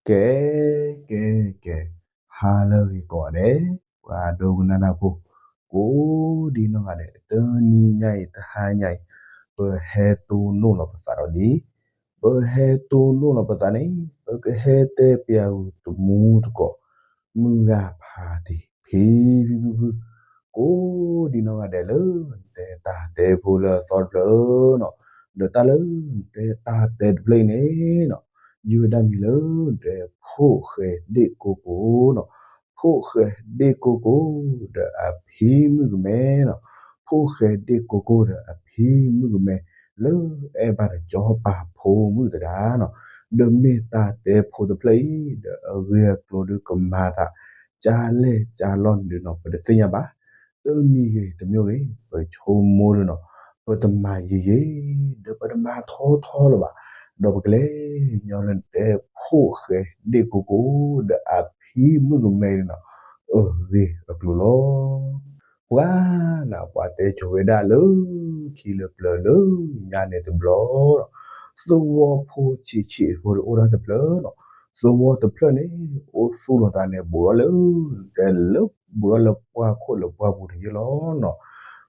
ကဲ ကဲ ကဲ, ဟါလၢအဂ့ၤကိးဂၤဒဲး, ပှၤဒိကနၣ်တၢ်ဖိ ကိးဒံနီၢ်ဂၤဒဲး, တနံၤညါအံၤ တဟါညါအံၤ ပဟဲတိၢ်နီၣ်လီၤပသးဒီးဒ်, ပဟဲတိၢ်နီၣ်လီၤပသးန့ၣ် ပကဟဲတဲပျးဂုာ်တမူတကိး မုၢ်ဂၤဖးတံၢ် ဖံဖံဖုဖု ကိးဒံနီၢ်ဂၤဒဲးလၢ နတဲတၢ်တဲဖိလၢအသီတဖျၢၣ်နီၤ, ဒီးတၢ်လၢနတဲတၢ်တဲတဖျၢၣ်အံၤန့ၣ်နီၤ, ယုၢ်ဝဲဒၣ်မံၤလၢနတဲ ဖိၣ်ဃဲဒ့ၣ်ကိကိနီၤ, ဖိၣ်ဃဲဒ့ၣ်ကိကိ ဒီးအဖံမုၣ်ကမဲနီၤ, ဖိၣ်ဃဲဒ့ၣ်ကိကိဒီးအဖံမုၣ်ကမဲ လၢအဲၣ်ဘၣ်ဒီးစီၤပၤဖိမုၣ်သဒါနီၤ, ဒီးမ့ၢ်တၢ်တဲဖိတဖျၢၣ်အံၤ ဒီးအဂ့ၢ်အကျိၤဒုးကမၤသး ကၢ်လဲၢ်ကၢ်လီၢ်န့ၣ်ဒုးနီၤ ပတသ့ၣ်ညါဘၣ်, တမံၤဂ့ၤတမံၤဂ့ၤ ပဆိကမိၣ်ဒုးနီၤ ပတမၤယံာ်ယံာ် ဒီးပတမၤထီထီလၢၤဘၣ်, ဒီးပကလဲၤညီလၢနတဲ ဖိၣ်ဃဲဒ့ၣ်ကိကိ ဒီးအဖံမုၣ်ကမဲန့ၣ်နီၤ အဂ့ၢ်အကျိၤလီၤ. ပှၤနၤ ပှၤတဲဆိဝဲဒၣ်လၢ ခံလၢပျၢၤလၢညါန့ၣ်တဘျီ သဝီဖိဆံးဆံးဖိတအိၣ်ဒၣ်တဖျၢၣ်နီၤ, သဝီတဖျၢၣ်န့ၣ် အိၣ်သူၣ်လီၤသးန့ၣ် ဘူးထီၣ်လၢ တဲလၢ ဘူးထီၣ်လၢပှၢ်ခိၣ်လၢပှၢ်ပူၤန့ၣ်ယ့ၣ်လီၤနီၤ,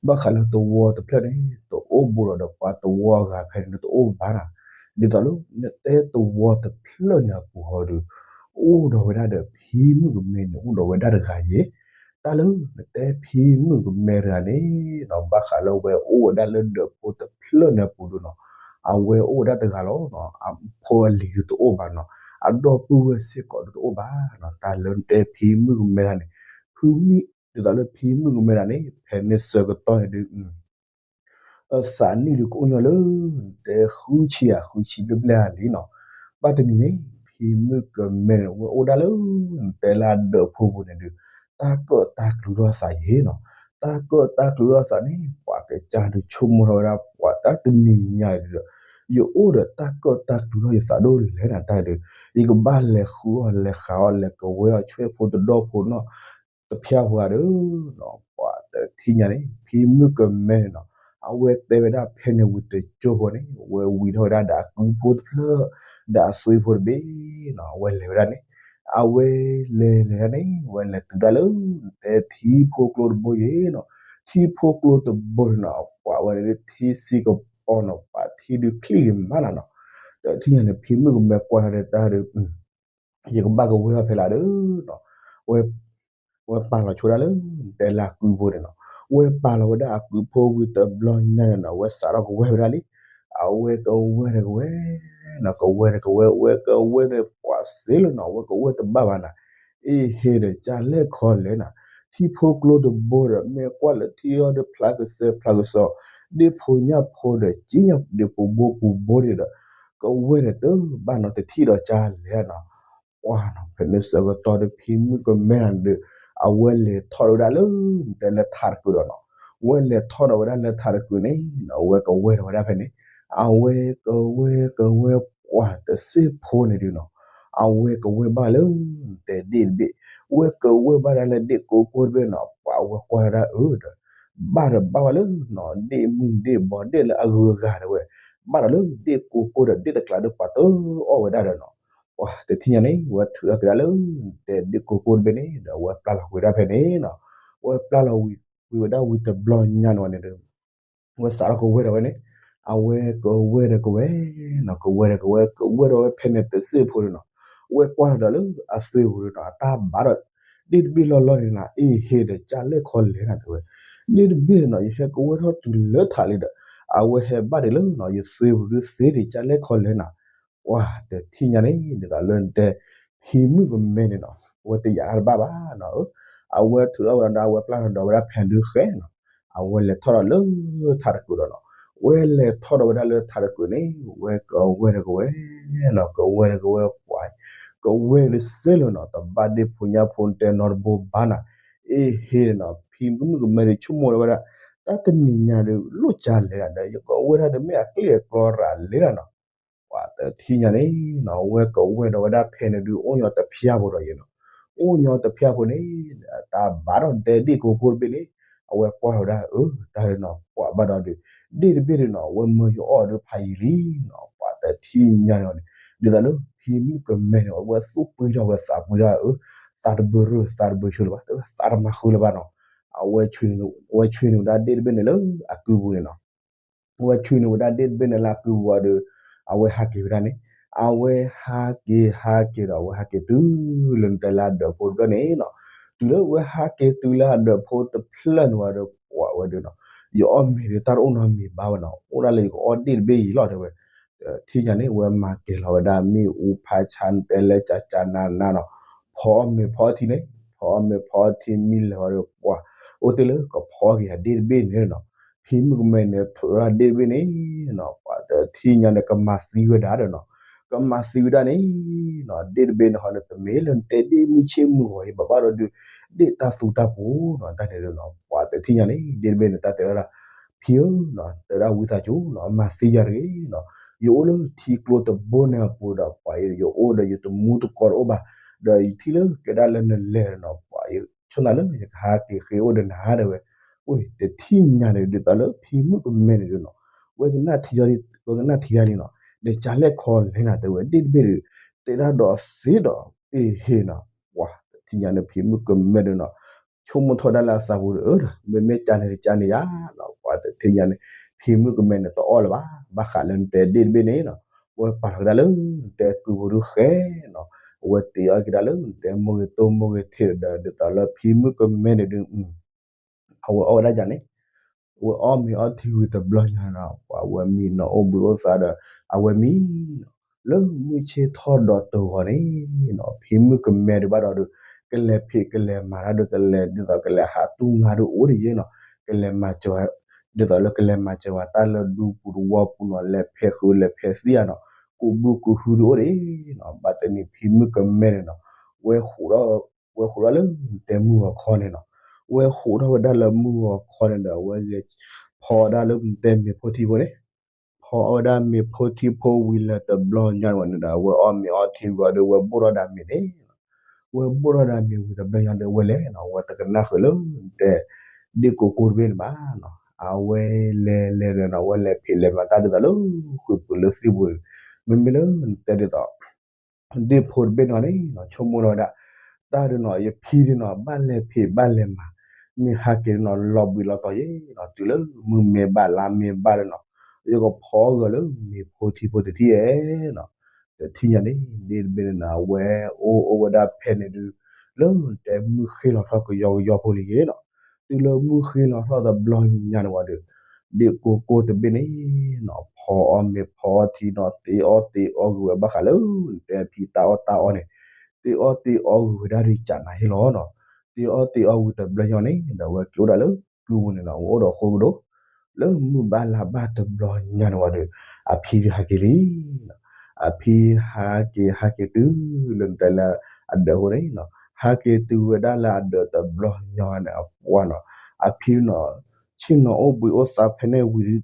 ဘၣ်ဃးလၢသဝီတဖျၢၣ်န့ၣ် တအိၣ်ဘူးဒီးဒီးပှၤသဝီအဂၤဖဲန့ၣ် တအိၣ်ဘၣ်နၤ, ဒ်သိးလၢနတဲသဝီတဖျၢၣ်န့ၣ်အပူၤဟီဒုး အိၣ်ဒီးဝဲဒၣ်ဒီးဖံမုၣ်ကမဲန့ၣ် အိၣ်ဒီးဝဲဒၣ်တဂၤယ့ၣ်, တၢ်လၢနတဲဖံမုၣ်ကမဲတဂၤန့ၣ်နီၤ ဘၣ်ဃးလၢအဝဲအိၣ်ဝဲဒၣ်လၢဒၢးဖိတဖျၢၣ်န့ၣ်အပူၤဒုးနီၤ, အဝဲအိၣ်ဝဲဒၣ်တဂၤလီၤ, အဖိအလံၤဒုးတအိၣ်ဘၣ်နီၤ, အဒီပုၢ်ဝဲၢ်စ့ၢ်ကီးဒုးတအိၣ်ဘၣ်နီၤ, တၢ်လၢနတဲဖံမုၣ်ကမဲတဂၤန့ၣ် ဖုမံ ဒ်သိးလၢဖံမုၣ်ကမဲတဂၤန့ၣ် ဖဲန့ၣ်ဆၢကတီၢ်န့ၣ်ဒုး အသးနံၣ်ဒုးကအိၣ်ညီလၢ တဲဃုဆံဧါ ဃုဆံဘျဲၣ်ဘျဲၣ်ဧါလံနီၤ, ဘၣ်တနံၤန့ၣ် ဖံမုၣ်ကမဲန့ၣ် ဝဲအိၣ်ဒၣ်လၢ တဲလၢအဒၢးဖိပူၤန့ၣ်ဒုး တၢ်ကၢၣ်တၢ်ကျူထီၣ်အသးယ့ၣ်နီၤ, တၢ်ကၢၣ်တၢ်ကျူထီၣ်အသးန့ၣ် ပှၤကစၢ်ဒုးဆိကမိၣ်ထီၣ်ဝဲဒၣ် ပှၤတၢ်တနံၤညါဒုးဒီး ယအိၣ်ဒီးတၢ်ကၢၣ်တၢ်ကျူထီၣ်ယသးဒိၣ်လဲၣ်နၤတၢ်ဒုး, ယကဘၣ်လဲၤဃုအီၣ်လဲၤဃုအီၣ်လဲၤကဝဲအီၣ်ဆွဲဖိတဒီဖိနီၤ တဖျါပှၤဒီးနီၤ, ပှၤတထံၣ်ညါန့ၣ် ဖံမုၣ်ကမဲန့ၣ်နီၤ, အဝဲတဲဝဲဒၣ်ဖဲန့ၣ်ဝံၤတကၠိဖိန့ၣ် အဝဲဝံၤထီၣ်ဝဲဒၣ်ဒီးအကုဖိတဖျၢၣ် ဒီးအသွံဖိတဘ့ၣ်နီၤ, အဝဲလဲၤဝဲဒၣ်န့ၣ် အဝဲလဲၤလဲၤဒၣ်န့ၣ် အဝဲလဲၤတုၤဒၣ်လၢ တဲထံဖိကျိတဘိယ့ၣ်နီၤ, ထံဖိကျိတဘိန့ၣ်နီၤ ပှၤဝဲဒၣ်ထံစ့ကပီၤနီၤ ပှၤထံဒုးချံၣ်ဂ့ၤမးနၤနီၤ, တထံၣ်ညါန့ၣ် ဖံမုၣ်ကမဲကွၢ်ထီၣ်ဒီးတၢ်ဒုး ယကဘၣ်ကဝဲအီၣ်ဖဲလၢဒုးနီၤ, ဝဲ ဝဲပာ်လီၤဆိဒၣ်လၢ တဲလၢအကုဖိန့ၣ်နီၤ, ဝဲပာ်လီၤဝဲဒၣ်အကုဖိဝံၤတဘျီညါန့ၣ်နီၤ ဝဲစးထီၣ်ကဝဲဝဲဒၣ်လံ, အဝဲကဝဲဒီးကဝဲနီၤ ကဝဲဒီးကဝဲ ဝဲကဝဲဒီးပှၤစ့လၢနီၤ ဝဲကဝဲတဘၣ်ဘၣ်နၤ, အ့ဟ့ဒီးကၢ်လဲၣ်ခီလဲၣ်နၤ, ထံဖိကျိတဘိဒီး မ့ၢ်ကွၢ်လၢထံအီၤဒီးဖျါကစၢၢ်ဖျါကစီၣ်, ဒ့ၣ်ဖိညၣ်ဖိဒီးကံညၣ်ဒ့ၣ်ပူၤဘိပူၤဘိန့ၣ်ဒီး ကဝဲဒီးတဘၣ်နီၤ တထံၣ်ဒီးကၢ်လဲၣ်နၤ ပှၤနီၤ ဖဲန့ၣ်ဆၢကတီၢ်ဒီးဖံမုၣ်ကမဲနၤဒုး အဝဲလဲၤထီၣ်ဒီးဝဲဒၣ်လၢ တဲလၢထးတကုာ်ဒီးနီၤ, ဝဲလဲၤထီၣ်ဒီးဝဲဒၣ်လၢထးတကုာ်န့ၣ် အဝဲကဝဲဒီးဝဲဒၣ်ဖဲန့ၣ်, အဝဲကဝဲကဝဲပှၤတစ့ၢ်ဖိန့ၣ်ဒုးနီၤ, အဝဲကဝဲဘၣ်လၢ တဲဒ့ၣ်တဘ့ၣ်, ဝဲကဝဲဘၣ်ဒၣ်လၢဒ့ၣ်ကိကိတဘ့ၣ်နီၤ ပှၤဝဲကွၢ်ဒၣ်အၢဒီး ဘၣ်ဒီးဘၣ်ဝဲလၢနီၤ ဒ့ၣ်မုၢ်ဒ့ၣ်ဘီဒ့ၣ်လၢအဂုၤအဂၤဒီးဝဲ, ဘၣ်ဒီးလၢဒ့ၣ်ကိကိဒီးဒ့ၣ်တကျးဒီးပှၤတအီၣ်ဝဲဒၣ်ဒီးနီၤ, ပှၤတထံၣ်ညါန့ၣ် ဝဲထုးထီၣ်က့ၤဒၣ်လၢ တဲဒ့ၣ်ကိကိတဘ့ၣ်န့ၣ် ဒီးဝဲပျၢ်လီၤဝဲဒၣ်ဖဲန့ၣ်နီၤ, ဝဲပျၢ်လီၤဝံၤဝဲဒၣ်ဝံၤတဘျီညါန့ၣ်ဝဲန့ၣ်ဒီး ဝဲစးထီၣ်ကဝဲဒီးဝဲန့ၣ်, အဝဲကဝဲဒီးကဝဲနီၤ ကဝဲဒီးကဝဲ ကဝဲဒီးဝဲဖဲန့ၣ်တစ့ၢ်ဖိန့ၣ်နီၤ, ဝဲကွၢ်ဒီးလၢအသွံပူၤန့ၣ်နီၤ အတၢ်ဘၣ်ဒီး ဒ့ၣ်တဘ့ၣ်လီၢ်လီၢ်န့ၣ်နီၤ အ့ဟ့ဒီးကၢ်လဲၣ်ခီလဲၣ်နၤတဲဝဲ, ဒ့ၣ်တဘ့ၣ်န့ၣ်နီၤ ယဟဲကဝဲထီၣ်တုၤလၢထးလံဒီး အဝဲဟဲဘၣ်ဒံးလၢနီၤ ယသွံပူၤဒုးသ့ဒံးကၢ်လဲၣ်ခီလဲၣ်နၤ, ပှၤတထံၣ်ညါန့ၣ် ဒ်သိးလၢနတဲ ဖံမုၣ်ကမဲန့ၣ်နီၤ အဝဲတယာ်တၢ်တဘၣ်ဘၣ်နီၤ, အဝဲထုးထီၣ်ဝဲဒီး အဝဲပျၢ်ထီၣ်ဒီးဝဲဒၣ်ဖဲဒုးဃဲနီၤ, အဝဲလဲၤထီၣ်ဒီးလၢထးတကုာ်ဒီးနီၤ, ဝဲလဲၤထီၣ်ဒီးဝဲဒၣ်လၢထးတကုာ်န့ၣ် ဝဲကဝဲဒီးကဝဲနီၤ ကဝဲဒီးကဝဲပှၤ ကဝဲဒုးစ့လၢနီၤ တဘၣ်ဒ့ၣ်ဖိညၣ်ဖိတဲနီတဘိဘၣ်နၤ, အ့ဟ့နီၤ ဖံမုၣ်ကမဲဒုးဆိကမိၣ်ဒီးဝဲဒၣ် တၢ်တနံၤညါဒုးလိၣ်ကၢ်လဲၣ်နၤဒီး ယကဝဲဒၣ်ဒီးမ့ၢ်အကျ့အကျီရၤလဲၣ်နၤနီၤ ပှၤတထံၣ်ညါန့ၣ်နီၤ ဝဲကဝဲဒီးဝဲဒၣ်ဖဲန့ၣ်ဒုး အိၣ်ညီတဖျါဖိဒီးယဲနီၤ, အိၣ်ညီတဖျါဖိန့ၣ် တၢ်ဘၣ်ဒီးတဲဒ့ၣ်ကိကိတဘ့ၣ်န့ၣ် အဝဲကွၢ်လီၤဝဲဒၣ် အၢ တၢ်ဒုးနီၤ ပှၤဘၣ်ဒီးဒုး ဒ့ၣ်တဘ့ၣ်ဒုးနီၤ အဝဲမၢယအီၣ်ဒုးဖးယံာ်လံနီၤ, ပှၤတထံၣ်ညါန့ၣ်န့ၣ် ဒ်သိးလၢဖံမုၣ်ကမဲန့ၣ် အဝဲသူၣ်ပှံထီၣ်ဝဲသးပှံထီၣ်ဧၢ, သးတဘၢရၢၢ် သးတဘၢဆိလၢၤဘၣ်, တဲဝဲသးတမၤဃုာ်လၢၤဘၣ်နီၤ. အဝဲ အဝဲဆှၢန့ၢ်ဝဲဒၣ်ဒ့ၣ်တဘ့ၣ်န့ၣ်လၢအကုပူၤန့ၣ်နီၤ. အဝဲဆှၢန့ၢ်ဝဲဒၣ်ဒ့ၣ်တဘ့ၣ်န့ၣ်လၢအကုပူၤအီၤဒီး အဝဲဟးက့ၤဝဲဒၣ်န့ၣ်, အဝဲဟးက့ၤဟးက့ၤဒီး အဝဲဟးက့ၤတုၤလၢလၢဒၢးဖိတဖျၢၣ်န့ၣ်နီၤ. တုၤလၢအဝဲဟးက့ၤတုၤလၢအဒၢးဖိတဖျၢၣ်န့ၣ်ဝံၤဒီး ပှၤဝဲဒုးနီၤ, ယအီၣ်မ့ၤဒီးတၢ်တအိၣ်နီတမံၤဘၣ်ဝဲနီၤ, အိၣ်ဒၣ်လၢယကအီၣ်ဒ့ၣ်တဘ့ၣ်အံၤလီၤ တဲဝဲ. တထံၣ်ညါန့ၣ် ဝဲမၤကဲၤလီၤဝဲဒၣ်မ့ၣ်အူဖးဆါ တဲလၢကကနါနါနီၤ, ဖီအီၣ်မ့ၤဖီအီထံန့ၣ်, ဖီအီၣ်မ့ၤဖီအီထံမံလၢာ်ဝံၤဒီး ပှၤအိၣ်တ့ၢ်လၢကဖီက့ၤအဒ့ၣ်တဘ့ၣ်န့ၣ်နီၤ. ဖံမုၣ်ကမဲန့ၣ် ထုးထီၣ်ဒ့ၣ်တဘ့ၣ်န့ၣ်နီၤ, ပှၤတထံၣ်ညါန့ၣ် ကမၤသံဝဲဒၣ်ဒီးနီၤ, ကမၤသံဝဲဒၣ်န့ၣ်နီၤ, ဒ့ၣ်တဘ့ၣ်န့ၣ်ဟီန့ၣ် တမ့ၢ်လၢနတဲဒ့ၣ်မုၢ်ဆ့ၣ်မုၢ်ဂီၤအံၤ ဘၣ်ဘၣ်ဒီးဒုး ဒ့ၣ်တၢ်သူတၢ်ပူၤနီၤ, တၢ်န့ၣ်နီၤ, ပှၤတထံၣ်ညါန့ၣ် ဒ့ၣ်တဘ့ၣ်န့ၣ် တၢ်တဲဝဲဒၣ်, ဖံဧၢနီၤ, တဲဒၣ်ဝံသးစူၤနီၤ, မၤသံယၤတဂ့ၤနီၤ, ယအိၣ်လၢထံကျိတဘိန့ၣ်အပူၤဒီး ပှၤယအိၣ်ဒီးယတမူတကိးတအိၣ်ဘၣ်, ဒီးယထံၣ်လၢကဲဒၣ်လၢနလဲၤနီၤ, ပှၤယဆိမိၣ်လၢယကဟးက့ၤဃ့အိၣ်ဒီးနၤ တဲဝဲ. အတထံၣ်ညါန့ၣ် ဒ်သိးလၢဖံမုၣ်ကမဲန့ၣ်ဒုးနီၤ, ဝဲကနၣ်ထံ, ဝဲကနၣ်ထံဒၣ်လံနီၤ, ဒီးကလဲၣ်ခီလဲၣ်နၤ တဲဝဲ, ဒ့ၣ်တဘ့ၣ်ဒုး တဲဒၣ်ဒီးသ့ဒီး အ့ဟ့နီၤ, ပှၤတထံၣ်ညါန့ၣ် ဖံမုၣ်ကမဲဒုးနီၤ, ဆိကမိၣ်ထီၣ်ဒၣ်လၢအသးပူၤဒီး အၢဒီး မ့မ့ၢ်ကန့ၣ်တကန့ၣ်ယါနီၤ, ပှၤတထံၣ်ညါန့ၣ် ဖံမုၣ်ကမဲန့ၣ် တအီၣ်လၢၤဘၣ်, ဘၣ်ဃးလၢနတဲဒ့ၣ်တဘ့ၣ်န့ၣ်နီၤ, ဝဲပာ်လီၤကဒါလၢ နတဲကုပူၤဒုးဃဲနီၤ, အဝဲတ့အီၣ်ကဒါလၢ နတဲမိၢ်ဂ့ၤတိၢ်မိၢ်ဂ့ၤထံးဒီး ဒ်သိးလၢဖံမုၣ်ကမဲန့ၣ်ဒုး အဝဲအီၣ်ဝဲဒၣ်ယၤန့ၣ်, အဝဲအီၣ်မ့ၤအီထံဝံၤတဘျီညါနီၤ, ပှၤဝဲမံနီၤ, အိၣ်ဘှံးအိၣ်သါဒီး အဝဲမံနီၤ, လၢမုၢ်ဆ့ၣ်ထီၣ်ဒီးတဂီၤန့ၣ်နီၤ, ဖံမုၣ်ကမဲဒုးဘၣ်ဒီးဒုး ကလဲၤဖံးကလဲၤမၤတၢ်ဒီး ကလဲၤဒ်သိးကလဲၤဟးတူၢ်ငါဒုးအိၣ်ဒ်ယဲနီၤ, ကလဲၤမၤစၢၤဝဲ, ဒ်သိးလၢကလဲၤမၤစၢၤဝဲတၢ်လၢဒူပူၤတဝီပူၤနီၤ, လဲၤဖဲးဃုာ်လဲၤဖဲးသံယါနီၤ, ကူးဘုကူးဟုဒုးအိၣ်ဒ်နီၤ, ဘၣ်တနံၤဖံမုၣ်ကမဲန့ၣ်နီၤ, ဝဲ ဝဲဃိးထီၣ်လၢတဲမုၢ်ဂီၤခီန့ၣ်နီၤ, ဝဲဃိးထီၣ်ဝဲဒၣ်လၢမုၢ်ဂီၤခီန့ၣ်ဒီး အဝဲဂဲၤဖီအီၣ်ဒၣ်လၢတဲမ့ၤဖိထံဖိန့ၣ်, ဖီအီၣ်ဝဲဒၣ်မ့ၤဖိထံဖိဝံၤလၢတဘျီညါန့ၣ်ဝံၤဒီး အဝဲအီၣ်မ့ၤအီထံဝံၤဒီး ဝဲဘိၣ်ထီၣ်ဒၣ်မ့ၤန့ၣ်, ဝဲဘိၣ်ထီၣ်ဒၣ်မ့ၤဝံၤတဘျီညါဒီး ဝဲလဲၤနီၤ, ဝဲတကနၣ်ဃုာ်လၢတဲ ဒ့ၣ်ကိကိတဘ့ၣ်န့ၣ်ဘၣ်နီၤ, အဝဲလဲၤလဲၤဒီးနီၤ, ဝဲလဲၤဖံးလဲၤမၤတၢ်ဒ်သိးလၢ ဃုာ်ပူၤလၢသံပူၤန့ၣ်, မ့မ့ၢ်လၢနတဲဒ်သိး ဒ့ၣ်ဖိတဘ့ၣ်န့ၣ်န့ၣ်နီၤ, ဆိကမိၣ်ထီၣ်ဝဲဒၣ်, တၢ်ဒုးနီၤ, ယဖံဒုးနီၤ, ဘၣ်လဲၤဖံးဘၣ်လဲၤမၤ, မ့ၢ်ဟးက့ၤဒုးနီၤ, လီၤဘှံးလီၤတီၤယဲနီၤ, တုၤလၢမုၢ်မ့ၢ်ဘၣ်လါမ့ၢ်ဘၣ်ဒုးနီၤ, ယကဖီအီၣ်ဂၢၢ်လၢမ့ၤဖိထံဖိတထံၣ်ဧဲနီၤ, တထံၣ်ညါန့ၣ် ဒ့ၣ်တဘ့ၣ်န့ၣ်နီၤ, အဝဲအိၣ်အိၣ်ဝဲဒၣ်ဖဲန့ၣ်ဒုး, လၢတဲမုၢ်ဃ့လီၤထီၣ်ကယီကယီဖိလံယဲနီၤ, တုၤလၢမုၢ်ဃ့လီၤထီၣ်တဘျီညါန့ၣ်ဝံၤဒီး ဒ့ၣ်ကိကိတဘ့ၣ်န့ၣ်နီၤ, ဖီအီၣ်မ့ၤဖီအီထံနီၤ, တ့အီၣ်တ့အီဂ့ၤဝဲဘၣ်ဃးလၢ နတဲဖံးတၢ်အီၣ်တၢ်အီန့ၣ်, တ့အီၣ်တ့အီဂ့ၤဝဲဒၣ်ဒုးကနၤဟ့ၣ်လီၤနီၤ, တ့အီၣ်တ့အီဝံၤတဘျီညါန့ၣ်ဒီး အဝဲက့ၤအိၣ်ဒၣ်လၢကုပူၤန့ၣ်နီၤ, အဝဲအိၣ်ဒီးဃိကဒိၣ်, လၢမုၢ်ဘၣ်လါဘၣ်တဘျီညါန့ၣ်ဝံၤဒီး အဖံဒုးဟးက့ၤလံ အဖံဟးက့ၤဟးက့ၤတုၤလၢနတဲလၢအဒၢးအဃိန့ၣ်နီၤ, ဟးက့ၤတုၤဝဲဒၣ်လၢအဒၢးတဘျီညါန့ၣ်အပှၢ်နီၤ, အဖံနီၤ, ဆ့ၣ်နီၤအိၣ်ဘှံးအိၣ်သါဖဲန့ၣ်ဝံၤဒီး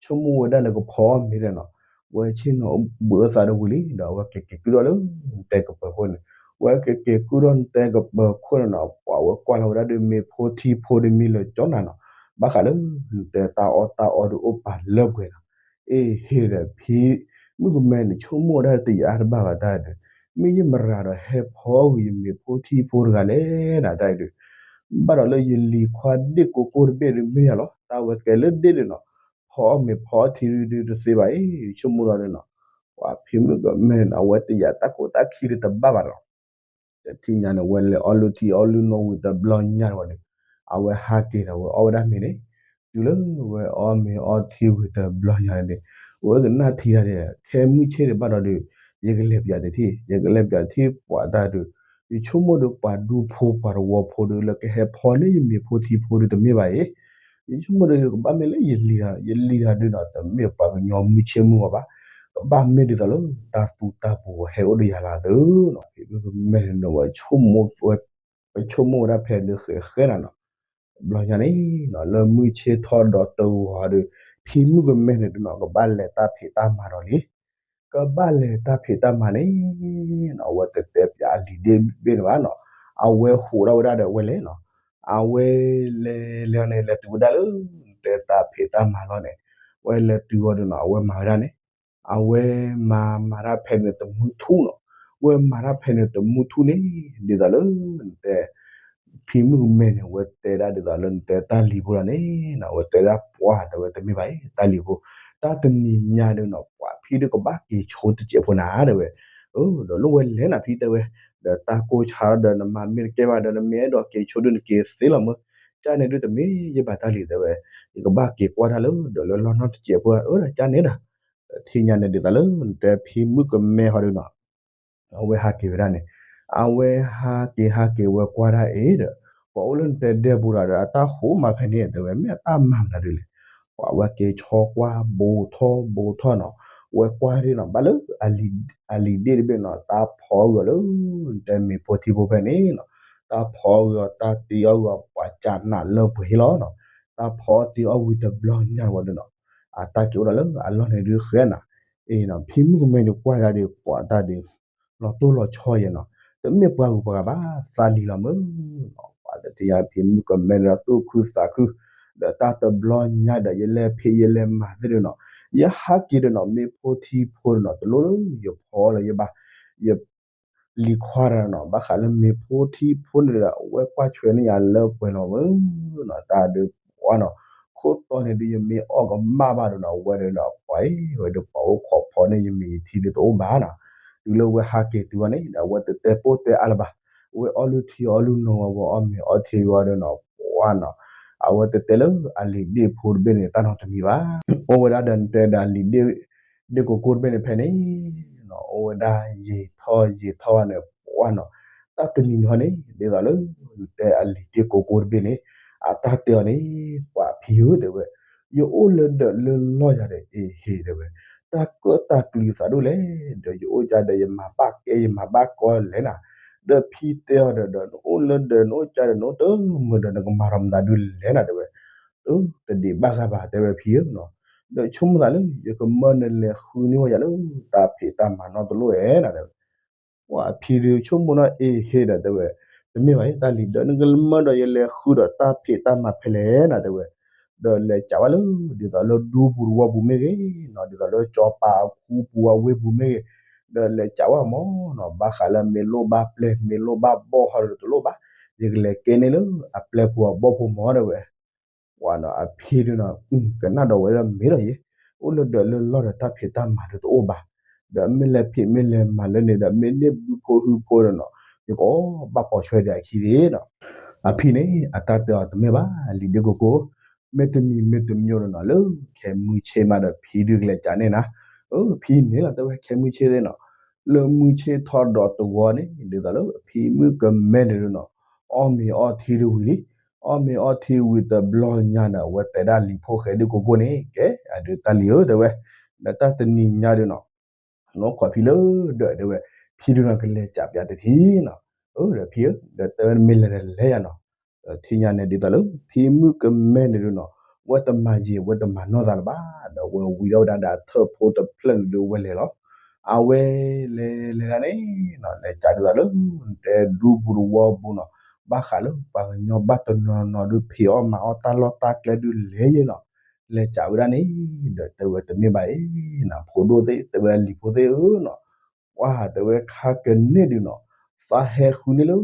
ဆိကမိၣ်ဝဲဒၣ်လၢကဖီအီၣ်မ့ၤဒီးနီၤ, ဝဲဆ့ၣ်နီၤအိၣ်ဘှံးအိၣ်သါဒီးဝံၤလံဒီး အဝဲကက့ၤကုၢ်ထီၣ်လၢနတဲကပၢၤခိၣ်န့ၣ်, ဝဲကက့ၤကုၢ်ထီၣ်နတဲကပၢၤခိၣ်န့ၣ်နီၤ, ပှၤဝဲကွၢ်လီၤဝဲဒၣ်ဒီးမ့ၤဖိထံဖိဒီးမံလၢာ်ကၠီနၤနီၤ, ဘၣ်ဃးလၢနတဲတၢ်အီၣ်တၢ်အီဒီးအိၣ်ပာ်လၢပှဲၤနီၤ, အ့ဟ့ဒီးဖံ မုၣ်ကမဲန့ၣ် ဆိကမိၣ်ဝဲဒၣ်တယာ်တဘၣ်ဘၣ်တၢ်ဒီး, မ့ၢ်ယမရၤဒီးဟဲဖီအီၣ်ဂ့ၤယမ့ၤဖိထံဖိတဂၤလဲၣ်နၤတၢ်အံၤဒီး, ဘၣ်ဒီးလၢယလံၤခွါဒ့ၣ်ကိကိတဘ့ၣ်ဒီးမ့ၢ်ယၤလီၤ, တၢ်ဝဲကဲလၢဒ့ၣ်ဒီးနီၤ, ဖီအီၣ်မ့ၤဖီအီထံဒုးတသ့ဘၣ်အံၤ ဆိကမိၣ်ဒီးနီၤ, ပှၤဖံမုၣ်ကမဲန့ၣ်နီၤ အဝဲတယာ်တၢ်ကိးတၢ်ခံဒီးတဘၣ်ဘၣ်လီၤ. တထံၣ်ညါန့ၣ် ဝဲလဲၤအီၣ်လုၢ်ထံအီၣ်လုၢ်နိဝံၤတဘျီညါန့ၣ်ဝံၤဒီး, အဝဲဟးက့ၤဒီးဝဲအီၣ်ဝဲဒၣ်မ့ၤန့ၣ်, တုၤလၢဝဲအီၣ်မ့ၤအီထံဝံၤတဘျီညါန့ၣ်ဒီး, ဝဲကနၣ်ထံဂၤဒီး ခဲမုၢ်ဆ့ၣ်ဒံးဘၣ်ဒီးဒီး, ယကလဲၤပၠးတထံၣ် ယကလဲၤပၠးတထံၣ်ပှၤတၢ်ဒုး, ယဆိကမိၣ်ဒီးပှၤဒူဖိပှၤတဝီဖိဒီးလၢကဟဲဖီန့ၢ်ယမ့ၤဖိထံဖိဒီးတမ့ၢ်ဘၣ်အံၤ, ယဆိကမိၣ်ဒီးကဘၣ်မ့ၢ်လၢယလံၤဒီး ယလံၤတၢ်ဒုးနီၤ တမ့ၢ်ပှၤကညီမုၢ်ဆ့ၣ်မုၢ်ဂီၤဘၣ်, ကဘၣ်မ့ၢ်ဒ်သိးလၢတၢ်သူတၢ်ပူၤဟဲအိၣ်ဒီးယၤလၢသုနီၤ, ဖံမုၣ်ကမဲန့ၣ်ဝဲ ပဆိကမိၣ်ဝဲဒၣ်ဖဲန့ၣ်ဃဲဃဲနၤနီၤ, တဘျီညါန့ၣ်နီၤ လၢမုၢ်ဆ့ၣ်ထီၣ်ဒီးတဂီၤဒီး, ဖံမုၣ်ကမဲန့ၣ်ဒီးနီၤ ကဘၣ်လဲၤတၢ်ဖံးတၢ်မၤဒီးလံ ကဘၣ်လဲၤတၢ်ဖံးတၢ်မၤန့ၣ်နီၤ အဝဲတတဲပၠးအလံၤဒ့ၣ်ဘ့ၣ်န့ၣ်ဘၣ်နီၤ, အဝဲဟူးထီၣ်ဝဲဒၣ်ဒီးဝဲလဲၤနီၤ, အဝဲလဲၤလဲၤန့ၣ် လဲၤတုၤဝဲဒၣ်လၢ တဲတၢ်ဖံးတၢ်မၤလီၤန့ၣ်, ဝဲလဲၤတုၤအီၤဒီးနီၤ အဝဲမၤဝဲဒၣ်န့ၣ် အဝဲမၤမၤတၢ်ဖဲန့ၣ်တမုၢ်ထူၣ်နီၤ, ဝဲမၤတၢ်ဖဲန့ၣ်တမုၢ်ထူၣ်န့ၣ် ဒ်သိးလၢ နတဲ ဖံမုၣ်ကမဲန့ၣ် ဝဲတဲဒၣ်ဒ်သိးလၢနတဲတၢ်လံၤဖိဒၣ်န့ၣ်နီၤ, ဝဲတဲဒၣ်ပှၢ် တဲဝဲတမ့ၢ်ဘၣ်အံၤ တၢ်လံၤဖိ, တၢ်တနံၤညါဒုးနီၤ ပှၤဖံဒုးကဘၣ်က့ၤဆိတစဲးဖိနၤ တဲဝဲ, ဒီးလၢဝဲလဲၤနၤဖံ တဲဝဲ, ဒီးတၢ်ကိၢ်ဆါဒီးနမၤမ့ၢ်တကဲဘၣ်ဒီး နမ့ၢ်အဲၣ်ဒိးက့ၤဆိဒုးနက့ၤသ့လီၤမၢ်, ကန့ၣ်ဒုးတမ့ၢ်ယဘၣ်တၢ်လံၤ တဲဝဲ, ယကဘၣ်က့ၤကွၢ်တၢ်လၢဒီးလၢလီၢ်နီၢ်တစဲးဖိ အၢဒီးကန့ၣ်ဒီး ထံၣ်ညါန့ၣ်ဒ်သိးလၢနတဲဖံမုၣ်ကမဲဟီဒုးနီၤ အဝဲဟးက့ၤဝဲဒၣ်န့ၣ်, အဝဲဟးက့ၤဟးက့ၤဝဲကွၢ်ဒၣ်အံၤဒီး ပှၤအိၣ်လၢနတဲဒဲပူၤဒီး အတၢ်ဟိးမၤဖဲန့ၣ် တဲဝဲ မ့ၢ်အတၢ်မၤမနုၤဒ်လဲၣ်, ပှၤဝဲက့ၤဆီကွၢ် ဘူးထီၣ်ဘူးထီၣ်နီၤ, ဝဲကွၢ်ဒ်နီၤ ဘၣ်လၢ အလံၤဒ့ၣ်တဘ့ၣ်နီၤ တၢ်ဖီအဂီၤလၢ နတဲမ့ၤဖိထံဖိဖဲန့ၣ်နီၤ, တၢ်ဖီအဂီၤ တၢ်တ့အီၣ်ဂီၤ ပှၤကနးလၢပှဲၤဟ့လီၤနီၤ, တၢ်ဖီတ့အီၣ်ဝံၤတဘျီညါဝဲဒုးနီၤ အတၢ်က့ၤအိၣ်ဒီးလၢအလီၢ်န့ၣ်ဒုးဃဲနၤ, အ့နီၤ ဖံမုၣ်ကမဲဒုးကွၢ်ဒၣ်ဒုး ပှၤတၢ်ဒုး လီၤတိၢ်လီၤဆီယဲနီၤ, တမ့ၢ်ပှၤဂုၤပှၤဂၤဘၣ် သးလံၤလီၤမၢ်နီၤ, ပှၤတထံၣ်ညါဖံမုၣ်ကမဲဒီးသူၣ်ခုသးခု, ဒီးတၢ်တဘျီညါဒီး ယလဲၤဖံးယလဲၤမၤသ့ၣ်ဒုးနီၤ, ယဟးက့ၤဒီးနီၤ မ့ၤဖိထံဖိဒုးနီၤ တလိၣ်လၢယဖီလၢၤယဘၣ်, ယ လံၤခွါဒီးနီၤ ဘၣ်ဃးလၢမ့ၤဖိထံဖိန့ၣ်ဒီး အဝဲကွၢ်ဆွဲန့ၢ်ယၤလၢပှဲၤလီၤမၢ်နီၤ, တၢ်ဒုးပှၢ်နီၤ, ခိၣ်တီန့ၣ်ဒုးယမ့ၢ်အီၣ်ကမၣ်ဘၣ်ဒီးနီၤ အဝဲဒီးနီၤ ပှၤအံၤ ဝဲဒုးပှၤအိၣ်ခိးဖီန့ၢ်ယမ့ၤယထံဒုးတအိၣ်ဘၣ်နီၤ, တုၤလၢဝဲဟးက့ၤတုၤဝဲန့ၣ်ဒီး အဝဲတတဲပိၢ်တဲအါလၢၤဘၣ်, အဝဲအီၣ်လုၢ်ထံအီလုၢ်နိဝဲအီၣ်မ့ၤအီထံဝဲဒီးနီၤ ပှၢ်နီၤ, အဝဲတတဲလၢအလံၤဒ့ၣ်ဖိတဘ့ၣ်န့ၣ် တၢ်နီတမံၤဘၣ်, အိၣ်ဝဲဒၣ်ဒီးနတဲဒီးအလံၤဒ့ၣ် ဒ့ၣ်ကိကိၢ်တဘ့ၣ်န့ၣ်ဖဲန့ၣ်နီၤ အိၣ်ဝဲဒၣ်ယံာ်ထီၣ်ယံာ်ထီၣ်ဝဲန့ၣ် ပှၢ်နီၤ, တၢ်တနံၤန့ၣ်ဟီန့ၣ် ဒ်သိးလၢ နတဲအလံၤဒ့ၣ်ကိကိၢ်တဘ့ၣ်န့ၣ် အတၢ်တဲအီၤန့ၣ် ပှၤဖံဧၢ တဲဝဲ, ယအိၣ်လၢဒၢးလၢလီၢ်ယၤဒီး အ့ဟ့ၣ် တဲဝဲ, တၢ်ကၢၣ်တၢ်ကျူသးဒိၣ်လဲၣ်, ဒီးယအိၣ်ကဒီးယမၤဘၣ်ကဲယမၤဘၣ်ကီလဲၣ်နၤ, ဒီးဖံတဲအီၤဒီး ဒီးနအိၣ်လၢဒၢးနအိၣ်ကဒီးနအိၣ်တမုာ်ဒီး နကမၤဒီးမတၤဒုးလဲၣ်နၤ တဲဝဲ, တဒံးဘၣ်ဂၤဘၣ် တဲဝဲဖံဧၢနီၤ, ဒီးဆိကမိၣ်သးလၢ ယကမၢနလဲၤဃုန့ၢ်ဝဲယၤလၢ တၢ်ဖံးတၢ်မၤနီတလိၣ်ဧဲနၤ တဲဝဲ, ပှၤဖံဒုးဆိကမိၣ်နီၤ အ့ဟ့ၣ်ဒီး တဲဝဲ, တမ့ၢ်ဘၣ် တၢ်လံၤဒီး နကမၢဒီးယလဲၤဃုဒီးတၢ်ဖံးတၢ်မၤဖဲလဲၣ်နၤ တဲဝဲ, ဒီးလဲၤကးဝဲလၢ ဒ်သိးလၢဒူပူၤတဝီပူၤမ့ၢ်ဂ့ၤနီၤ ဒ်သိးလၢကၠီၤပၤအဃူပူၤအဝ့ၢ်ပူၤမ့ၢ်ဂ့ၤ, ဒီးလဲၤကးဝဲမၢ်နီၤ ဘၣ်ဃးလၢမ့ၢ်လိၣ်ဘၣ်ပျဲၢ် မ့ၢ်လိၣ်ဘၣ်ဘီၣ်ဟီဒီးတလိၣ်ဘၣ်, ယကလဲၤကဲန့ၢ်လၢအပျဲၢ်ဖိအဘီၣ်ဖိမၢ် တဲဝဲ ပှၤနီၤ အဖံဒုးနီၤ ကနၣ်ဒီးဝဲဒီးမ့ၢ်ဒီးယဲ, အိၣ်လၢဒၢးလၢလီၢ်ဒီးတၢ်ဖံးတၢ်မၤဒုးတအိၣ်ဘၣ်, ဒီးမ့ၢ်လဲၤဖံးမ့ၢ်လဲၤမၤလၢန့ၣ်ဒီး မ့ၢ်န့ၢ်ဘုဖိဟုဖိဒီးနီၤ ယကဘၣ်ပိာ်ဆွဲဒံးအခံဒၣ်နီၤ, အဖံန့ၣ် အတၢ်တဲအီၤတမ့ၢ်ဘၣ် လံၤဒ့ၣ်ကိကိၢ်, မ့ၢ်တမံၤမ့ၢ်တမံၤဒီးနီၤ လၢခဲမုၢ်ဆ့ၣ်မးဒီးဖံဒုးကလဲၤကးန့ၢ်နၤ, အၢ ဖံန့ၣ်လီၤ တဲဝဲခဲမုၢ်ဆ့ၣ်သ့ၣ်နီၤ, လၢမုၢ်ဆ့ၣ်ထီၣ်ဒီးတဝီန့ၣ် ဒ်သိးလၢဖံမုၣ်ကမဲန့ၣ်ဒုးနီၤ အီၣ်မ့ၤအီထံဒုးဝံၤလံ, အီၣ်မ့ၤအီထံဝံၤတဘျီညါဒီး အဝဲတဲဒၣ်လံၤဖိဃဲဒုးကိကိၢ်န့ၣ် ကဲ အဒုးတၢ်လံၤဧၢ တဲဝဲ, ဒီးတၢ်တနံၤညါဒုးနီၤ နအိၣ်ခိးဖံလၢဒၢး တဲဝဲ, ဖံဒုးနီၤကလဲၤကးပၠးတထံနီၤ, အၢ ဒီးဖံဧၢ ဒီးတဲဝဲမ့ၢ်လဲၤဒီးလဲၤယၤနီၤ, ဒီးထံၣ်ညါန့ၣ်ဒ်သိးလၢ ဖံမုၣ်ကမဲန့ၣ်ဒုးနီၤ ဝဲတမၤယံာ်ဝဲတမၤနီၢ်သးလၢၤဘၣ်, ဒီးဝဲဝံၤဒီးဝဲဒၣ်ဒီးအထၢၣ်ဖိတဖျၢၣ်န့ၣ်ဒုးဝဲလဲၤလီၤ, အဝဲလဲၤလဲၤဒၣ်န့ၣ်နီၤ လဲၤကးဒ်သိးလၢ တဲဒူပူၤတဝီပူၤနီၤ, ဘၣ်ဃးလၢပှၤကညီဘၣ်တနီၤနီၤဒုး ဖံးအီၣ်မၤအီၣ်တၢ်လီၢ်တၢ်ကျဲဒုးလဲၤယဲနီၤ, လဲၤကးဝဲဒၣ်န့ၣ် ဒီးတဲဝဲတမ့ၢ်ဘၣ်အံၤနီၤ ဖိဒိၣ်သ့ၣ် တဲဝဲလံၤဖိသ့ၣ်ဧၢနီၤ, ပှၤတဲဝဲခါကန့ၢ်ဒုးနီၤ သးဟဲဃုန့ၢ်လၢ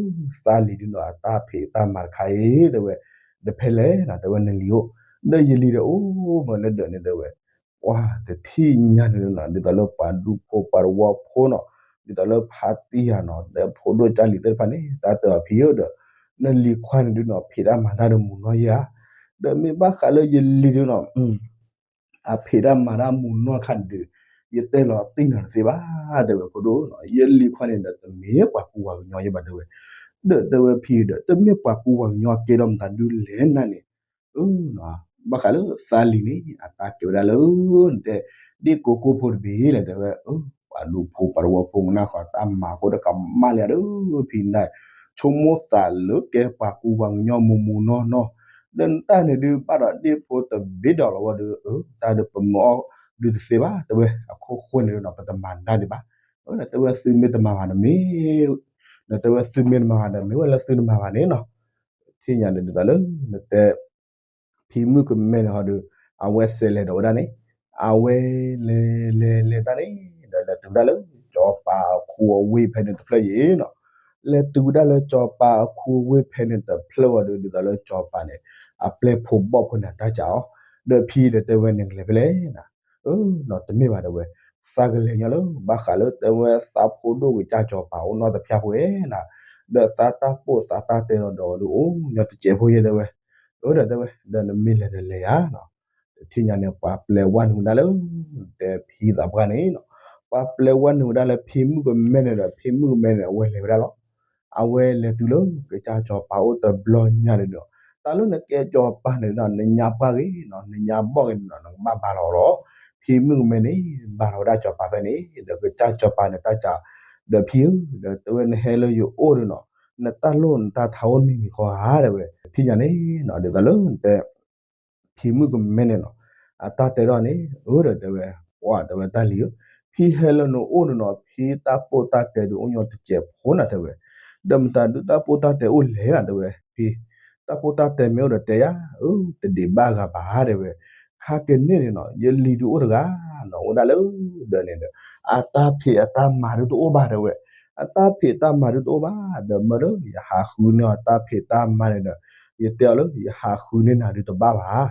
သးလံၤဒုးနီၤ အတၢ်ဖံးတၢ်မၤတခါအံၤ တဲဝဲ, ဒီးဖဲလဲၣ်နီၤ တဲဝဲနလံၤအိၣ်, ဒီးယလံၤဒီးအိၣ်မးလၢဒၢးန့ၣ် တဲဝဲ, ပှၤတထံၣ်ညါန့ၣ်နီၤ ဒ်သိးလၢပှၤဒူဖိပှၤတဝီဖိနီၤ, ဒ်သိးလၢဖါတံၢ်ယၤနီၤ ဒီးဖိဒိၣ်ကၢ်လံၤသ့ၣ်တဖၣ်န့ၣ် တၢ်တဲအီၤဖံဧၢဒီး နလံၤခွါန့ၣ်ဒုးနီၤ ဖံးတၢ်မၤတၢ်ဒီးမူးနီၢ်ယဲဧါ, ဒီးမ့ၢ်ဘၣ်ဃးလၢယလံၤဒုးနီၤ အဖံးတၢ်မၤတၢ်မူးနီၢ်ခါန့ၣ်ဒုး ယတဲလီၤတံၢ်နီၤတသ့ဘၣ် တဲဝဲဖိဒိၣ်နီၤ, ယလံၤခွါန့ၣ်ဒီး တမ့ၢ်ပှၤကူပှၤကညီယဲဘၣ်တဲဝဲ, ဒီးတဲဝဲဖံဒီး တမ့ၢ်ပှၤကူပှၤကညီကဲဒီးမတၤဒုးလဲၣ်နၤန့ၣ်, ဘၣ်ဃးလၢသးလံၤန့ၣ် အတၢ်ကဲဝဲဒၣ်လၢ နတဲ ဒ့ၣ်ကိကိၢ်ဖိတဘ့ၣ်လဲၣ်တဲဝဲ, ပှၤဒူဖိပှၤတဝီဖိကနၣ်ဃီတၢ်မၤဃိဒီးကမၣ်လၢယၤဒီး ဖံန့ၣ် ဆိကမိၣ်သးလၢကဲပှၤကူပှၤကညီမူးမူးနီၢ်နီၢ်, ဒီးနတၢ်န့ၣ်ဒုးဘၣ်ဒီးဒ့ၣ်ဖိတဘ့ၣ်ဒီးလီၤဝဲဒီး တၢ်ဒုးပမၢအီၣ်ဒုးတသ့ဘၣ် တဲဝဲ, အခိၣ်ဃိန့ၣ်ဒီး ပတမၤတၢ်ဒံးဘၣ်, ဒီးတဲဝဲသုမ့ၢ်တမၤဘၣ်ဒီးမ့ၢ်, ဒီးတဲဝဲသုမ့ၢ်တမၤဘၣ်ဒီးမ့ၢ်ဝဲလၢသုတမၤဘၣ်န့ၣ်နီၤ, ထံၣ်ညါန့ၣ်ဒ်သိးလၢ နတဲ ဖံမုၣ်ကမဲန့ၣ်ဟီဒီး အဝဲစဲးလဲၤဒီးဝဲဒၣ်န့ၣ် အဝဲလဲၤလဲၤလဲၤတၢ်န့ၣ် ဒီးလဲၤတုၤဝဲဒၣ်လၢ စီၤပၤအခူအဝ့ၢ်ဖဲန့ၣ်တဖျၢၣ်အံၤနီၤ. လဲၤတုၤဝဲဒၣ်လၢ စီၤပၤအခူအဝ့ၢ်ဖဲန့ၣ်တဖျၢၣ်ဝံၤဒီး ဒ်သိးလၢစီၤပၤန့ၣ် အပျဲၢ်ဖိဘီၣ်ဖိန့ၣ် တၢ်ကးအီၤ, ဒီးဖံဒီးတဲဝဲ နကလဲၤဖဲလဲၣ်နီၤ. အၢ နီၤ တမ့ၢ်ဘၣ်တဲဝဲ, သးကလဲၤညီလၢ ဘၣ်ဃးလၢတဲဝဲ သးဖိဒိၣ်ကစၢ်စီၤပၤအိၣ်နီတဖျၢၣ်ဖိဧါနီၤ, ဒီးသးတၢ်ပိာ်သးတၢ်တဲဒီးဒီးဒုးအိၣ်ညီတစဲးဖိယဲတဲဝဲ. အၢ ဒီးတဲဝဲ ဒီးနမ့ၢ်လဲၤဒီးလဲၤယၤနီၤ. တထံၣ်ညါန့ၣ် ပှၤပျဲဝဲနုာ်ဝဲဒၣ်လၢ တဲဖံသးပှၢ်န့ၣ်နီၤ, ပှၤပျဲဝဲနုာ်ဝဲဒၣ်လၢဖံမုၣ်ကမဲန့ၣ်ဒီး ဖံမုၣ်ကမဲန့ၣ် အဝဲလဲၤဝဲဒၣ်လီၤ. အဝဲလဲၤတုၤလၢ ကစၢ်စီၤပၤအိၣ်တဘျီညါန့ၣ်ဒီး တၢ်လၢနကဲစီၤပၤန့ၣ်ဒီး နညါပှၢ်ဂ့ၤနီၤ နညါဘီၣ်ဂ့ၤန့ၣ်နီၤ နကဘၣ်ဘါလီၤလီၤ. ဖံမုၣ်ကမဲန့ၣ် ဘါလီၤဝဲဒၣ်စီၤပၤဖဲန့ၣ် ဒီးကစၢ်စီၤပၤန့ၣ်တၢ်ကး, ဒီးဖံဧၢ ဒီးတဲဝဲ နဟဲလၢယအိၣ်ဒီးနီၤ, နတၢ်လိၣ်နတၢ်ထးအိၣ်မံၤမံၤဃီဧါတဲဝဲ. တထံၣ်ညါန့ၣ်နီၤ ဒ်သိးလၢနတဲ ဖံမုၣ်ကမဲန့ၣ်နီၤ အတၢ်တဲဒၣ်န့ၣ် အၢ ဒီးတဲဝဲ, ပှၤတဲဝဲတၢ်လံၤဧၢ, ဖံဟဲလၢနအိၣ်ဒီးနီၤ ဖံတၢ်ပိာ်တၢ်တဲဒုးအိၣ်ညီတစဲးဖိနၤတဲဝဲ, ဒီးမတၤဒုးတၢ်ပိာ်တၢ်တဲအိၣ်လဲၣ်နၤတဲဝဲ, ဖံ တၢ်ပိာ်တၢ်တဲမ့ၢ်အိၣ်ဒီးတဲယၤ, အၢ တဒံးဘၣ်ဂၤဘၣ်တဲဝဲ, ခါကန့ၣ်န့ၣ်နီၤ ယလံၤဒုးအိၣ်တဂၤနီၤ အိၣ်ဒၣ်လၢ ဒီးန့ၣ်ဒီး အတၢ်ဖံးအတၢ်မၤဒုးတအိၣ်ဘၣ်တဲဝဲ, အတၢ်ဖံးတၢ်မၤဒုးတအိၣ်ဘၣ် ဒီးမၢဒီး ယဟးဃုန့ၢ်အီၤတၢ်ဖံးတၢ်မၤန့ၣ်ဒီး ယတဲအီၤလၢယဟးဃုန့ၢ်နၤဒုးတဘၣ်ဘၣ်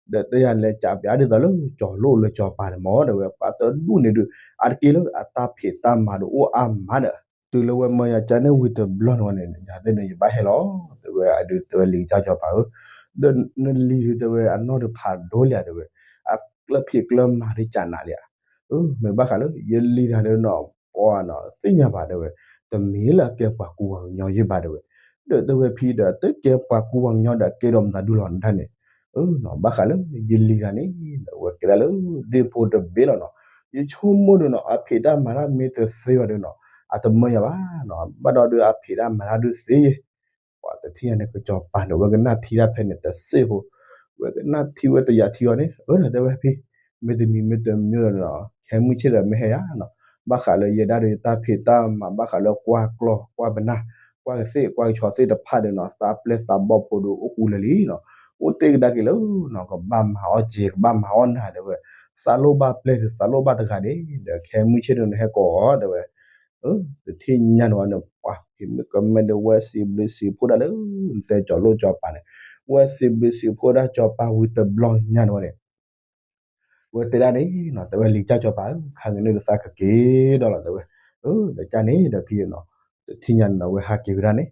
ဒီးတဲယၤလဲၤကးပၠးဒ်သိးလၢ ကၠီၤလိၣ်လၢစီၤပၤန့ၣ်မၢတဲဝဲ ပှၤတဒူၣ်န့ၣ်ဒုး အါတက့ၢ်လၢအတၢ်ဖံးတၢ်မၤဒုးအိၣ်အါမးဒီး တုၤလၢဝဲမၢယၤကန့ၢ်ဝံၤတဘျီန့ၣ်ဝဲန့ၣ် ယၤသ့ၣ်န့ၣ် ယဘၣ်ဟဲလီၤ တဲဝဲ အဒုးတဲဝဲလံၤကစၢ်စီၤပၤဧၢ, ဒီးနလံၤဒုးတဲဝဲအနီၢ်ဒုးဖးဒိၣ်လံဧါတဲဝဲ, အကျၢၢ်ဖံးကျၢၢ်မၤဒုးကးနးလံဧါ, မ့ၢ်ဘၣ်ဃးလၢ ယလံၤတဂၤဒီးနီၤ ပှၤနီၤသ့ၣ်ညါဘၣ်တဲဝဲ, တမ့ၢ်လၢအကဲပှၤကူပှၤကညီယဲၢ်ဘၣ်တဲဝဲ, ဒီးတဲဝဲဖံဒီး တကဲပှၤကူပှၤကညီဒီးကဲဒီးမတၤဒုလီၤနတၢ်န့ၣ်, ဘၣ်ဃးလၢ ယလံၤတဂၤန့ၣ် ဒီးအဝဲကဲဒၣ်လၢဒ့ၣ်ဖိတဘ့ၣ်လီၤနီၤ, ယဆိကမိၣ်ဒီးနီၤ အဖံးတၢ်မၤတၢ်မ့ၢ်တသ့ဘၣ်ဒီးနီၤ အတမၢယၤဘၣ်နီၤ, ဘၣ်ဒီးဒုးအဖံးတၢ်မၤတၢ်ဒုးသ့ယဲၢ် ပှၤတထံၣ်ညါန့ၣ် ကစီၤပၤန့ၣ် ဝဲကနၣ်ထံတၢ်ဖဲန့ၣ်တစ့ၢ်ဖိ, ဝဲကနၣ်ထံဝဲတယာ်ထံအီၤန့ၣ် အၢ ဒီးတဲဝဲဖံ, မ့တမံၤမ့တမံၤဒီးနီၤ ခဲမုၢ်ဆ့ၣ်ဒီးမ့ၢ်ဟဲယၤနီၤ, ဘၣ်ဃးလၢယဲဒၣ်ဒီးယတၢ်ဖံးတၢ်မၤ ဘၣ်ဃးလၢကွၢ်ကျီၢ် ကွၢ်ပနၢ် ကွၢ်ကသ့ၣ် ကွၢ်ကဆီသ့ၣ်တဖၣ်ဒီးနီၤ သးပျဲၢ်သးဘီၣ်ဖိဒီးအိၣ်ကူလၢာ်လံနီၤ, အိၣ်တ့ၢ်ကဒါက့ၤလၢနီၤ ကဘၣ်မၤအီၣ်စ့ၤ ကဘၣ်မၤအီၣ်နၤတဲဝဲ, သးလိၣ်ဘၣ်ပျဲၢ်ဒီး သးလိၣ်ဘၣ်တဂၤန့ၣ် ဒီးခဲမုၢ်ဆ့ၣ်ဒီးနဟဲကိးအီၤတဲဝဲ တထံၣ်ညါန့ၣ်ဝဲန့ၣ် ပှၤဖံးမုၣ်ကမဲဒီးဝဲစံးဘျုးစံးဖှိၣ်ဒၣ်လၢ နတဲကၠီၤလိၣ်ကၠီၤပၤန့ၣ်, ဝဲစံးဘျုးစံးဖှိၣ်ဒၣ်ကၠီၤပၤဝံၤတဘျီညါန့ၣ်ဝဲန့ၣ် ဝဲတဲဒၣ်န့ၣ်နီၤ တဲဝဲလံၤကစၢ်ကၠီၤပၤဧၢ ခါက့ၤန့ၣ်ဒုးသးကက့ၤဒီးလီၤတဲဝဲ, ဒီးကၢ်န့ၣ်ဒီးဖံနီၤ, တထံၣ်ညါန့ၣ်နီၤ ဝဲဟးက့ၤဝဲဒၣ်န့ၣ်,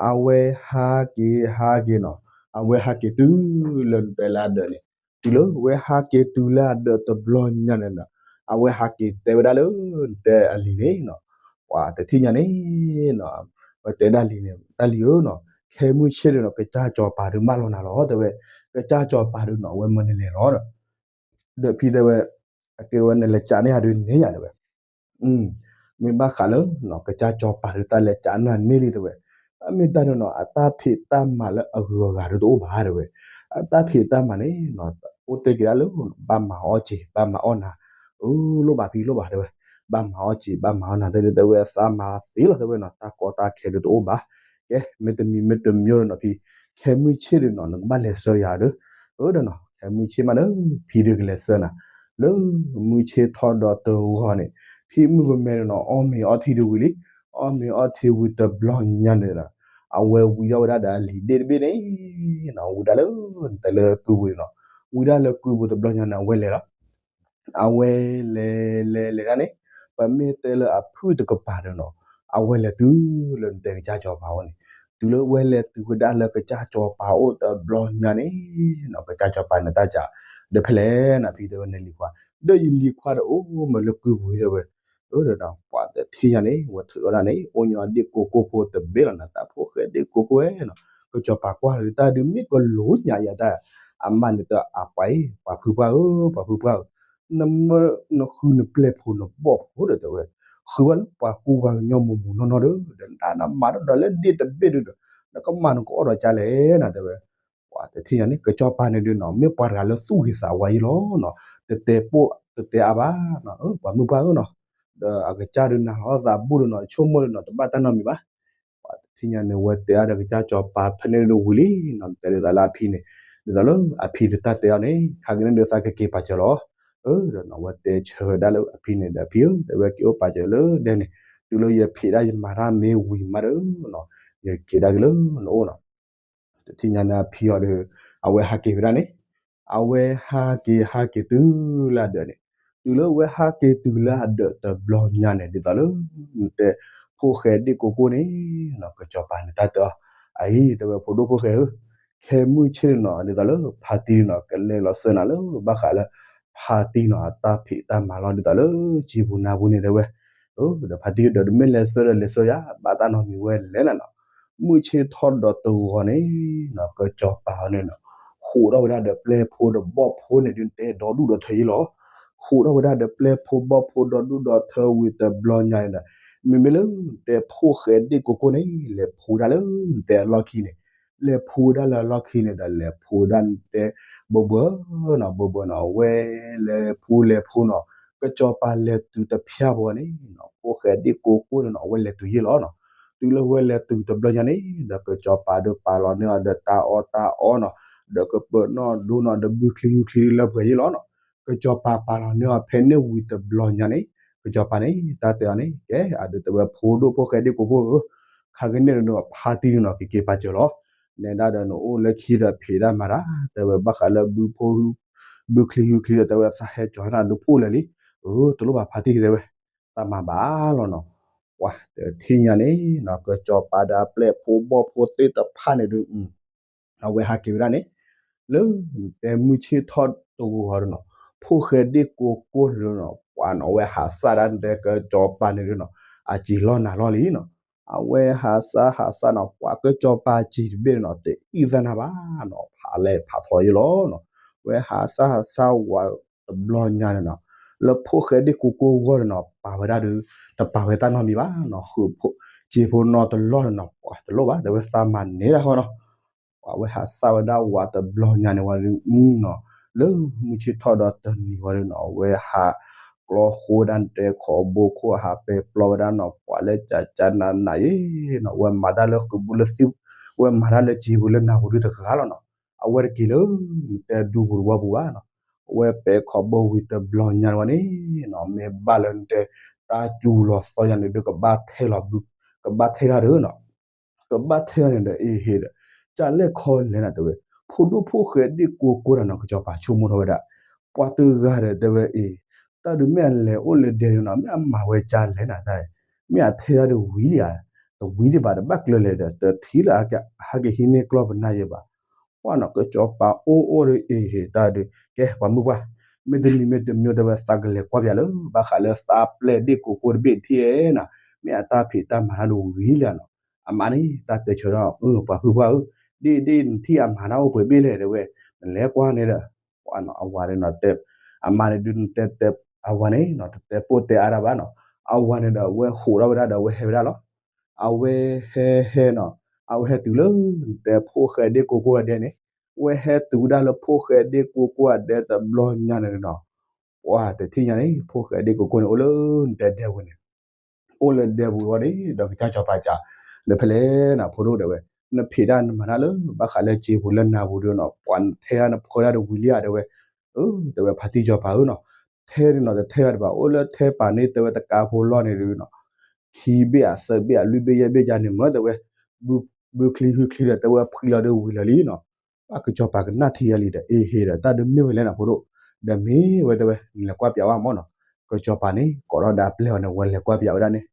အဝဲဟးက့ၤဟးက့ၤနီၤ, အဝဲဟးက့ၤတုၤလၢနတဲလၢအဒၢးန့ၣ်, တုၤလၢဝဲဟးက့ၤတုၤလၢအဒၢးတဘျီညါန့ၣ်နီၤ, အဝဲဟးက့ၤတဲဝဲဒၣ်လၢ နတဲအလံၤန့ၣ်နီၤ, ပှၤတထံၣ်ညါန့ၣ်နီၤ, ဝဲတဲဒၣ်လံၤန့ၣ် တၢ်လံၤဧၢနီၤ, ခဲမုၢ်ဆ့ၣ်ဒီးနီၤ ကစၢ်ကၠီၤပၤဒုးမၢလီၤနၤလီၤတဲဝဲ, ကစၢ်ကၠီၤပၤဒုးနီၤ အဝဲမၢနလဲၤလီၤဒီး ဒီးဖံတဲဝဲ, အကဲဝဲနလဲၤကးန့ၢ်ယၤဒုးန့ၢ်ယၤတဲဝဲ, မ့ၢ်ဘၣ်ဃးလၢ ကစၢ်ကၠီၤပၤဒုးသးလဲၤကးန့ၢ်န့ၢ်လံတဲဝဲ, အမ့ၢ်တၢ်ဒုးနီၤ အတၢ်ဖံးတၢ်မၤလၢအဂုၤအဂၤဒုးတအိၣ်ဘၣ်တဲဝဲ, အတၢ်ဖံးတၢ်မၤန့ၣ်နီၤ အိၣ်တ့ၢ်က့ၤဒၣ်လၢ ဘၣ်မၤအီၣ်စ့ၤ ဘၣ်မၤအီၣ်နၤ, အၢ လိၣ်ဘၣ်ဖံလိၣ်ဘၣ်တဲဝဲ, ဘၣ်မၤအီၣ်စ့ၤ ဘၣ်မၤအီၣ်နၤတဲဒုးတဲဝဲ သးမၤသ့လီၤတဲဝဲနီၤ တၢ်ကီတၢ်ခဲဒုးတအိၣ်ဘၣ်, ကဲ မ့တမံၤမ့တမံၤဒီးနီၤဖံ, ခဲမုၢ်ဆ့ၣ်ဒီးနီၤ နကဘၣ်လဲၤဆှၢယၤဒီး, အၢဒီးနီၤ ခဲမုၢ်ဆ့ၣ်မးဒီး ဖံဒုးကလဲၤဆှၢနၤ, လၢမုၢ်ဆ့ၣ်ထီၣ်ဒီးတဂီၤန့ၣ်, ဖံမုၣ်ကမဲဒီးနီၤ အီၣ်မ့ၤအီထံဒုးဝံၤလံ, အီၣ်မ့ၤအီထံဝံၤတဘျီညါန့ၣ်ဒီး, အဝဲဝံၤထီၣ်ဝဲဒၣ်ဒီးအလံၤဒ့ၣ်တဘ့ၣ်န့ၣ်နီၤ ဝံၤဒၣ်လၢ တဲလၢကုၢ်ပူၤန့ၣ်နီၤ, ဝံၤဒၣ်လၢကုၢ်ပူၤတဘျီညါန့ၣ် အဝဲလဲၤလီၤ အဝဲလဲၤလဲၤလဲၤဒၣ်န့ၣ်, ပမ့ၢ်တဲလၢအဖုၣ်တကပၤဒီးနီၤ, အဝဲလဲၤတုၤလၢနတဲကစၢ်ကၠီၤပၤအိၣ်န့ၣ်, တုၤလၢဝဲလဲၤတုၤဝဲဒၣ်လၢကစၢ်ကၠီၤပၤအိၣ်တဘျီညါန့ၣ်နီၤ ကစၢ်ကၠီၤပၤန့ၣ်တၢ်ကး, ဒီးဖဲလဲၣ်နၤဖံတဲဝဲနလံၤခွါ, ဒီးယလံၤခွါဒီးအိၣ်မးလၢကုၢ်ပူၤတဲဝဲ, အၢဒီးပှၤတထံၣ်ညါန့ၣ် ဝဲထုးထီၣ်ဒၣ်န့ၣ် အိၣ်ညီဒ့ၣ်ကိကိဖိတဘ့ၣ်လီၤနၤ တၢ်ဖိၣ်ဃဲဒ့ၣ်ကိကိဝဲနီၤ, ကစၢ်ကၠီၤပၤကွၢ်လၢတၢ်ဒုးမ့ၢ်ကလိၤညါယၤတၢ်, အမါန့ၣ်တအပှၤအံၤ ပှၤဖုပှၢ်ဧၢ ပှၤဖုပှၢ်ဧၢ, နမၢနဃုနပျဲၢ်ဖိနဘီၣ်ဖိဒီးတဲဝဲ, ဃုဝဲလၢပှၤကူပှၤကညီမိၢ်မိၢ်နီၢ်နီၢ်ဒီး ဒီးနမၤတၢ်ဒီးလၢဒ့ၣ်တဘ့ၣ်ဒုးဒီး နကမၤနကအီၣ်ဒီးကလဲၣ်နၤတဲဝဲ, ပှၤတထံၣ်ညါန့ၣ် ကစၢ်ကၠီၤပၤန့ၣ်ဒုးနီၤ မ့ၢ်ပှၤတဂၤလၢသူၣ်ဂ့ၤသးဝါယံလီၤနီၤ, တတဲပိာ်တတဲအါဘၣ်နီၤ ပှၤမုၣ်ပှၢ်ဧၢနီၤ, ဒီးအကစၢ်ဒုးနၤလီၤသးဘူၣ်ဒီးနီၤ ဆိကမိၣ်ဒီးနီၤ တဘၣ်တၢ်နီတမံၤဘၣ် ပှၤတထံၣ်ညါန့ၣ် ဝဲတဲအါဒီးကစၢ်ကၠီၤပၤဖဲန့ၣ်ဒုးဝံၤလံနီၤ တဲဒ်သိးလၢအဖံန့ၣ်, ဒ်သိးလၢအဖံဒုးတၢ်တဲအီၤန့ၣ် ခါက့ၤန့ၣ်ဒုးသးကက့ၤပာ်စၢၤလီၤ, အၢ ဒီးနီၤ အဝဲတဲဆၢဝဲဒၣ်လၢအဖံန့ၣ်ဒီး ဖံဧၢ တဲဝဲ က့ၤအိၣ်ပာ်စၢၤလၢဒဲန့ၣ်, တုၤလၢယဖံးဒၣ်ယမၤတၢ်မ့ၢ်ဝံၤမးဒီးနီၤ, ယက့ၤဒၣ်က့ၤလၢနအိၣ်နီၤ. တထံၣ်ညါန့ၣ်အဖံအီၤဒီး အဝဲဟးက့ၤဝဲဒၣ်န့ၣ်, အဝဲဟးက့ၤဟးက့ၤတုၤလၢအဒၢးန့ၣ်, တုၤလၢအဝဲဟးက့ၤတုၤလၢအဒၢးတဘျီညါန့ၣ် ဒ်သိးလၢ နတဲ ဖိၣ်ဃဲဒ့ၣ်ကိကိၢ်န့ၣ်နီၤ ကစီၤပၤန့ၣ်တၢ်တဲအီၤ, အအံၤ တဲဝဲ ဖိဒိၣ်ဖိၣ်ဃဲဧၢ, ခဲမုၢ်ဆ့ၣ်န့ၣ်နီၤ ဒ်သိးလၢဖါတံၢ်န့ၣ်နီၤ ကလဲၤလီၤစၢနၤလၢဘၣ်ဃးလၢ ဖါတံၢ်နီၤ အတၢ်ဖံးတၢ်မၤလီၤ ဒ်သိးလၢစံာ်ပူၤနၤပူၤန့ၣ် တဲဝဲ, ဒီးဖါတံၢ်ဒီး တမ့ၢ်လဲၤစၢဒီးလဲၤစၢယၤ ဘၣ်တၢ်နီတမံၤဝဲလဲၣ်နၤနီၤ, မုၢ်ဆ့ၣ်ထီၣ်ဒီးတဂီၤန့ၣ်နီၤ ကစီၤပၤအီၤန့ၣ်နီၤ ဟူးထီၣ်ဝဲဒၣ်ဒီးပျဲၢ်ဖိဒီးဘီၣ်ဖိန့ၣ်ဒုး တဲဒီဒူၣ်ဒီထၢယ့လီၤ. ဟူးထီၣ်ဝဲဒၣ်ဒီးပျဲၢ်ဖိဘီၣ်ဖိဒီဒူၣ်ဒီထၢဝံၤတဘျီညါန့ၣ်ဒီး မ့မ့ၢ်လၢနတဲဖိၣ်ဃဲဒ့ၣ်ကိကိၢ်န့ၣ် လဲၤဖူးဝဲဒၣ်လၢနတဲအလီၢ်ခံန့ၣ်, လဲၤဖူးဝဲဒၣ်လၢအလီၢ်ခံန့ၣ်ဒီး လဲၤဖူးဝဲဒၣ်နတဲ ဘၢဘၢနီၤ ဘၢဘၢနီၤ ဝဲလဲၤဖူးလဲၤဖူးနီၤ, ကစီၤပၤလဲၤတုၤတဖၠၣ်ပူၤန့ၣ်နီၤ ဖိၣ်ဃဲဒ့ၣ်ကိကိၢ်န့ၣ်နီၤ အဝဲလဲၤတုၤယ့လီၤနီၤ. တုၤလၢဝဲလဲၤတုၤတဘျီညါန့ၣ်ဒီး ကစီၤပၤဒီးပာ်လီၤန့ၢ်အီၤဒီးတၢ်အီၣ်တၢ်အီနီၤ, ဒီးကပၢၤနီၣ်ဒိနီၤ ဒီးဘုချံဟုချံလၢပှဲၤယ့လီၤနီၤ. ကစီၤပၤပာ်လီၤန့ၢ်အီၤဖဲန့ၣ်ဝံၤတဘျီညါန့ၣ် ကစီၤပၤန့ၣ် တၢ်တဲအီၤန့ၣ် ကဲ အဒုးတဲဝဲ ဖိဒိၣ်ဖိၣ်ဃဲဒ့ၣ်ကိကိၢ်ဧၢ, ခါကန့ၣ်ဒီးနဖါတံၢ်န့ၣ်နီၤ ကက့ၤပာ်စၢၤလီၤ. နဲဒၣ်ဒီးနအိၣ်လၢခံဒီးဖံးတၢ်မၤတၢ် တဲဝဲ ဘၣ်ဃးလၢဘုဖိ ဘုချံဟုချံဒီး တဲဝဲသးဟဲကၠီၤနၤဒုးဖှိၣ်လၢာ်လံ. အၢ တလိၣ်ဘၣ်ဖါတံၢ် တဲဝဲ တၢ်မၤဘၣ်လီၤနီၤ. ပှၤတထံၣ်ညါန့ၣ်နီၤ ကစီၤပၤဒီးအပျဲၢ်ဖိဘီၣ်ဖိသ့ၣ်တဖၣ်န့ၣ်ဒုး အဝဲဟးက့ၤဝဲဒၣ်န့ၣ် လၢနတဲမုၢ်ဆ့ၣ်ထီၣ်တဂီၤဒီးနီၤ ဖိၣ်ဃဲဒ့ၣ်ကိကိၢ်န့ၣ်ဒုးနီၤ ပှၤနီၤ အဝဲဟးစၢ်ဒၣ်နတဲကစီၤပၤန့ၣ်ဒုးနီၤ အစံာ်လီၢ်နၤလီၢ်လံနီၤ. အဝဲဟးစၢ်ဟးစၢ်နီၤ ပှၤကစီၤပၤစံာ်တဘ့ၣ်န့ၣ်နီၤ တအံၣ်သၣ်နၤဘၣ်နီၤ ဖးလဲၢ်ဖးထီယ့လီၤနီၤ. အဝဲဟးစၢ်ဟးစၢ်ဝးတဘျီညါန့ၣ်နီၤ လၢဖိၣ်ဃဲဒ့ၣ်ကိကိၢ်ဂီၢ်န့ၣ်နီၤ ပာ်ဝဲဒၣ်ဒီး တပာ်ဝဲတၢ်နီတမံၤဘၣ်နီၤ ဃုာ်ဖိ စံာ်ဖိနီၤတလီၢ်န့ၣ်နီၤ ပှၤတလိၣ်ဘၣ် တဲဝဲသးမၤန့ၢ်ဒၣ်ဃီနီၤ. ပှၤဝဲဟးစၢ်ဝဲဒၣ်ဝးတဘျီညါန့ၣ်ဝံၤဒီးနီၤ လၢမုၢ်ဆ့ၣ်ထီၣ်ဒီးတနံၤဝံၤဒီးနီၤ အဝဲဟးကျီဃိဝဲဒၣ်နတဲခီဘိခိၣ် ဟးပဲာ်ပျီဝဲဒၣ်နီၤ ပှၤလၢကကနနယ့နီၤ အဝဲမၤတၢ်လၢဃုာ်ဘိလၢသံ အဝဲမၤတၢ်လၢစံာ်ပူၤလၢနၤပူၤဒုးတဂၤလီၤနီၤ. အဝဲတက့ၤလၢ နတဲဒူပူၤတဝီပူၤဘၣ်နီၤ အဝဲပဲာ်ခီဘိဝံၤတဘျီညါဝဲန့ၣ်နီၤ မ့ၢ်ဘၣ်လၢနတဲ တၢ်စူၤလီၤသီယၤန့ၣ်ဒုး ကဘၣ်ထဲလီၤဘု ကဘၣ်ထဲဂၤဒီးနီၤ ကဘၣ်ထဲဂၤန့ၣ်ဒီး အ့ဟ့ဒီး ကလဲၣ်ခီလဲၣ်နၤ တဲဝဲ ဖိဒိၣ်ဖိၣ်ဃဲဒ့ၣ်ကိကိၢ်တၢ်နီၤ ကစီၤပၤဆိကမိၣ်ထီၣ်ဝဲဒၣ် ပှၤတဂၤဒီး တဲဝဲအ့ တၢ်ဒုးမ့ၢ်အလဲၤအိၣ်လဲၤဒဲးနီၤ မ့ၢ်အမၤဝဲကလဲၣ်နၤတၢ် မ့ၢ်အထဲဂၤဒီးဝံၤလံဧါ တဝံၤဒံးဘၣ်ဒီး ဘၣ်ကျၢၤလဲၣ်ဒီး တထံၣ်လၢအဟဲက့ၤဟံးန့ၢ်ကျီၢ်ပနၢ်ယဲဘၣ် ပှၤနီၤ ကစီၤပၤအိၣ်အိၣ်ဒီးအ့ဟ့တၢ်ဒီး ကဲပှၤမုၣ်ပှၢ် မ့တမံၤမ့တမံၤ တဲဝဲသးကလဲၤကွၢ်ပၠးလၢ ဘၣ်ဃးလၢသးပျဲၢ်ဒ့ၣ်ကိကိၢ်တဘ့ၣ်ထံၣ်ဧဲနၤ မ့ၢ်အတၢ်ဖံးတၢ်မၤတၢ်ဒီးဝံၤလံဧါနီၤ အမါန့ၣ် တၢ်တဲဆၢဒီး ပှၤဖုပှၢ်ဧၢ ဒ့ၣ်ဒ့ၣ်နထံၣ်အမၤတၢ်အိၣ်ပှဲၤဘ့ၣ်လဲၣ် တဲဝဲ နလဲၤကွၢ်န့ၣ်ဒီး ပှၤနီၤ အဝၤန့ၣ်နီၤ တဲ အမါန့ၣ်ဒုးနတဲတဲ အဝၤန့ၣ်နီၤ တတဲပိၢ်တဲအါတၢ်ဘၣ်နီၤ အဝၤန့ၣ်ဒီး အဝဲဟူးထီၣ်ဝဲဒၣ်ဒီး အဝဲဟဲဝဲဒၣ်လီၤ အဝဲဟဲဟဲနီၤ အဝဲဟဲတုၤလၢ နတဲဖိၣ်ဃဲဒ့ၣ်ကိကိၢ်အဒဲန့ၣ် အဝဲဟဲတုၤဝဲဒၣ်လၢဖိၣ်ဃဲဒ့ၣ်ကိကိၢ်အဒဲတဘျီညါန့ၣ်နီၤ ပှၤတထံၣ်ညါန့ၣ် ဖိၣ်ဃဲဒ့ၣ်ကိကိၢ်န့ၣ် အိၣ်လၢနတဲဒဲပူၤန့ၣ် အိၣ်လၢဒဲပူၤဝံၤန့ၣ် ဒီးကစၢ်စီၤပၤစံး ဒီးဖဲလဲၣ်နၤ ဖိဒိၣ်တဲဝဲ နဖံးတၢ်နမၤတၢ်လၢ ဘၣ်ဃးလၢစံာ်ပူၤလၢနၤပူၤဒီးနီၤ ပှၤထဲဂၤနဖှၢဒၣ်ဒီးဝံၤလံဧါ တဲဝဲ တဲဝဲဖါတံၢ်စီၤပၤဧၢနီၤ ထဲန့ၣ်နီၤ တထဲဂၤတဘၣ် အိၣ်လၢထဲပာ်န့ၢ်တဲဝဲတကးဖိလီၢ်န့ၣ်ဒီးနီၤ ခံဘ့ၣ်အသၢဘ့ၣ်အလွံၢ်ဘ့ၣ်ယဲၢ်ဘ့ၣ်ယါန့ၣ်မ့ၢ်တဲဝဲ ဘုချံဟုချံဒီး တဲဝဲဖှံလီၤဒီးဝံၤလၢာ်လံနီၤ ဘၣ်ကစီၤပၤကနၣ်ထံယဲၢ်လံဒီး အ့ဟ့ဒီး တၢ်ဒုးမ့ၢ်ဝဲလဲၣ်နၤ ဖိဒိၣ် ဒီးမ့ၢ်ဝဲတဲဝဲ နလဲၤကွၢ်ပၠးဝဲမ့ၢ်နီၤ ကစီၤပၤန့ၣ် ကိးထီၣ်ဒီးအပျဲၢ်အီၤန့ၣ် ဝဲလဲၤကွၢ်ပၠးဝဲဒၣ်န့ၣ်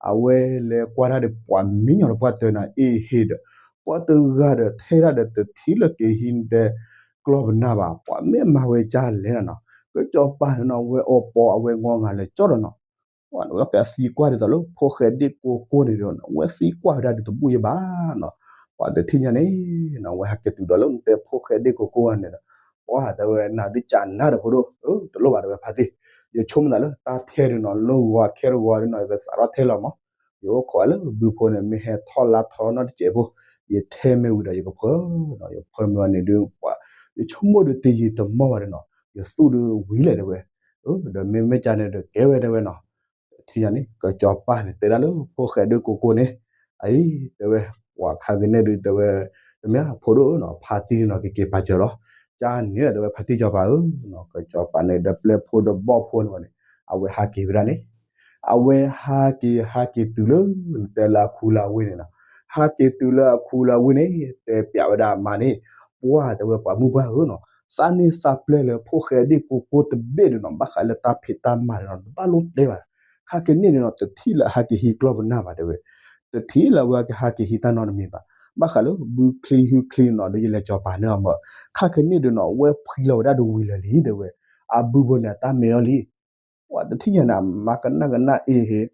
အဝဲလဲၤကွၢ်တၢ်ဒီး ပှၤမံညီၤလၢပှၢ်တၢၢ်နၤ အ့ဟ့ဒီး ပှၤတဂၤဒီး ထဲဒၣ်ဒီးတထံၣ်လၢက့ၤဟံးနတဲ ကျီၢ်ပနၢ်ဘၣ် ပှၤမ့ၢ်မၤဝဲကလဲၣ်နၤနီၤ ကစီၤပၤန့ၣ်နီၤ ဝဲအီပီအဝဲငီငၤလၢာ်ကၠီဒီးနီၤ ပှၤန့ၣ် ဝဲကသံကွၢ်ဒ်သိးလၢ ဖိၣ်ဃဲဒ့ၣ်ကိကိၢ်န့ၣ်ဒီး ဝဲသံကွၢ်ဝဲဒၣ်ဒ်တဘူၣ်ယဲဘၣ်နီၤ ပှၤတထံၣ်ညါန့ၣ်နီၤ ဝဲဟဲက့ၤတုၤဒီးလၢနတဲဖိၣ်ဃဲဒ့ၣ်ကိကိၢ်န့ၣ်ဒီး ပှၤတဲဝဲနၤဒုးကနၣ်ဒီးဖိဒိၣ် တလိၣ်ဘၣ်တဲဝဲဖါတံၢ် ယဆိကမိၣ်သးလၢတၢ်ထဲဒုးနီၤ လၢဂီၤခဲတဂီၤဒုးနီၤ ယကစးထီၣ်ထဲလီၤမး ယအိၣ်ခိးလၢဘုဖိန့ၣ် မ့ၢ်ဟဲထီၣ်လါထီနီတစဲးဖိ ယထဲမ့ၢ်ဝံၤဒီးယကဖၢနီၤ ယဖၢမ့ၢ်ဝံၤန့ၣ်ဒုး ပှၤ ယဆိကမိၣ်ဒုးတယံာ်တမီၢ်ဘၣ်ဒီးနီၤ ယသူၣ်ဒုးဝံၤလဲၣ်တဲဝဲ ဒီးမ့မ့ၢ်ကန့ၣ်ဒီးကဲဝဲတဲဝဲနီၤ ထံၣ်ညါန့ၣ် ကစီၤပၤန့ၣ် တဲဒၣ်လၢဖိၣ်ဃဲဒ့ၣ်ကိကိၢ်န့ၣ် အအံၤ တဲဝဲ ပှၤခါကန့ၣ်ဒုးတဲဝဲ တမ့ၢ်ဖိဒိၣ်နီၤ ဖါတံၢ်နီၤ ကက့ၤပာ်စၢၤလီၤ ကန့ၣ်ဒီးတဲဝဲဖါတံၢ်စီၤပၤဧၢ, ကစီၤပၤန့ၣ်ဒီးပျဲၢ်ဖိဒီးဘီၣ်ဖိန့ၣ်န့ၣ် အဝဲဟးက့ၤဝဲဒၣ်န့ၣ်, အဝဲဟးက့ၤဟးက့ၤတုၤလၢ နတဲလၢအခူလၢဝ့ၢ်န့ၣ်နီၤ, ဟးက့ၤတုၤလၢအခူလၢဝ့ၢ်န့ၣ် တဲပျးဝဲဒၣ်အမါန့ၣ်, ပှၢ်တဲဝဲပှၤမုၣ်ပှၢ်ဧၢနီၤ, သးန့ၢ်သးပျဲၢ်လၢဖိၣ်ဃဲဒ့ၣ်ကိကိၢ်တဘ့ၣ်ဒီးနီၤ, ဘၣ်ဃးလၢတၢ်ဖံးတၢ်မၤန့ၣ်နီၤ တဘၣ်လိၣ်တဲဘၣ်, ခါကန့ၣ်န့ၣ်နီၤ တထံၣ်လၢအဟးက့ၤဟံးကျီၢ်ပနၢ်ဘၣ်တဲဝဲ, တထံၣ်လၢအဝဲကဟးက့ၤဟံးတၢ်နီတမံၤဘၣ်, ဘၣ်ဃးလၢဘုချံဟုချံနီၤ ဒီးယလဲၤကၠီၤပၤန့ၢ်အီၤမၢ်, ခါကန့ၣ်ဒီးနီၤ ဝဲဖှံလီၤဝဲဒၣ်တဝံၤလၢာ်လံတဲဝဲ, အဘုဖိန့ၣ် အတၢ်မ့ၢ်အီၤလံ, ပှၤတထံၣ်ညါန့ၣ် အမါကနၣ်ကနၣ်အ့ဟ့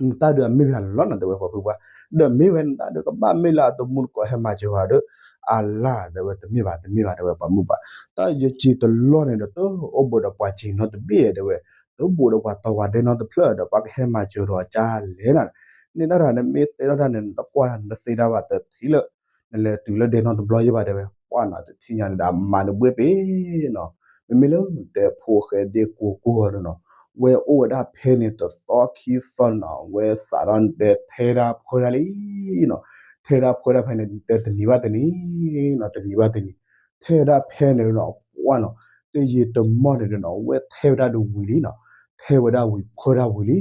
နတၢ်ဒုးအမ့ၢ်ဝဲလီၤနီၤ တဲဝဲပှၤဖုပှၢ်, ဒီးမ့ၢ်ဝဲနတၢ်ဒုးကဘၣ်မ့ၢ်လၢအတမူတကိးဟဲမၤစၢၤဝဲဒီး, အလၢ်တဲဝဲ တမ့ၢ်ဘၣ် တမ့ၢ်ဘၣ်တဲဝဲပှၤမုၣ်ပှၢ်, တၢ်ယစ့ၤတလီၢ်န့ၣ်ဒီး တအိၣ်ဘူးဒီးပှၤစ့ၤနီတဘ့ၣ်တဲဝဲ, တအိၣ်ဘူးဒီးပှၤတီၤဝၤဒဲနီတဖျၢၣ်ဒီး ပှၤကဟဲမၤစၢၤဒီးကလဲၣ်နၤ, န့ၣ်ဒၣ်တၢ်နမ့ၢ်တဲထီၣ်တၢ်န့ၣ် နတကွၢ်တၢ်နတသ့တၢ်ဘၣ် တထံၣ်လၢ နလဲၤတုၤလၢဒဲနီတဘျီယဲၢ်ဘၣ်တဲဝဲ, ပှၢ်နီၤတထံၣ်ညါန့ၣ်ဒီးအမါန့ၣ်ဘှ့ၣ်ပ့ၤနီၤ, မ့မ့ၢ်လၢနတဲဖိၣ်ဃဲဒ့ၣ်ကိကိၢ်ဒီးနီၤ, ဝဲအိၣ်ဝဲဒၣ်ဖဲန့ၣ်တသီခံသီနီၤ, ဝဲစးထီၣ်နတဲထဲဒၣ်ဖှၢဒၣ်လံနီၤ, ထဲဒၣ်ဖှၢဒၣ်ဖဲန့ၣ် နတဲတနံၤဘၣ်တနံၤနီၤ တနံၤဘၣ်တနံၤ, ထဲဒၣ်ဖဲန့ၣ်နီၤ ပှၢ်နီၤ, တယံာ်တမီၢ်န့ၣ်ဒီးနီၤ ဝဲထဲဝဲဒၣ်တဝံၤလံနီၤ, ထဲဝဲဒၣ်ဝံၤဖှၢဒၣ်ဝံၤလံ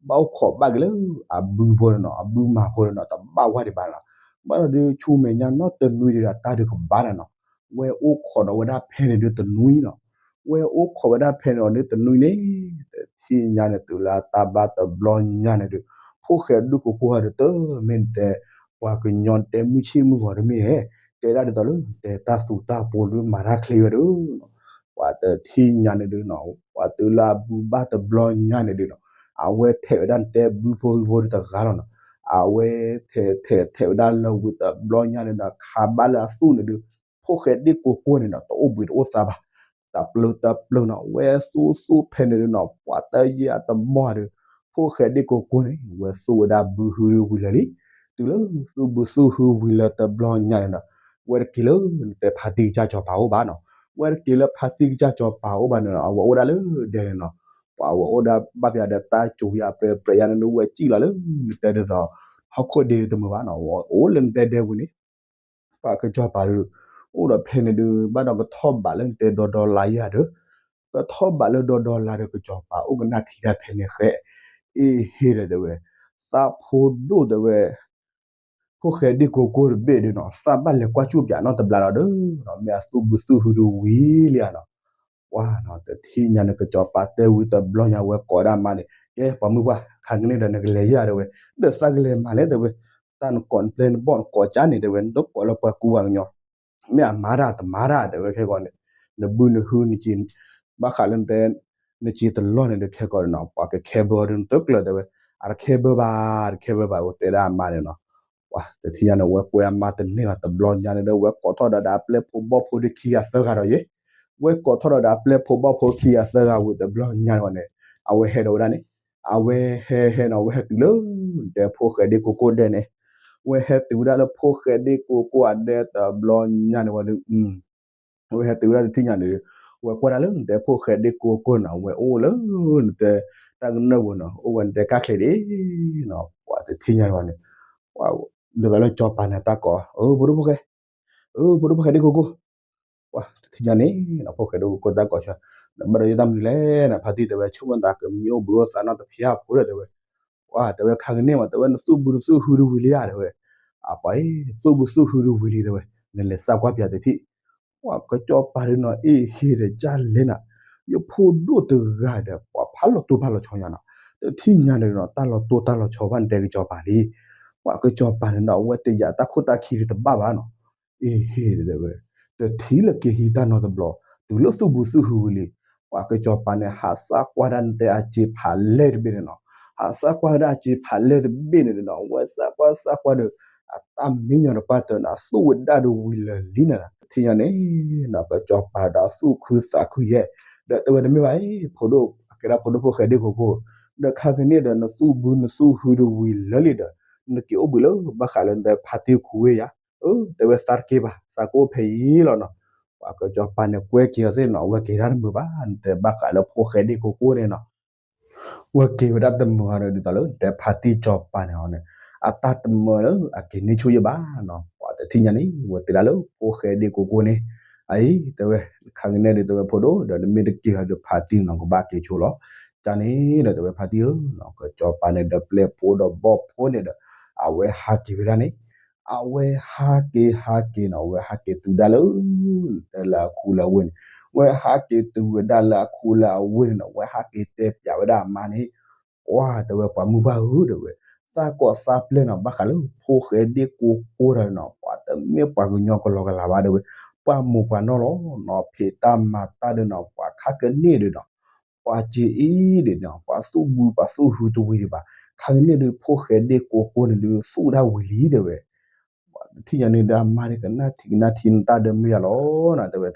ဘၣ်အိၣ်ခိးဘၣ်က့ၤလၢအဘုဖိန့ၣ်နီၤ, အဘုမၤဖိန့ၣ်နီၤ တဘၣ်ဝဲဒံးဘၣ်နီၤ, ဘၣ်ဒီးဒုးဆူမဲာ်ညါနီတနွံဒံးဒီးတၢ်ဒုးကဘၣ်နၤနီၤ, ဝဲအိၣ်ခိးဒီးဝဲဒၣ်ဖဲန့ၣ်ဒုးတနွံနီၤ, ဝဲအိၣ်ခိးဝဲဒၣ်ဖဲန့ၣ်အီၤဒုးတနွံန့ၣ်, တထံၣ်ညါန့ၣ်တုၤလၢတၢ်ဘၣ်တဘျီညါန့ၣ်ဒုး, ဖိၣ်ဃဲဒ့ၣ်ကိကိၢ်ဟီဒုးတမ့ၢ်နတဲ, ပှၤကညီတဲမုၢ်ဆ့ၣ်မုၢ်ဂီၤတမ့ၢ်ဧဲ, တဲဒၣ်ဒ်သိးလၢတဲတၢ်သူတၢ်ပူၤဒုးမၤတၢ်ချ့ဝဲဒုး ပှၤတထံၣ်ညါန့ၣ်ဒုးနီၤ, ပှၤတုၤလၢအဘုဘၣ်တဘျီညါန့ၣ်ဒုးနီၤ, အဝဲထဲးဝဲဒၣ်နတဲဘုဖိဟုဖိဒုးတဂၤလီၤနီၤ, အဝဲထဲးထဲးထဲးဝဲဒၣ်လၢဝံၤတဘျီညါန့ၣ်ဒီး ခးဘၣ်လၢအသူၣ်န့ၣ်ဒုး, ဖိၣ်ဃဲဒ့ၣ်ကိကိၢ်န့ၣ်နီၤ တအိၣ်ဘှံးတအိၣ်သါဘၣ်, တပျုာ်တပျုာ်နီၤ ဝဲသူသူဖဲန့ၣ်ဒုးနီၤ ပှၤတယံာ်အတမီၢ်ဒုး, ဖိၣ်ဃဲဒ့ၣ်ကိကိၢ်န့ၣ် ဝဲသူဝဲဒၣ်ဘုဟုဒုးဝံၤလၢာ်လံ, တုၤလၢသူၣ်ဘုသူဟုဝံၤလၢတဘျီညါန့ၣ်နီၤ, ဝဲတက့ၤလၢနတဲဖါတံၢ်ကစၢ်စီၤပၤအိၣ်ဘၣ်နီၤ, ဝဲတက့ၤလၢဖါတံၢ်ကစၢ်စီၤပၤအိၣ်ဘၣ်န့ၣ်နီၤ အဝဲအိၣ်ဒၣ်လၢဒဲန့ၣ်နီၤ, ပှၤဝဲအိၣ်ဒၣ်ဘၣ်ပယီၤဒီးတၢ်ကၠိယါပြဲပြဲယါန့ၣ်ဒုး ဝဲစံၣ်လီၤလၢနတဲဒ်သိး ဟီၣ်ခိၣ်ဒ့တမုာ်ဘၣ်နီၤ, အိၣ်လၢနတဲဒဲဝံၤန့ၣ် ပှၤကစီၤပၤဒုး အိၣ်ဒီးဖဲန့ၣ်ဒုး ဘၣ်ဒီးကထီၣ်ဘးလၢနတဲဒီဒီလါယၤဒီး, ကထီၣ်ဘးလၢဒီဒီလါဒီး ကစီၤပၤအိၣ်ကနၣ်ထံတၢ်ဖဲန့ၣ်ဃဲ, အ့ဟ့ဒီးတဲဝဲ, သးဖိဒိၣ်တဲဝဲ, ဖိၣ်ဃဲဒ့ၣ်ကိကိၢ်တဘ့ၣ်ဒုးနီၤ သးဘၣ်လဲၤကွၢ်ကၠူၣ်ပၠးနီတဘျီလီၤဒီး, မ့ၢ်အသူၣ်ဘုသူၣ်ဟုဒုးဝံၤလံဧါနီၤ, ပှၤနီၤ တထံၣ်ညါန့ၣ် ကစီၤပၤတဲဝံၤတဘျီညါ ဝဲကိးဒၣ်မါန့ၣ် ကဲပှၤမုၣ်ပှၢ် ခါကန့ၣ်ဒီးနကလဲၤယၤတဲဝဲ, ဒီးသးကလဲၤမၤလဲၣ်တဲဝဲ, တၢ်နကိးနပျဲၢ်နဘီၣ်နကိးကၠၢန့ၣ်တဲဝဲ နတကိးလၢပှၤကူပှၤကညီ မ့ၢ်အမါတၢ်တမါတၢ်တဲဝဲခဲကီးန့ၣ်, နဘုနဟုနက့ၤ, ဘၣ်ဃးလၢနတဲ, နက့ၤတလီၢ်န့ၣ်ဒီးခဲကီးန့ၣ်နီၤ ပှၤကခဲဘၢအီၤဒုးနတကျၢၤတဲဝဲ, အတခဲဘၢဘၣ်, တခဲဘၢဘၣ် အိၣ်တဲဒၣ်အမါန့ၣ်နီၤ, ပှၤတထံၣ်ညါန့ၣ် ဝဲကွဲအမါတန့ၢ်ဘၣ်တဘျီညါန့ၣ်ဒီး ဝဲကိးထီၣ်ဒီးဒီးအပျဲၢ်ဖိဘီၣ်ဖိဒုးခံဂၤသၢဂၤဒီးယဲ, ဝဲကိးထီၣ်ဒီးဒီးအပျဲၢ်ဖိဘီၣ်ဖိခံဂၤသၢဂၤဝံၤတဘျီညါန့ၣ်န့ၣ်, အဝဲဟဲဒီးဝဲဒၣ်န့ၣ်, အဝဲဟဲဟဲန့ၣ် အဝဲဟဲတုၤလၢ, တဲဖိၣ်ဃဲဒ့ၣ်ကိကိၢ်ဒဲန့ၣ်, ဝဲဟဲတုၤဝဲဒၣ်လၢဖိၣ်ဃဲဒ့ၣ်ကိကိၢ်အဒဲတဘျီညါန့ၣ်ဝဲဒုး အဝဲဟဲတုၤဝဲဒၣ်တထံၣ်ညါန့ၣ်, ဝဲကွၢ်ဒၣ်လၢနတဲဖိၣ်ဃဲဒ့ၣ်ကိကိၢ်န့ၣ် ဝဲအိၣ်လၢနတဲ, တၢ်ကနၢၣ်ပူၤန့ၣ် အိၣ်ဝဲနတဲကၢ်ချ့ဒ်နီၤ ပှၤတထံၣ်ညါန့ၣ်ဝဲန့ၣ်, ပှၤ, ဒ်သိးလၢကစီၤပၤန့ၣ်တၢ်ကိး, အၢ ဖိဒိၣ်ဖိၣ်ဃဲ, အၢ ဖိဒိၣ်ဖိၣ်ဃဲဒ့ၣ်ကိကိၢ်, ပှၤတထံၣ်ညါန့ၣ်နီၤ ဖိၣ်ဃဲဒ့ၣ်ကိကိၢ်တၢ်ကိးဆၢ, နဘၣ်ဒီးယတၢ်မနုၤလဲၣ်န့ၣ် ဖါတံၢ်တဲဝဲ ဆိကမိၣ်သးကမံအိၣ်ဘှံးအိၣ်သါနီတဖျၢၣ်ဖိဒီးတဲဝဲ ပှၤတဲဝဲခါကန့ၣ်မး တဲဝဲနသူၣ်ဘုတသူၣ်ဟုဒုးဝံၤလံဧါတဲဝဲ, အပှၤအံၤ သူၣ်ဘုသူၣ်ဟုဒုးဝံၤလံတဲဝဲ, နလဲၤသးကွၢ်ပၠးတထံၣ်, ပှၤကစီၤပၤဒုးနီၤ အ့ဟ့ဒီးကၢ်လဲၣ်နၤ, ယဖိဒိၣ်တဂၤဒီး ပှၤဖးလီၤတိၢ်ဖးလီၤဆီညါနီၤ, တထံၣ်ညါန့ၣ်နီၤ တၢ်လီၤတိၢ်တၢ်လီၤဆီဘၣ်နတဲကစီၤပၤလံ, ပှၤကစီၤပၤန့ၣ်နီၤ အဝဲတယာ်တၢ်ခိၣ်တၢ်ခံဒုးတဘၣ်ဘၣ်နီၤ အ့ဟ့ဒီးတဲဝဲ, တထံၣ်လၢက့ၤဟံးတၢ်နီတဘျီ, တုၤလၢသူၣ်ဘုသူၣ်ဟုဝံၤလံ, ပှၤကစီၤပၤန့ၣ်ဟးသးကွၢ်ဒၣ်နတဲအစ့ဖးလဲၢ်တဘ့ၣ်န့ၣ်နီၤ, ဟးသးကွၢ်ဒၣ်အစ့ဖးလဲၢ်တဘ့ၣ်န့ၣ်နီၤ အဝဲသးကွၢ်သးကွၢ်ဒီး, အတၢ်မံညီၤတပှၢ်တၢၢ်န့ၣ် အသူၣ်ဝဲဒၣ်ဒီးဝံၤလၢာ်လံန့ၣ်, တထံၣ်ညါန့ၣ်နီၤ ကစီၤပၤဒီးသူၣ်ခုသးခုယဲၢ်, ဒီးတဲဝဲတမ့ၢ်ဘၣ်အံၤ ဖိဒိၣ်အကဲဒၣ်ဖိဒိၣ်ဖိၣ်ဃဲဒ့ၣ်ကိကိၢ်, ဒီးခါကန့ၣ်ဒီးနသူၣ်ဘုနသူၣ်ဟုဒုးဝံၤလၢာ်လံဒီး, နက့ၤအိၣ်ဘှံးလၢဘၣ်ဃးလၢနတဲဖါတံၢ်ခူဝ့ၢ်ယၤ, အၢ တဲဝဲသးတက့ၢ်ဘၣ် သးကအိၣ်ဖဲအံၤလီၤနီၤ, ပှၤကစီၤပၤန့ၣ်ကွဲက့ၤအီၤသ့ၣ်နီၤ အဝဲက့ၤတၢ်တမုာ်ဘၣ် နတဲဘၣ်ဃးလၢဖိၣ်ဃဲဒ့ၣ်ကိကိၢ်န့ၣ်နီၤ ဝဲက့ၤဝဲဒၣ်တမုာ်အီၤဒီး ဒ်သိးလၢနတဲဖါတံၢ်စီၤပၤန့ၣ်အီၤန့ၣ်, အတၢ်တမၢလၢအက့ၤန့ၢ်ဆူၣ်ယဲၢ်ဘၣ်နီၤ, ပှၤတထံၣ်ညါန့ၣ် ဝဲတဲဒၣ်လၢဖိၣ်ဃဲဒ့ၣ်ကိကိၢ်န့ၣ်, အအံၤ တဲဝဲ ခါကန့ၣ်ဒုး တဲဝဲ ဖိဒိၣ်ဒီး နမ့ၢ်တက့ၤဒီးဖါတံၢ်နီၤ ကဘၣ်က့ၤဆိလီၤ. ကန့ၣ်ဒီး တဲဝဲ ဖါတံၢ်ဧၢ, ကစီၤပၤန့ၣ်ဒီး ပျဲၢ်ဖိဒီးဘီၣ်ဖိန့ၣ်ဒီး အဝဲဟးက့ၤဝဲဒၣ်န့ၣ်, အဝဲဟးက့ၤဟးက့ၤနီၤ အဝဲဟးက့ၤတုၤဒၣ်လၢ တဲလၢအခူလၢအဝ့ၢ်န့ၣ်, အဝဲဟးက့ၤတုၤဝဲဒၣ်လၢအခူလၢအဝ့ၢ်န့ၣ်နီၤ အဝဲဟးက့ၤတဲပၠးဝဲဒၣ်အမါန့ၣ်, ပှၤ တဲဝဲ ပှၤမုၢ်ပှၢ်ဧၢ တဲဝဲ, သးကိးသးပျဲၢ်နီၤ ဘၣ်ဃးလၢဖိၣ်ဃဲဒ့ၣ်ကိကိတၢ်နီၤ ပှၤတမ့ၢ်ပှၤကညီကလီကလီဘၣ် တဲဝဲ, ပှၤမိၢ်ပှၤနီၢ်လီၤနီၤ ဖံးတၢ်မၤတၢ်ဒုးနီၤ ပှၤခါကန့ၣ်ဒုးနီၤ ပှၤစ့အံၤဒုးနီၤ ပှၤသူၣ်ဘုပှၤသူၣ်ဟုတဝံၤဒံးဘၣ်, ခါကန့ၣ်ဒုး ဖိၣ်ဃဲဒ့ၣ်ကိကိန့ၣ်ဒုး သူၣ်ဒၣ်ဝံၤလံ တဲဝဲ တထံၣ်ညါန့ၣ်ဒီး အမါန့ၣ် ကနၣ်ထံကနၣ်ထံနတၢ်ဒီးမ့ၢ်ယၤလီၤနီၤ တဲဝဲ,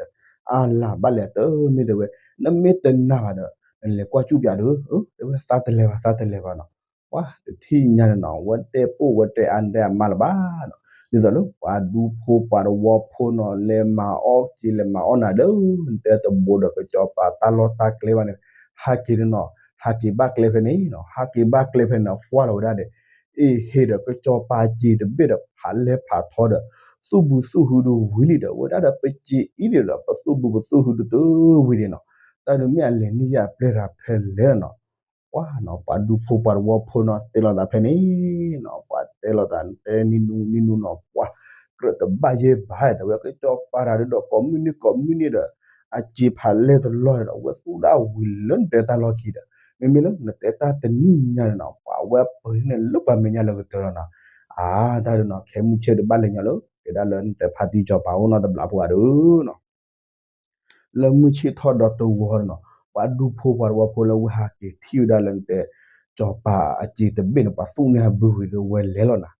အလၤဘၣ်လဲၣ်တမ့ၢ် တဲဝဲ, နမ့ၢ်တနာ်ဘၣ်ဒီး နလဲၤကွၢ်ကူၣ်ပၠးဒီး, တဲဝဲ သးတလဲၤဘၣ် သးတလဲၤဘၣ်နီၤ, ပှၤတထံၣ်ညါန့ၣ်နီၤ အဝဲတဲပိၢ်ဝဲတဲအါတဲအမါလၢၤဘၣ်နီၤ, ဒ်သိးလၢပှၤဒူဖိပှၤတဝီဖိနီၤ လဲၤမၤအီၣ်စ့လဲၤမၤအီၣ်နၤဒီး နတဲတဘိဒီးကစီၤပၤတၢ်လီၢ်တၢ်ကျဲဘၣ်န့ၣ်, ဟးက့ၤန့ၣ်နီၤ ဟးက့ၤဘၣ်ကျဲဖဲန့ၣ်နီၤ ဟးက့ၤဘၣ်ကျဲဖဲန့ၣ်နီၤ ကွၢ်လီၤဝဲဒၣ်ဒီး အ့ၣ်ဟ့ၣ်ဒီးကစီၤပၤစ့တဘ့ၣ်ဒီး ဖးလဲၢ်ဖးထီဒီး သူၣ်ဘုသူၣ်ဟုဒုးဝံၤလံဒီး ဝဲဒၣ်ဒီးပစ့အံၤဒံးဒီး ပသူၣ်ဘုပသူၣ်ဟုဒုးတဝံၤဒံးနီၤ, တၢ်ဒုးမ့ၢ်အလဲၤန့ၢ်ယၤအပျဲၢ်တၢ်ဖဲလဲၣ်နီၤ, ပှၤနီၤ ပှၤဒူဖိပှၤတဝီဖိနီၤ တဲလိာ်သးဖဲန့ၣ်နီၤ ပှၤတဲလိာ်သးတဲနံၤနူနံၤနူနီၤ ပှၤကြၢးတဘၣ်ယဲၢ်ဘၣ် တဲဝဲ ကစီၤပၤတၢ်ဒုးဒီး ကိးမုၢ်နံၤကိးမုၢ်နံၤဒီး အစ့ဖးလဲၢ်တလီၢ်ဒီး အဝဲသူၣ်ဒၣ်ဝံၤလၢနတဲတၢ်လီၢ်ခံဒီး မ့မ့ၢ်လၢနတဲတၢ်တနံၣ်ညါန့ၣ်နီၤ ပှၤဝဲပၢၤန့ၣ်လၢပှၤမဲာ်ညါလၢကတၢၢ်လီၤနီၤ, အါ တၢ်ဒုးနီၤ ခဲမုၢ်ဆ့ၣ်ဒုးဘၣ်လဲၤညီလၢ ကဲဒၣ်လၢနတဲဖါတံၢ်စီၤပၤအိၣ်နီတဘျီဖိဧါဒီးနီၤ လၢမုၢ်ဆ့ၣ်ထီၣ်ဒီးတဝီဒီးနီၤ ပှၤဒူဖိပှၤတဝီဖိလၢဝဲဟးက့ၤထံၣ်ဝဲဒၣ်လၢနတဲ စီၤပၤအစ့တဘ့ၣ်န့ၣ် ပှၤသူၣ်န့ၢ်အဘုဝံၤဒီးဝဲလဲၤလီၤနီၤ,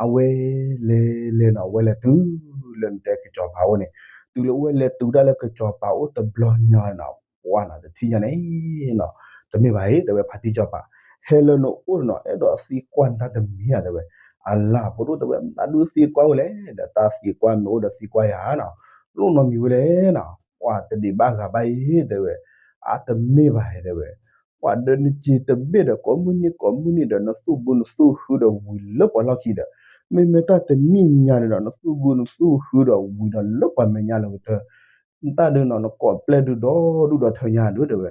အဝဲလဲၤလဲၤနီၤ အဝဲလဲၤတုၤလၢနတဲကစီၤပၤအိၣ်န့ၣ်, တုၤလၢဝဲလဲၤတုၤဒၣ်လၢကစီၤပၤအိၣ်တဘျီညါနီၤ ပှၤနီၤ တထံၣ်ညါန့ၣ်နီၤ တမ့ၢ်ဘၣ်အံၤ တဲဝဲဖါတံၢ်စီၤပၤ, ဟဲလၢနအိၣ်နီၤ အဲၣ်ဒိးသံကွၢ်နတၢ်တမံၤနီၤ တဲဝဲ, အလၤဖိဒိၣ် တဲဝဲ မတၤဒုးသံကွၢ်ဝဲလဲၣ် ဒီးတၢ်သံကွၢ်မ့ၢ်အိၣ်ဒီးသံကွၢ်ယၤနီၤ, လိၣ်နီတမံၤဝဲလဲၣ်နီၤ, ပှၤတဒံးဘၣ်ဂၤဘၣ်အံၤ တဲဝဲ, အါတမ့ၢ်ဘၣ် တဲဝဲ, ပှၤဒီးနစ့တဘ့ၣ်ဒီး ကိးမုၢ်နံၤကိးမုၢ်နံၤဒီး နသူၣ်ဘုနသူၣ်ဟုဒီးဝံၤလၢပှၤလီၢ်ခံဒီး, မ့မ့ၢ်တၢ်တနံၣ်ညါန့ၣ်ဒီး နသူၣ်ဘုနသူၣ်ဟုဒီးဝံၤဒီးလၢပှၤမဲာ်ညါလၢကတၢၢ်, နတၢ်ဒုးနီၤ နကိးပျဲၢ်ဒုးဒီဒူၣ်ဒီထၢညါဒုး တဲဝဲ,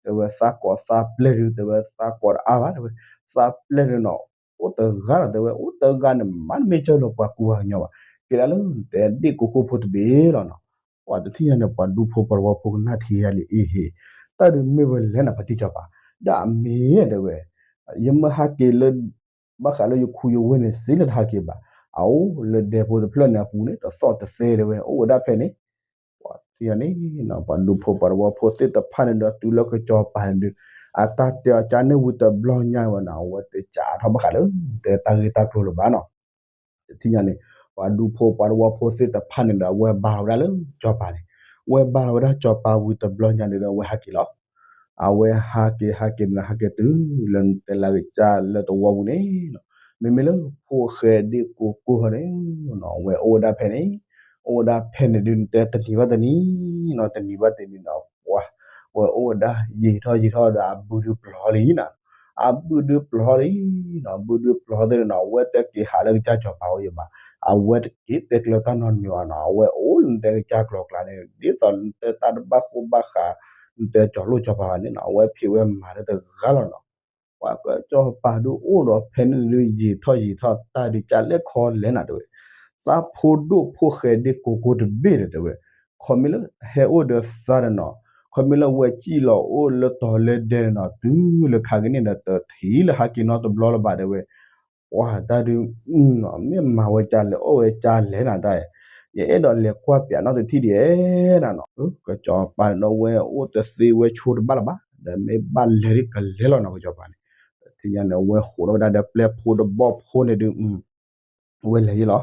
တဲဝဲ သးကိးသးပျဲၢ်ဒုး တဲဝဲ သးကိးတအါဘၣ် တဲဝဲ, သးပျဲၢ်ဒုးနီၤ အိၣ်တဂၤလီၤ တဲဝဲ အိၣ်တဂၤန့ၣ် မ့တမ့ၢ်ကၢၢ်လၢပှၤကူပှၤကညီဘၣ်, ကဲဒၣ်လၢနတဲဒ့ၣ်ကိကိဖိတဘ့ၣ်လီၤနီၤ, ပှၤတထံၣ်ညါန့ၣ် ပှၤဒူဖိပှၤတဝီဖိကနၣ်ထံယါလံ အ့ၣ်ဟ့ၣ်, တၢ်ဒုးမ့ၢ်ဝဲလဲၣ်နီၤ ဖါတံၢ်စီၤပၤ, ဒီးအမ့ၢ် တဲဝဲ, ယမ့ၢ်ဟးက့ၤလၢ ဘၣ်ဃးလၢယခူယဝ့ၢ်န့ၣ် စ့လၢတဟးက့ၤဘၣ်, အအိၣ်လၢဒဲဖိတဖျၢၣ်န့ၣ်အပူၤန့ၣ် တသီၣ်တသဲ တဲဝဲ အိၣ်ဝဲဒၣ်ဖဲန့ၣ်, ပှၤထံၣ်ညါန့ၣ်နီၤ ပှၤဒူဖိပှၤတဝီဖိသ့ၣ်တဖၣ်န့ၣ်ဒီး တုၤလၢကစီၤပၤန့ၣ်ဒုး အတၢ်တဲအီၤကန့ၣ်ဝံၤတဘျီညါဝဲနီၤ အဝဲတကးထီၣ်ဘၣ်ဃးလၢ တဲတၢ်ဂ့ၢ်တၢ်ကျိၤလၢၤဘၣ်နီၤ, တထံၣ်ညါန့ၣ် ပှၤဒူဖိပှၤတဝီဖိသ့ၣ်တဖၣ်န့ၣ်ဒီး အဝဲဘါလီၤဝဲဒၣ်လၢစီၤပၤန့ၣ်, ဝဲဘါလီၤဝဲဒၣ်စီၤပၤဝံၤတဘျီညါန့ၣ်ဒီး အဝဲဟးက့ၤလီၤ, အဝဲဟးက့ၤဟးက့ၤန့ၣ် ဟးက့ၤတုၤလၢနတဲလၢကစၢ်လၢတဝီပူၤန့ၣ်နီၤ, မ့မ့ၢ်လၢဖိၣ်ဃဲဒ့ၣ်ကိကိဟီန့ၣ်နီၤ အဝဲအိၣ်ဝဲဒၣ်ဖဲန့ၣ်, အိၣ်ဝဲဒၣ်ဖဲန့ၣ်ဒုး နတဲတနံၤဘၣ်တနံၤနီၤ တနံၤဘၣ်တနံၤနီၤ ပှၤ ဝဲအိၣ်ဝဲဒၣ်ယံာ်ထီၣ်ယံာ်ထီၣ်ဒီး အဘုဒုးပျီလံနီၤ, အဘုဒုးပျီလံနီၤ ဘုဒုးပျီသ့ၣ်နီၤ အဝဲတက့ၤဟးလၢကစၢ်စီၤပၤအိၣ်ယဘၣ်, အဝဲတက့ၤတဲကျၢၤတၢ်နီတမံၤဘၣ်နီၤ အဝဲအိၣ်လၢနတဲကစၢ်ကျိၤကျါန့ၣ် ဒ်သိးနတဲတၢ်တဘၣ်ဃိဘၣ်ဃး နတဲစီၤလိၣ်စီၤပၤန့ၣ်နီၤ အဝဲဖံးဝဲမၤတဂၤလီၤနီၤ ပှၤကစီၤပၤဒုးအိၣ်ဒီးဖဲန့ၣ်ဒုး ယံာ်ထီၣ်ယံာ်ထီၣ်တၢ်ဒုးကလဲၣ်ခီလဲၣ်နၤတဲဝဲ, သးဖိဒိၣ်ဖိၣ်ဃဲဒ့ၣ်ကိကိတဘ့ၣ်ဒီးတဲဝဲ, ခီမ့ၢ်လၢဟဲအိၣ်ဒီးသးဒီးနီၤ, ခီမ့ၢ်လၢဝဲစံၣ်လီၤအိၣ်လၢတီၤလၢဒဲးနီၤ တုၤလၢခါကန့ၣ်ဒီးတထံၣ်လၢဟးက့ၤနီတဘျီလၢၤဘၣ်တဲဝဲ, ပှၤတၢ်ဒုး မ့ၢ်မၤဝဲကၢ်လဲၣ် အီၣ်ဝဲကၢ်လဲၣ်နၤတၢ်, ယအဲၣ်ဒိးလဲၤကွၢ်ပၠးနီတထံၣ်ဒံးဧါနၤနီၤ, ကစီၤပၤန့ၣ်ဒီးဝဲအိၣ်တသ့ဝဲဆိတဘၣ်လၢၤဘၣ်, ဒီးမ့ၢ်ဘၣ်လဲၤဒ်ကလဲၤလီၤနီၤ ကစီၤပၤန့ၣ်, တထံၣ်ညါန့ၣ် အဝဲဃိးထီၣ်ဝဲဒၣ်ဒီးပျဲၢ်ဖိဒီးဘီၣ်ဖိန့ၣ်ဒုး အဝဲလဲၤယံၤလီၤ,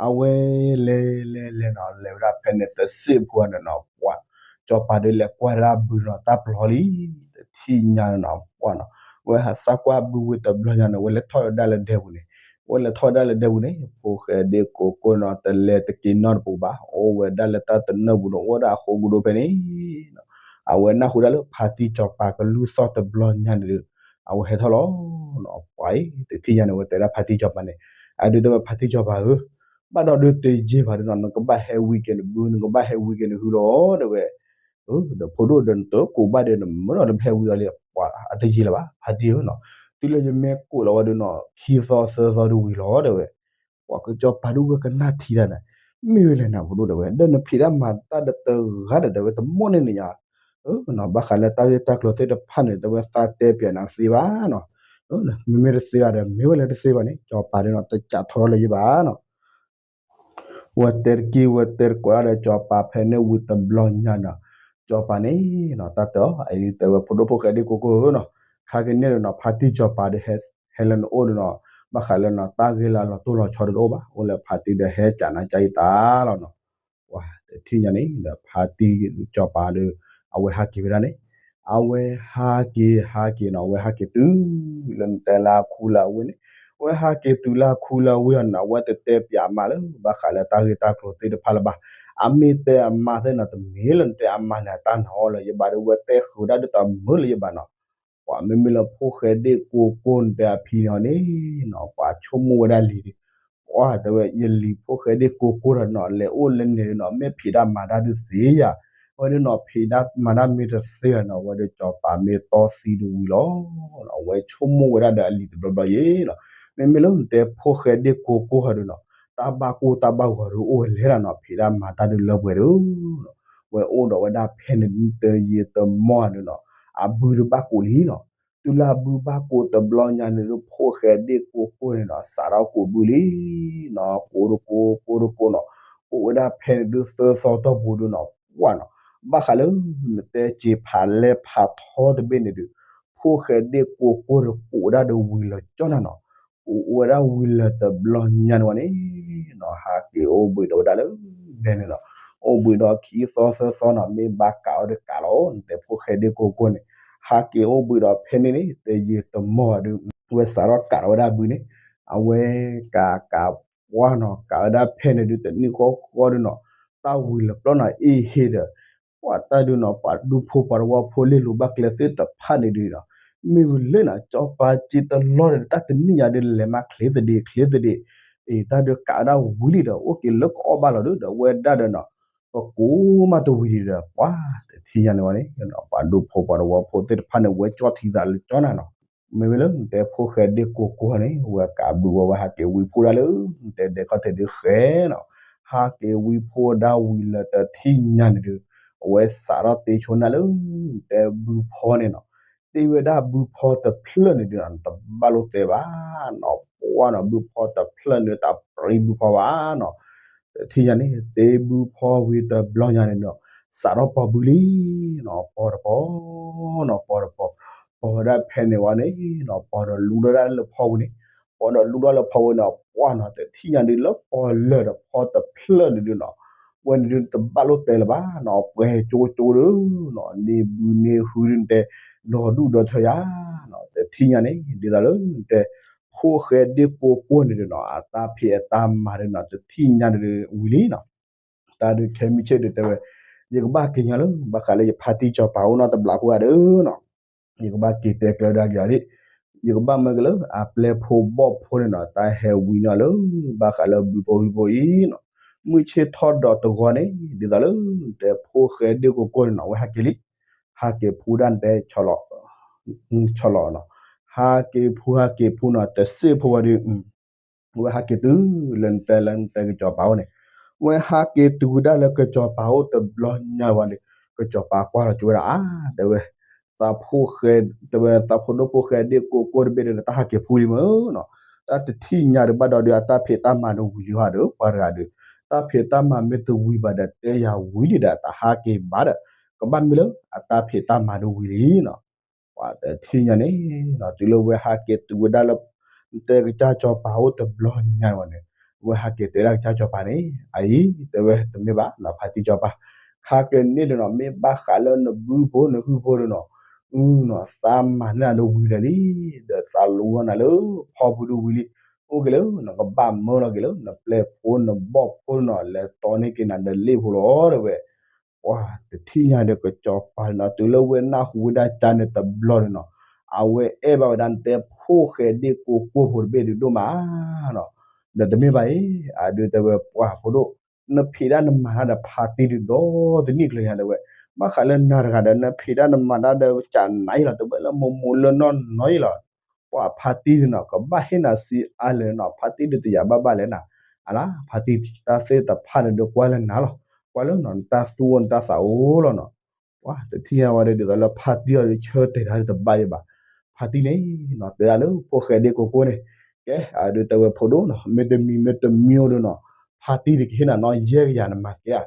အဝဲလဲၤလဲၤလဲၤနီၤ လဲၤဝဲဒၣ်ဖဲန့ၣ်တစ့ၢ်ဖိန့ၣ်နီၤ ပှၤ စီၤပၤဒုးလဲၤကွၢ်ဒၣ်ဘုနီၤ တၢ်ပျီလံ, တထံၣ်ညါန့ၣ်နီၤ ပှၤနီၤ, ဝဲဟးစၢ်ကွၢ်ဘုဝံၤတဘျီညါန့ၣ် ဝဲလဲၤထီၣ်ဝဲဒၣ်လၢဒဲပူၤန့ၣ်, ဝဲလဲၤထီၣ်ဝဲဒၣ်လၢဒဲပူၤန့ၣ် ဖိၣ်ဃဲဒ့ၣ်ကိကိနီၤ တလဲၤတက့ၤနီတပူၤဘၣ် အိၣ်ဝဲဒၣ်လၢတၢ်တနၢၣ်ပူၤန့ၣ် အိၣ်ဝဲဒၣ်အဃိကဒိဖဲန့ၣ် အဝဲနၢ်ဟူဒၣ်လၢဖါတံၢ်စီၤပၤကလုၢ်သီၣ်တဘျီညါန့ၣ်ဒီး အဝဲဟဲထီၣ်လီၤနီၤ ပှၤအံၤ တထံၣ်ညါန့ၣ် အဝဲတဲဒၣ်ဖါတံၢ်စီၤပၤန့ၣ်, အဒုးတဲဝဲဖါတံၢ်စီၤပၤဧၢ, ဘၣ်ဒီးဒုးတယံာ်ဘၣ်ဒီးနီၤ နကဘၣ်ဟဲဝံၤက့ၤနဘု နကဘၣ်ဟဲဝံၤက့ၤနဟုလီၤ တဲဝဲ. ဒီးဖိဒိၣ်ဒီးနတကိးဘၣ်ဒီး နမၢဒီးတဟဲဝံၤဒီးလံ ပှၤအတယံာ်လၢၤဘၣ် ဖါတံၢ်ဧၢနီၤ, တုၤလၢယမ့ၢ်ကိးလီၤဝဲဒီးနီၤ ခံသီသၢသီဒုးဝံၤလီၤ တဲဝဲ. ပှၤကစီၤပၤဒုးဝဲကနၣ်ထံဒၣ်န့ၣ် မ့ၢ်ဝဲလဲၣ်နဖိဒိၣ် တဲဝဲ, ဒီးနဖံးတၢ်မၤတၢ်ဒီးတဂၤဒီး တဲဝဲ တမိၣ်န့ၢ်နယၤ ဘၣ်ဃးလၢတၢ်ဂ့ၢ်တၢ်ကျိၤသ့ၣ်တဖၣ်န့ၣ် တဲဝဲသးတဲပၠးနၤသ့ဘၣ်နီၤ, မ့မ့ၢ်တသ့ဘၣ်ဒီး မ့ၢ်ဝဲလၢတသ့ဘၣ်န့ၣ် စီၤပၤဒုးနီၤ တကးထီထီၣ်လၢၤယဘၣ်နီၤ. ဝဲတဲတက့ၢ် ဝဲတဲတကိးဒၣ်ဒီးစီၤပၤဖဲန့ၣ်ဝံၤတဘျီညါနီၤ, စီၤပၤန့ၣ်နီၤ တၢ်တဲအီၤ အအံၤတဲဝဲ ဖိဒိၣ်ဖိၣ်ဃဲဒ့ၣ်ကိၢ်ကိၢ်ဧၢနီၤ, ခါက့ၤန့ၣ်ဒီးနီၤ ဖါတံၢ်စီၤပၤဒီး ဟဲလၢနအိၣ်ဒီးနီၤ, ဘၣ်ဃးလၢနီၤ တၢ်ဂ့ၢ်လၢအလီၤတိၢ်လီၤဆီဒီးတအိၣ်ဘၣ်, အိၣ်လၢဖါတံၢ်ဒီးဟဲကးနၤကါအံၤတၢ်လီၤနီၤ. ပှၤတထံၣ်ညါန့ၣ်ဒီး ဖါတံၢ်စီၤပၤဒီး အဝဲဟးက့ၤဝဲဒၣ်န့ၣ်, အဝဲဟးက့ၤ ဟးက့ၤနီၤ အဝဲဟးက့ၤတုၤ လၢနတဲလၢခူလၢဝ့ၢ်န့ၣ်, အဝဲဟးက့ၤတုၤလၢခူလၢဝ့ၢ်အီၤန့ၣ် အဝဲတတဲပၠးအမါလၢ ဘၣ်ဃးလၢတၢ်ဂ့ၢ်တၢ်ကျိၤသ့ၣ်တဖၣ်လၢၤဘၣ်, အမ့ၢ်တဲအမါသ့ၣ်နီၤ တမ့ၢ်လၢနတဲအမါန့ၣ် အတၢ်နာ်အီၤလၢၤ ယဘၣ်ဒီး ဝဲတဲဃုာ်ဒၣ်ဒ်သိးအမၢလၢၤယဘၣ်နီၤ. ပှၤမ့မ့ၢ်လၢဖိၣ်ဃဲဒ့ၣ်ကိၢ်ကိၢ်နတဲအဖံန့ၣ်အီၤန့ၣ်နီၤ ပှၤဆိကမိၣ်ဝဲဒၣ်လံၤဒီး ပှၤတဲဝဲ ယလံၤဖိၣ်ဃဲဒ့ၣ်ကိၢ်ကိၢ်ဒီးနီၤ လဲၤအိၣ်လဲၤန့ၣ်ဒီးနီၤ မ့ၢ်ဖံးတၢ်မၤတၢ်ဒုးသ့ယၤ, အဝဲဒၣ်နီၤ ဖံးတၢ်မၤတၢ်မ့ၢ်တသ့ယၤနီၤ အဝဲဒီးစီၤပၤမ့ၢ်တီသံဒုးဝံၤလီၤ. အဝဲဆိကမိၣ်ဝဲဒၣ်ဒီးအလံၤတဘျီဘျီယဲနီၤ, မ့မ့ၢ်လၢနတဲဖိၣ်ဃဲဒ့ၣ်ကိၢ်ကိၢ်ဟီဒုးနီၤ တၢ်ဘၣ်ကိၢ်တၢ်ဘၣ်ဂီၤဒုးအိၣ်ဝဲလဲၣ်ဒၣ်နီၤ ဖံးတၢ်မၤတၢ်ဒုးလၢပှဲၤဒုး ဝဲအိၣ်ဒီးဝဲဒၣ်ဖဲန့ၣ်တယံာ်တမီၢ်ဒုးနီၤ အဘုဒုးဘၣ်ကိးလံနီၤ, တုၤလၢအဘုဘၣ်ကိးတဘျီညါန့ၣ်ဒုး ဖိၣ်ဃဲဒ့ၣ်ကိၢ်ကိၢ်န့ၣ်နီၤ စးထီၣ်ကိးဘုလံနီၤ, ကိးတကိး ကိးတကိးနီၤ, ကိးဝဲဒၣ်ဖဲန့ၣ်ဒုးသၢသီတီၢ်ပူၤဒုးနီၤ ပှၢ်နီၤ, ဘၣ်ဃးလၢ နတဲစ့ဖးလဲၢ်ဖးထီတဘ့ၣ်န့ၣ်ဒုး ဖိၣ်ဃဲဒ့ၣ်ကိၢ်ကိၢ်ဒီးကိးဝဲဒၣ်ဒီးဝံၤလၢာ်ကၠီနၤနီၤ, ကိးဝဲဒၣ်ဝံၤလၢာ်တဘျီညါန့ၣ်ဝဲန့ၣ်နီၤ ဟးက့ၤအိၣ်ဘှံးဒီးဝဲဒၣ်လၢဒဲန့ၣ်နီၤ, အိၣ်ဘှံးဒီးခံသီသၢသီနီၤ မ့ၢ်ဘၣ်ကးအီၤဒီးကးလီၤ နတဲဖိၣ်ဃဲဒ့ၣ်ကိၢ်ကိၢ်န့ၣ်, ဟးက့ၤအိၣ်ဘှံးဒီးဖဲန့ၣ်န့ၣ် တယံာ်တမီၢ်ဒုး ဝဲစးထီၣ်ကးထီၣ်ဝဲဒၣ်ဘုန့ၣ်, အဝဲကးကးပှၢ်နီၤ ကးဝဲဒၣ်ဖဲန့ၣ်ဒုးတနံၣ်ဃီဃီဒုးနီၤ, တၢ်ဝံၤလၢာ်ပျီနီၤ အ့ဟ့ဒီး ပှၢ်တၢ်ဒုးနီၤ ပှၤဒူဖိပှၤတဝီဖိလ့ၢ်လိၤဘၣ်ကျဲသ့ၣ်တဖၣ်န့ၣ်ဒုးနီၤ, မ့ၢ်ဝံၤလၢနီၤ စီၤပၤစ့တလီၢ်ဒီး တၢ်တနံၣ်ညါဒုးလဲၤမးချ့သဒ့ချ့သဒ့, အ့ၣ်တၢ်ဒုးကးဝဲဒၣ်ဝံၤလံဒီး အိၣ်က့ၤလၢကအီၣ်ဘၣ်လီၤဒုးဒီး ဝဲဒၣ်ဒီးနီၤ ပကိးမးတဝံၤဒံးဒီး ပှၤတထံၣ်ညါန့ၣ်ဝဲန့ၣ် ပှၤဒူဖိပှၤတဝီဖိသ့ၣ်တဖၣ်န့ၣ် ဝဲကၠီထံသးလၢကၠီနၤနီၤ, မ့မ့ၢ်လၢနတဲဖိၣ်ဃဲဒ့ၣ်ကိၢ်ကိၢ်န့ၣ် ဝဲကးဘုဝဲ ဝဲဟးက့ၤဝံဖိဒၣ်လၢ နတဲဒဲးခီၣ်ထံးဒုးဃဲနီၤ, ဟးက့ၤဝံဖိဒၣ်ဝံၤလၢာ်တထံၣ်ညါန့ၣ်ဒုး အဝဲစးထီၣ်တ့ဆိနၤလၢ နတဲဘုဖီန့ၣ်နီၤ, တ့ဝဲဒၣ်ဘုဖီတဖျၢၣ်န့ၣ်ဒုးနီၤ နတဘၣ်လိၣ်တဲဘၣ်နီၤ, ပှၢ်နီၤ ဘုဖီတဖျၢၣ်န့ၣ် တပရံဘုဖီဘၣ်နီၤ, တထံၣ်ညါန့ၣ် တ့ဘုဖီဝံၤတဘျီညါန့ၣ်နီၤ စးထီၣ်ပီၤဘုလံနီၤ, ပီၤတပီၤနီၤ ပီၤတပီၤ, ပီၤဝဲဒၣ်ဖဲန့ၣ်ဝဲန့ၣ်နီၤ ပီၤဒီးလူထီၣ်ဒၣ်လၢဖီပူၤန့ၣ်, ပီၤဒီးလူထီၣ်လၢဖီပူၤန့ၣ် ပှၢ်နီၤ တထံၣ်ညါဒုးလၢပီၤလၢာ်ဒီးဖီတဖျၢၣ်န့ၣ်ဒုးနီၤ, ဝဲန့ၣ်ဒုးတဘၣ်လိၣ်တဲလၢၤဘၣ်နီၤ ပှဲၤကၠိကၠိဒုးနီၤ န့ၢ်ဘုန့ၢ်ဟုဒုးနတဲ ဒီဒူၣ်ဒီထၢယၤနီၤ, တထံၣ်ညါန့ၣ် ဒ်သိးလၢနတဲ ဖိၣ်ဃဲဒ့ၣ်ကိၢ်ကိၢ်န့ၣ်ဒုးနီၤ အတၢ်ဖံးအတၢ်မၤဒုးနီၤ တထံၣ်ညါဒုးဝံၤလံနီၤ, တၢ်ဒုးခဲမုၢ်ဆ့ၣ်ဒုးတဲဝဲ, ယကဘၣ်က့ၤညါလၢ ဘၣ်ဃးလၢယဖါတံၢ်စီၤပၤအိၣ်နီတဘျီဖိဧါဒီးနီၤ ယကဘၣ်က့ၤတဲကျၢၤဒၣ်က့ၤအီၤဒၣ်, ယကဘၣ်မၢက့ၤလၢ အပျဲၢ်ဖိဘီၣ်ဖိန့ၣ်နီၤ တၢ်ဟဲဝံနီၤလၢ ဘၣ်ဃးလၢဘုဖိဟုဖိအံၤနီၤ, မုၢ်ဆ့ၣ်ထီၣ်ဒီးတဂီၤန့ၣ် ဒ်သိးလၢ နတဲဖိၣ်ဃဲဒ့ၣ်ကိၢ်ကိၢ်န့ၣ်နီၤ ဝဲဟးက့ၤလံ, ဟးက့ၤဖူဒၣ်နတဲ ဆီလီၤ, ဆီလီၤနီၤ, ဟးက့ၤဖူဟးက့ၤဖူနီၤ တစ့ၢ်ဖိဝဲဒုး ဝဲဟးက့ၤတုၤလၢနတဲလၢနတဲကစီၤပၤအိၣ်န့ၣ်, ဝဲဟးက့ၤတုၤဝဲဒၣ်လၢကစီၤပၤအိၣ်တဘျီညါဝဲန့ၣ်, ကစီၤပၤကွၢ်လီၤက့ၤဝဲဒၣ်အါ တဲဝဲ, သးဖိၣ်ဃဲ, တဲဝဲသးဖိဒိၣ်ဖိၣ်ဃဲဒ့ၣ်ကိၢ်ကိၢ်တဘ့ၣ်ဒီး တၢ်ဟးက့ၤဖူလံမ့ၢ်နီၤ, တၢ်တထံၣ်ညါဒုးဘၣ်ဒီးဒုး အတၢ်ဖံးတၢ်မၤဒုးဝံၤလံဟီဒီး ပှၤတဂၤဒုး, တၢ်ဖံးတၢ်မၤမ့ၢ်တဝံၤဘၣ်ဒီး တဲယၤဝံၤလံဒီး တဟးက့ၤဘၣ်ဒီး, ကဘၣ်မ့ၢ်လၢအတၢ်ဖံးတၢ်မၤဒုးဝံၤလံနီၤ ပှၤတထံၣ်ညါန့ၣ်, တုၤလၢဝဲဟးက့ၤတုၤဝဲဒၣ်လၢ တဲကစၢ်စီၤပၤအိၣ်တဘျီညါဝဲန့ၣ်, ဝဲဟးက့ၤတဲဒၣ်ကစၢ်စီၤပၤန့ၣ်, အအံၤ တဲဝဲတမ့ၢ်ဘၣ်နီၤ ဖါတံၢ်စီၤပၤ, ခါက့ၤန့ၣ်ဒီးနီၤ မ့ၢ်ဘၣ်ဃးလၢနဘုဖိနဟုဖိဒီးနီၤ, နီၤ သးမၤန့ၢ်အဒိဝံၤလၢာ်လံ, ဒီးသးလူထီၣ်နၤလၢဖီပူၤဒုးဝံၤလံ, အိၣ်က့ၤလၢ နကဘၣ်မၢလီၤက့ၤလၢ နပျဲၢ်ဖိနဘီၣ်ဖိနီၤ လဲၤတီန့ၢ်က့ၤနၤဒီးလ့ၣ်ဖိလီၤ တဲဝဲ ပှၤတထံၣ်ညါဒီးကစီၤပၤန့ၣ်နီၤ တုၤလၢဝဲနၢ်ဟူဝဲဒၣ်ကၢ်န့ၣ်တဘျီန့ၣ်နီၤ, အဝဲအဲၣ်ဘၣ်ဝဲဒၣ်နတဲဖိၣ်ဃဲဒ့ၣ်ကိၢ်ကိၢ်ဖိတဘ့ၣ်ဒုးဒိၣ်မးနီၤ, ဒီးတမ့ၢ်ဘၣ်အံၤ အဒုးတဲဝဲပှၤဖိဒိၣ် နဖံးတၢ်နမၤတၢ်ဒီးဖါတံၢ်ဒုးဒီတနံၣ်ကျၢၤညါတဲဝဲ, ဘၣ်ဃးလၢနၤတဂၤဒီး နဖံးတၢ်နမၤတၢ်ဒီးကနၤအံၤလီၤ တဲဝဲလၢမိၢ်မိၢ်လၢနီၢ်နီၢ်အံၤလီၤ. ပှၤဖါတံၢ်ဒုးနီၤ ကဘၣ်ဟ့ၣ်နၤစ့အါလဲၣ်နီၤ ဖါတံၢ်ဒုးတယာ်ဘၣ်ဘၣ်လဲၣ်နၤ, အလါ ဖါတံၢ်တၢ်သ့ၣ်တဖၣ်န့ၣ်ဒုးကွၢ်လၢနၤလီၤ. ကွၢ်လၢနီၤ နတၢ်သူၣ်အိၣ်နတၢ်သးအိၣ်လီၤနီၤ. ပှၤတထံၣ်ညါဝဲဒီး ဒ်သိးလၢဖါတံၢ်အီၤဒုးဆၢတဲာ်တၢ်ဒုးတဘၣ်ဒံးဘၣ်. ဖါတံၢ်န့ၣ်နီၤ တဲဒၣ်လၢဖိၣ်ဃဲဒ့ကိကိၢ်န့ၣ်, ကဲ အဒုးတဲဝဲဖိဒိၣ်နီၤ မ့တမံၤမ့တမံၤဒုးနီၤ ဖါတံၢ်ဒုးကဟ့ၣ်နၤနီၤ ယဲၢ်ကယၤနမၤကဲ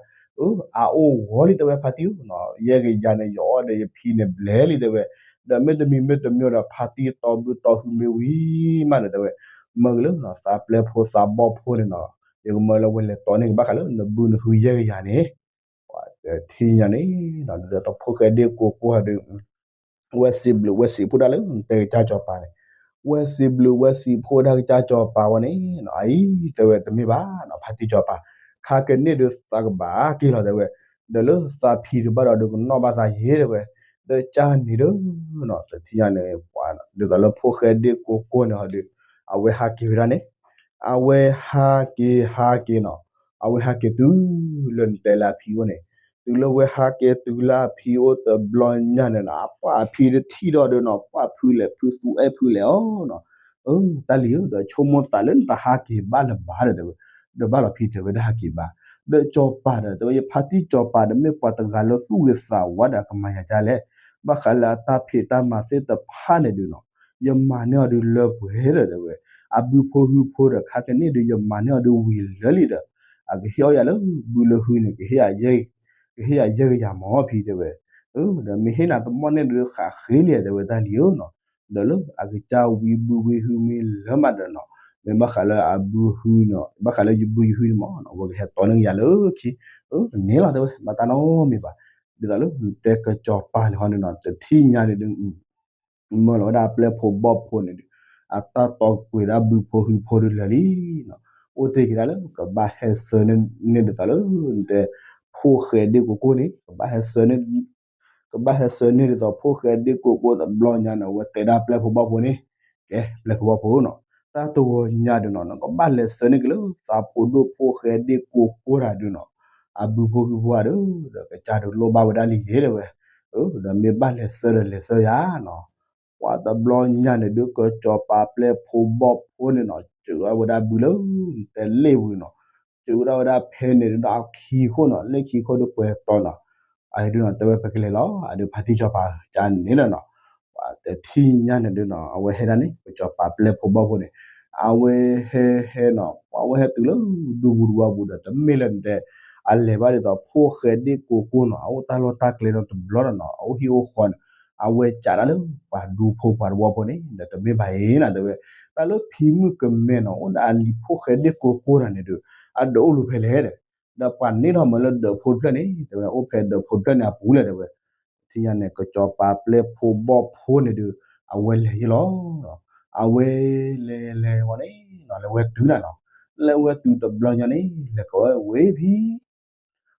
ဧါ. အအိၣ်ဂီၤလံတဲဝဲဖါတံၢ်နီၤ ယဲၢ်ကယၤန့ၣ် ယအီၣ်ဒီးယဖံန့ၣ်ဘျဲလံတဲဝဲ, ဒီးမ့တမံၤမ့တမံၤဒီး ဖါတံၢ်တီဘုတီဟုမ့ၢ်ဝံၤမးဒီးတဲဝဲ, မၢက့ၤလၢသးပျဲဖိသးဘီၣ်ဖိန့ၣ်နီၤ, ယကမၢလၢဝဲလဲၤတီန့ၢ်က့ၤဘၣ်ဃးလၢနဘုနဟုယဲၢ်ကယၤန့ၣ် ပှၤတထံၣ်ညါန့ၣ်နီၤ ဒ်သိးဖိၣ်ဃဲဒ့ကိကိၢ်ဟီဒုး ဝဲစံးဘျုးဝဲစံးဖှိၣ်ဒၣ်လၢတဲကစၢ်စီၤပၤန့ၣ်, ဝဲစံးဘျုးဝဲစံးဖှိၣ်ဒၣ်ကစၢ်စီၤပၤဝဲန့ၣ်, အအံၤတဲဝဲတမ့ၢ်ဘၣ်နီၤ ဖါတံၢ်စီၤပၤ, ခါကန့ၣ်ဒုးသးကဘၣ်က့ၤလီၤတဲဝဲ, ဒီးလၢသးဖံးဒုးဘၣ်ဒီးဒုးကနီၣ်ဘၣ်သးယ့ၤတဲဝဲ, ဒီးကၢ်န့ၣ်ဒုးနီၤ တထံၣ်ညါန့ၣ် ပှၤဒ်သိးလၢဖိၣ်ဃဲဒ့ကိကိၢ်န့ၣ်ဟီဒုး, အဝဲဟးက့ၤဝဲဒၣ်န့ၣ်, အဝဲဟးက့ၤဟးက့ၤနီၤ, အဝဲဟးက့ၤတုၤလၢနတဲလၢအဖံအိၣ်န့ၣ်, တုၤလၢဝဲဟးက့ၤတုၤလၢအဖံအိၣ်တဘျီညါန့ၣ်နီၤ ပှၤအဖံတထံၣ်ဒီးဒုးနီၤ ပှၤဖုလဲၣ်ဖုသူအဲၣ်ဖုလဲၣ်အီၤနီၤ, အၢ တၢ်လံၤဧၢ ဒီးဆိကမိၣ်သးလၢနတဟးက့ၤဘၣ်လၢၤဘၣ်ဒီးတဲဝဲ, ဒီးဘၣ်လီၤဖံတဲဝဲတဟးက့ၤဘၣ်, ဒီးစီၤပၤဒီးတဲဝဲ ယဖါတံၢ်စီၤပၤဒီးမ့ၢ်ပှၤတဂၤလၢသူၣ်ဂ့ၤသးဝါဒီးအကမၤယၤဒ်လဲၣ်, ဘၣ်ဃးလၢအတၢ်ဖံးတၢ်မၤသ့ၣ်တဖၣ်န့ၣ်ဒုးနီၤ ယမၤန့ၢ်အီၤဒုးလၢပှဲၤဒီးတဲဝဲ, အဘုဖိဟုဖိဒီးခါကန့ၣ်ဒုး ယမၤန့ၢ်အီၤဒုးဝံၤလၢာ်လံဒီး, အကဟ့ၣ်အီၣ်ယၤလၢဘုလၢဟုန့ၣ် ကဟ့ၣ်ယၤယဲၢ်ကယၤမၢ်ဖံတဲဝဲ, ဒီးမ့ၢ်ဟ့ၣ်နၤတမီၢ်န့ၣ်ဒုးဃးဃ့လံတဲဝဲတၢ်လံၤဧၢနီၤ, ဒီးလၢအကစၢ်ဝံဘုဝံဟုမ့ၢ်လၢမးဒီးနီၤ, မ့ၢ်ဘၣ်ဃးလၢအဘုဟုနီၤ ဘၣ်ဃးလၢယဘုယဟုန့ၣ်မၢ်နီၤ အဝဲကဟဲတီန့ၢ်ကယၤလၢခံ, န့ၣ်လီၤတဲဝဲ မၤတၢ်နီတမံၤဘၣ်, ဒ်သိးလၢတဲကစီၤပၤန့ၣ်ဟီန့ၣ်နီၤ တထံၣ်ညါန့ၣ်ဒုး မၢလီၤဝဲဒၣ်အပျဲၢ်ဖိဘီၣ်ဖိန့ၣ်ဒုး, အတၢ်တီကွံာ်ဒၣ်ဘုဖိဟုဖိဒုးလၢာ်လံနီၤ, အိၣ်တ့ၢ်က့ၤဒၣ်လၢ ကဘၣ်ဟဲဆှၢန့ၢ်ဒ်သိးလၢ တဲ ဖိၣ်ဃဲဒ့ကိကိၢ်န့ၣ် ကဘၣ်ဟဲဆှၢန့ၢ် ကဘၣ်ဟဲဆှၢန့ၢ်ဒ်သိးဖိၣ်ဃဲဒ့ကိကိၢ်တဘျီညါန့ၣ် အဝဲတဲဒၣ်ပျဲၢ်ဖိဘီၣ်ဖိန့ၣ်, ကဲ ပျဲၢ်ဖိဘီၣ်ဖိနီၤ, တၢ်တဂီၤညါဒုးနီၤ နကဘၣ်လဲၤဆှၢန့ၢ်က့ၤလၢသးဖိဒိၣ်ဖိၣ်ဃဲဒ့ကိကိၢ်တၢ်ဒုးနီၤ, အဘုဖိဟုဖိဧါဒုး ဒီးကစၢ်ဒုးလိၣ်ဘၣ်ဝဲဒၣ်လံယ့ၤတဲဝဲ, ဒီးမ့ၢ်ဘၣ်လဲၤဆှၢဒီးလဲၤဆှၢယၤနီၤ, ပှၤတဘျီညါန့ၣ်ဒုး ကစီၤပၤပျဲၢ်ဖိဘီၣ်ဖိန့ၣ်နီၤ စၢၤဝဲဒၣ်ဘုလၢ တဲလ့ၣ်ပူၤနီၤ, စၢၤဝဲဒၣ်ဝဲဒၣ်ဖဲန့ၣ်ဒုးဒီးအခံခိၣ်နီၤ လၢခံခိၣ်ဒုးပှဲၤတီၤနီၤ, အဒုးနီၤ တဲဝဲပကလဲၤလီၤ အဒုးဖါတံၢ်စီၤပၤကန့ၣ်လီၤနီၤ, ပှၤတထံၣ်ညါန့ၣ်ဒုးနီၤ အဝဲဟဲဒၣ်န့ၣ် ကစီၤပၤပျဲၢ်ဖိဘီၣ်ဖိန့ၣ်, အဝဲဟဲဟဲနီၤ ပှၤဝဲဟဲတုၤလၢဒူပူၤတဝီပူၤဒီး တမ့ၢ်လၢနတဲ အလဲၤဘၣ်ဒ်သိးဖိၣ်ဃဲဒ့ကိကိၢ်နီၤ အအိၣ်တၢ်လီၢ်တၢ်ကျဲနီၤတဘျီဒီးနီၤ အအိၣ်ဟံၣ်အိၣ်ဃီန့ၣ်, အဝဲစးဒၣ်လၢပှၤဒူဖိပှၤတဝီဖိန့ၣ် ဒီးတမ့ၢ်ဘၣ်အံၤနီၤ တဲဝဲ, တၢ်လၢဖံမုၣ်ကမဲနီၤ အိၣ်ဒၣ်အလံၤဖိၣ်ဃဲဒ့ကိကိၢ်တၢ်န့ၣ်ဒုး အဒုးအိၣ်လူၤဖဲလဲၣ်ဒီး, ဒီးပှၤန့ၢ်ထီၣ်မၤလၢဒၢးဖိတဖျၢၣ်န့ၣ် တဲဝဲအိၣ်ဖဲဒၢးဖိတဖျၢၣ်န့ၣ်အပူၤလဲၣ်တဲဝဲ, ထံၣ်ညါန့ၣ် ကစီၤပၤပျဲၢ်ဖိဘီၣ်ဖိန့ၣ်ဒုး အဝဲလဲၤယ့ၣ်လီၤ, အဝဲလဲၤလဲၤဝဲန့ၣ်နီၤ လဲၤဝဲတုၤနၤနီၤ, လဲၤဝဲတုၤတဘျီညါန့ၣ် လဲၤကိးဝဲ ဝ့ၢ်ဖံ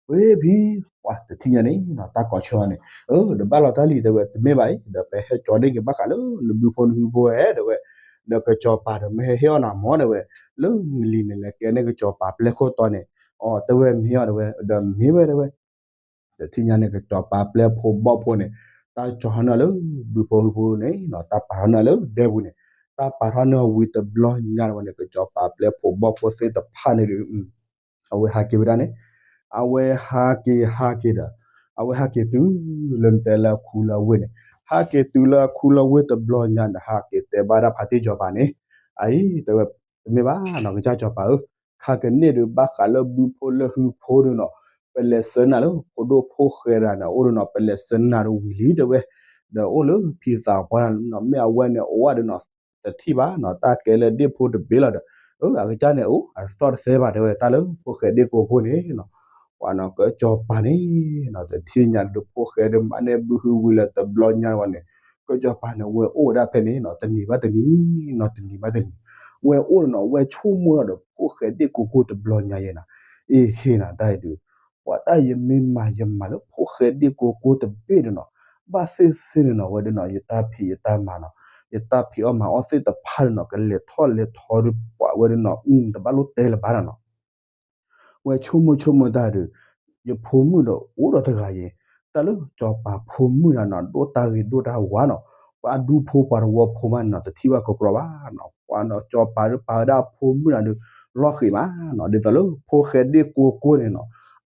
ဝ့ၢ်ဖံ, ပှၤတထံၣ်ညါန့ၣ်နီၤ တၢ်ကိးဆၢအီၤန့ၣ်, အၢ ဒီးဘၣ်လီၤတၢ်လံၤတဲဝဲ တမ့ၢ်ဘၣ်အံၤ ဒီးပဟဲကၠီန့ၢ်က့ၤဘၣ်ဃးလၢနဘုဖိနဟုဖိဧဲတဲဝဲ, ဒီးကစီၤပၤဒီးမ့ၢ်ဟဲဟ့ၣ်အီၣ်နၤမၢ်တဲဝဲ, လၢနလံၤန့ၣ် လဲၤကဲန့ၢ်ကစီၤပၤပျဲၢ်ခိၣ်တီန့ၣ်, အီ တဲဝဲမ့ၢ်အီၤတဲဝဲ, ဒီးမ့ၢ်ဝဲတဲဝဲ ဒီးထံၣ်ညါန့ၣ် ကစီၤပၤပျဲၢ်ဖိဘီၣ်ဖိန့ၣ်, တၢ်ကၠီထီၣ်န့ၢ်လၢဘုဖိဟုဖိန့ၣ်နီၤ တၢ်ပာ်ထီၣ်န့ၢ်လၢဒဲပူၤန့ၣ်, တၢ်ပာ်ထီၣ်န့ၢ်ဝံၤတဘျီညါန့ၣ်ဝဲန့ၣ် ကစီၤပၤပျဲၢ်ဖိဘီၣ်ဖိသ့ၣ်တဖၣ်န့ၣ်ဒုး အဝဲဟးက့ၤဝဲဒၣ်န့ၣ်, အဝဲဟးက့ၤဟးက့ၤဒီး, အဝဲဟဲက့ၤတုၤလၢနတဲလၢအခူလၢဝ့ၢ်န့ၣ်, ဟးက့ၤတုၤလၢအခူလၢဝ့ၢ်တဘျီညါဒီး ဟးက့ၤတဲဘၣ်ဒၣ်ဖါတံၢ်စီၤပၤန့ၣ်, အအံၤ တဲဝဲ, တမ့ၢ်ဘၣ်နီၤ ကစၢ်စီၤပၤဧၢ, ခါကန့ၣ်ဒုး ဘၣ်ဃးလၢဘုဖိလၢဟုဖိဒုးနီၤ, ပလဲၤဆှၢနၤလၢဖိဒိၣ်ဖိၣ်ဃဲတဂၤန့ၣ် အိၣ်ဒုးနီၤ ပလဲၤဆှၢနၤဒုးဝံၤလံတဲဝဲ, ဒီးအိၣ်လၢဖံသးပှၢ်နီၤ မ့ၢ်အဝဲန့ၣ်အိၣ်ဝဲဒုးနီၤ တထံၣ်ဘၣ်နီၤ တၢ်ကဲလၢဒ့ၣ်ဖိတဘ့ၣ်လီၤဒီး, အၢ အကစၢ်န့ၣ်အိၣ် အသီၣ်တသဲဘၣ်တဲဝဲ တၢ်လၢဖိၣ်ဃဲဒ့ၣ်ကိကိၢ်န့ၣ်နီၤ, ပှၤနီၤ ကစီၤပၤန့ၣ်နီၤ တထံၣ်ညါဒုးဖိၣ်ဃဲဒုးမၤန့ၢ်ဘုဟုဝံၤလၢတဘျီညါဝဲန့ၣ်, ကစီၤပၤန့ၣ် ဝဲအိၣ်ဝဲဒၣ်ဖဲန့ၣ်နီၤ တနံၤဘၣ်တနံၤနီၤ တနံၤဘၣ်တနံၤ, ဝဲအိၣ်နီၤ ဝဲဆိကမိၣ်လီၤဒီးဖိၣ်ဃဲဒ့ၣ်ကိကိၢ်တဘျီညါယဲနီၤ, အ့ဟ့ၣ်နၤတၢ်အံၤဒုး ပှၤတၢ်ယမ့ၢ်မၤယမၤလၢဖိၣ်ဃဲဒ့ၣ်ကိကိၢ်တဘ့ၣ်ဒုးနီၤ, ဘၣ်သ့ၣ်သ့ၣ်န့ၣ်နီၤ ဝဲဒုးနီၤ ယတၢ်ဖံးယတၢ်မၤနီၤ, ယတၢ်ဖံးအီၣ်မၤအီၣ်သ့ၣ်တဖၣ်ဒီးနီၤ ကလဲၤထီၣ်လဲၤထီဒီး ပှၤဝဲဒီးနီၤ တဘၣ်လိၣ်တဲလၢၤဘၣ်နီၤနီၤ. ဝဲဆိကမိၣ်ဆိကမိၣ်တၢ်ဒီး ယဖိမုၣ်ဒီးအိၣ်ဒီးတဂၤအံၤ, တၢ်လၢစီၤပၤဖိမုၣ်တဂၤနီၤ ဒိၣ်တၢ်ဂ့ၤဒိၣ်တၢ်ဝါနီၤ, ပှၤဒူဖိပှၤတဝီဖိမးနီၤ တထံၣ်ဘၣ်ကကြီဘၣ်နီၤ, ပှၤနီၤ စီၤပၤဒီးပာ်ဝဲဒၣ်အဖိမုၣ်တဂၤဒီး လီၤဃံးမးနီၤ, ဒ်သိးလၢဖိၣ်ဃဲဒ့ၣ်ကိကိန့ၣ်နီၤ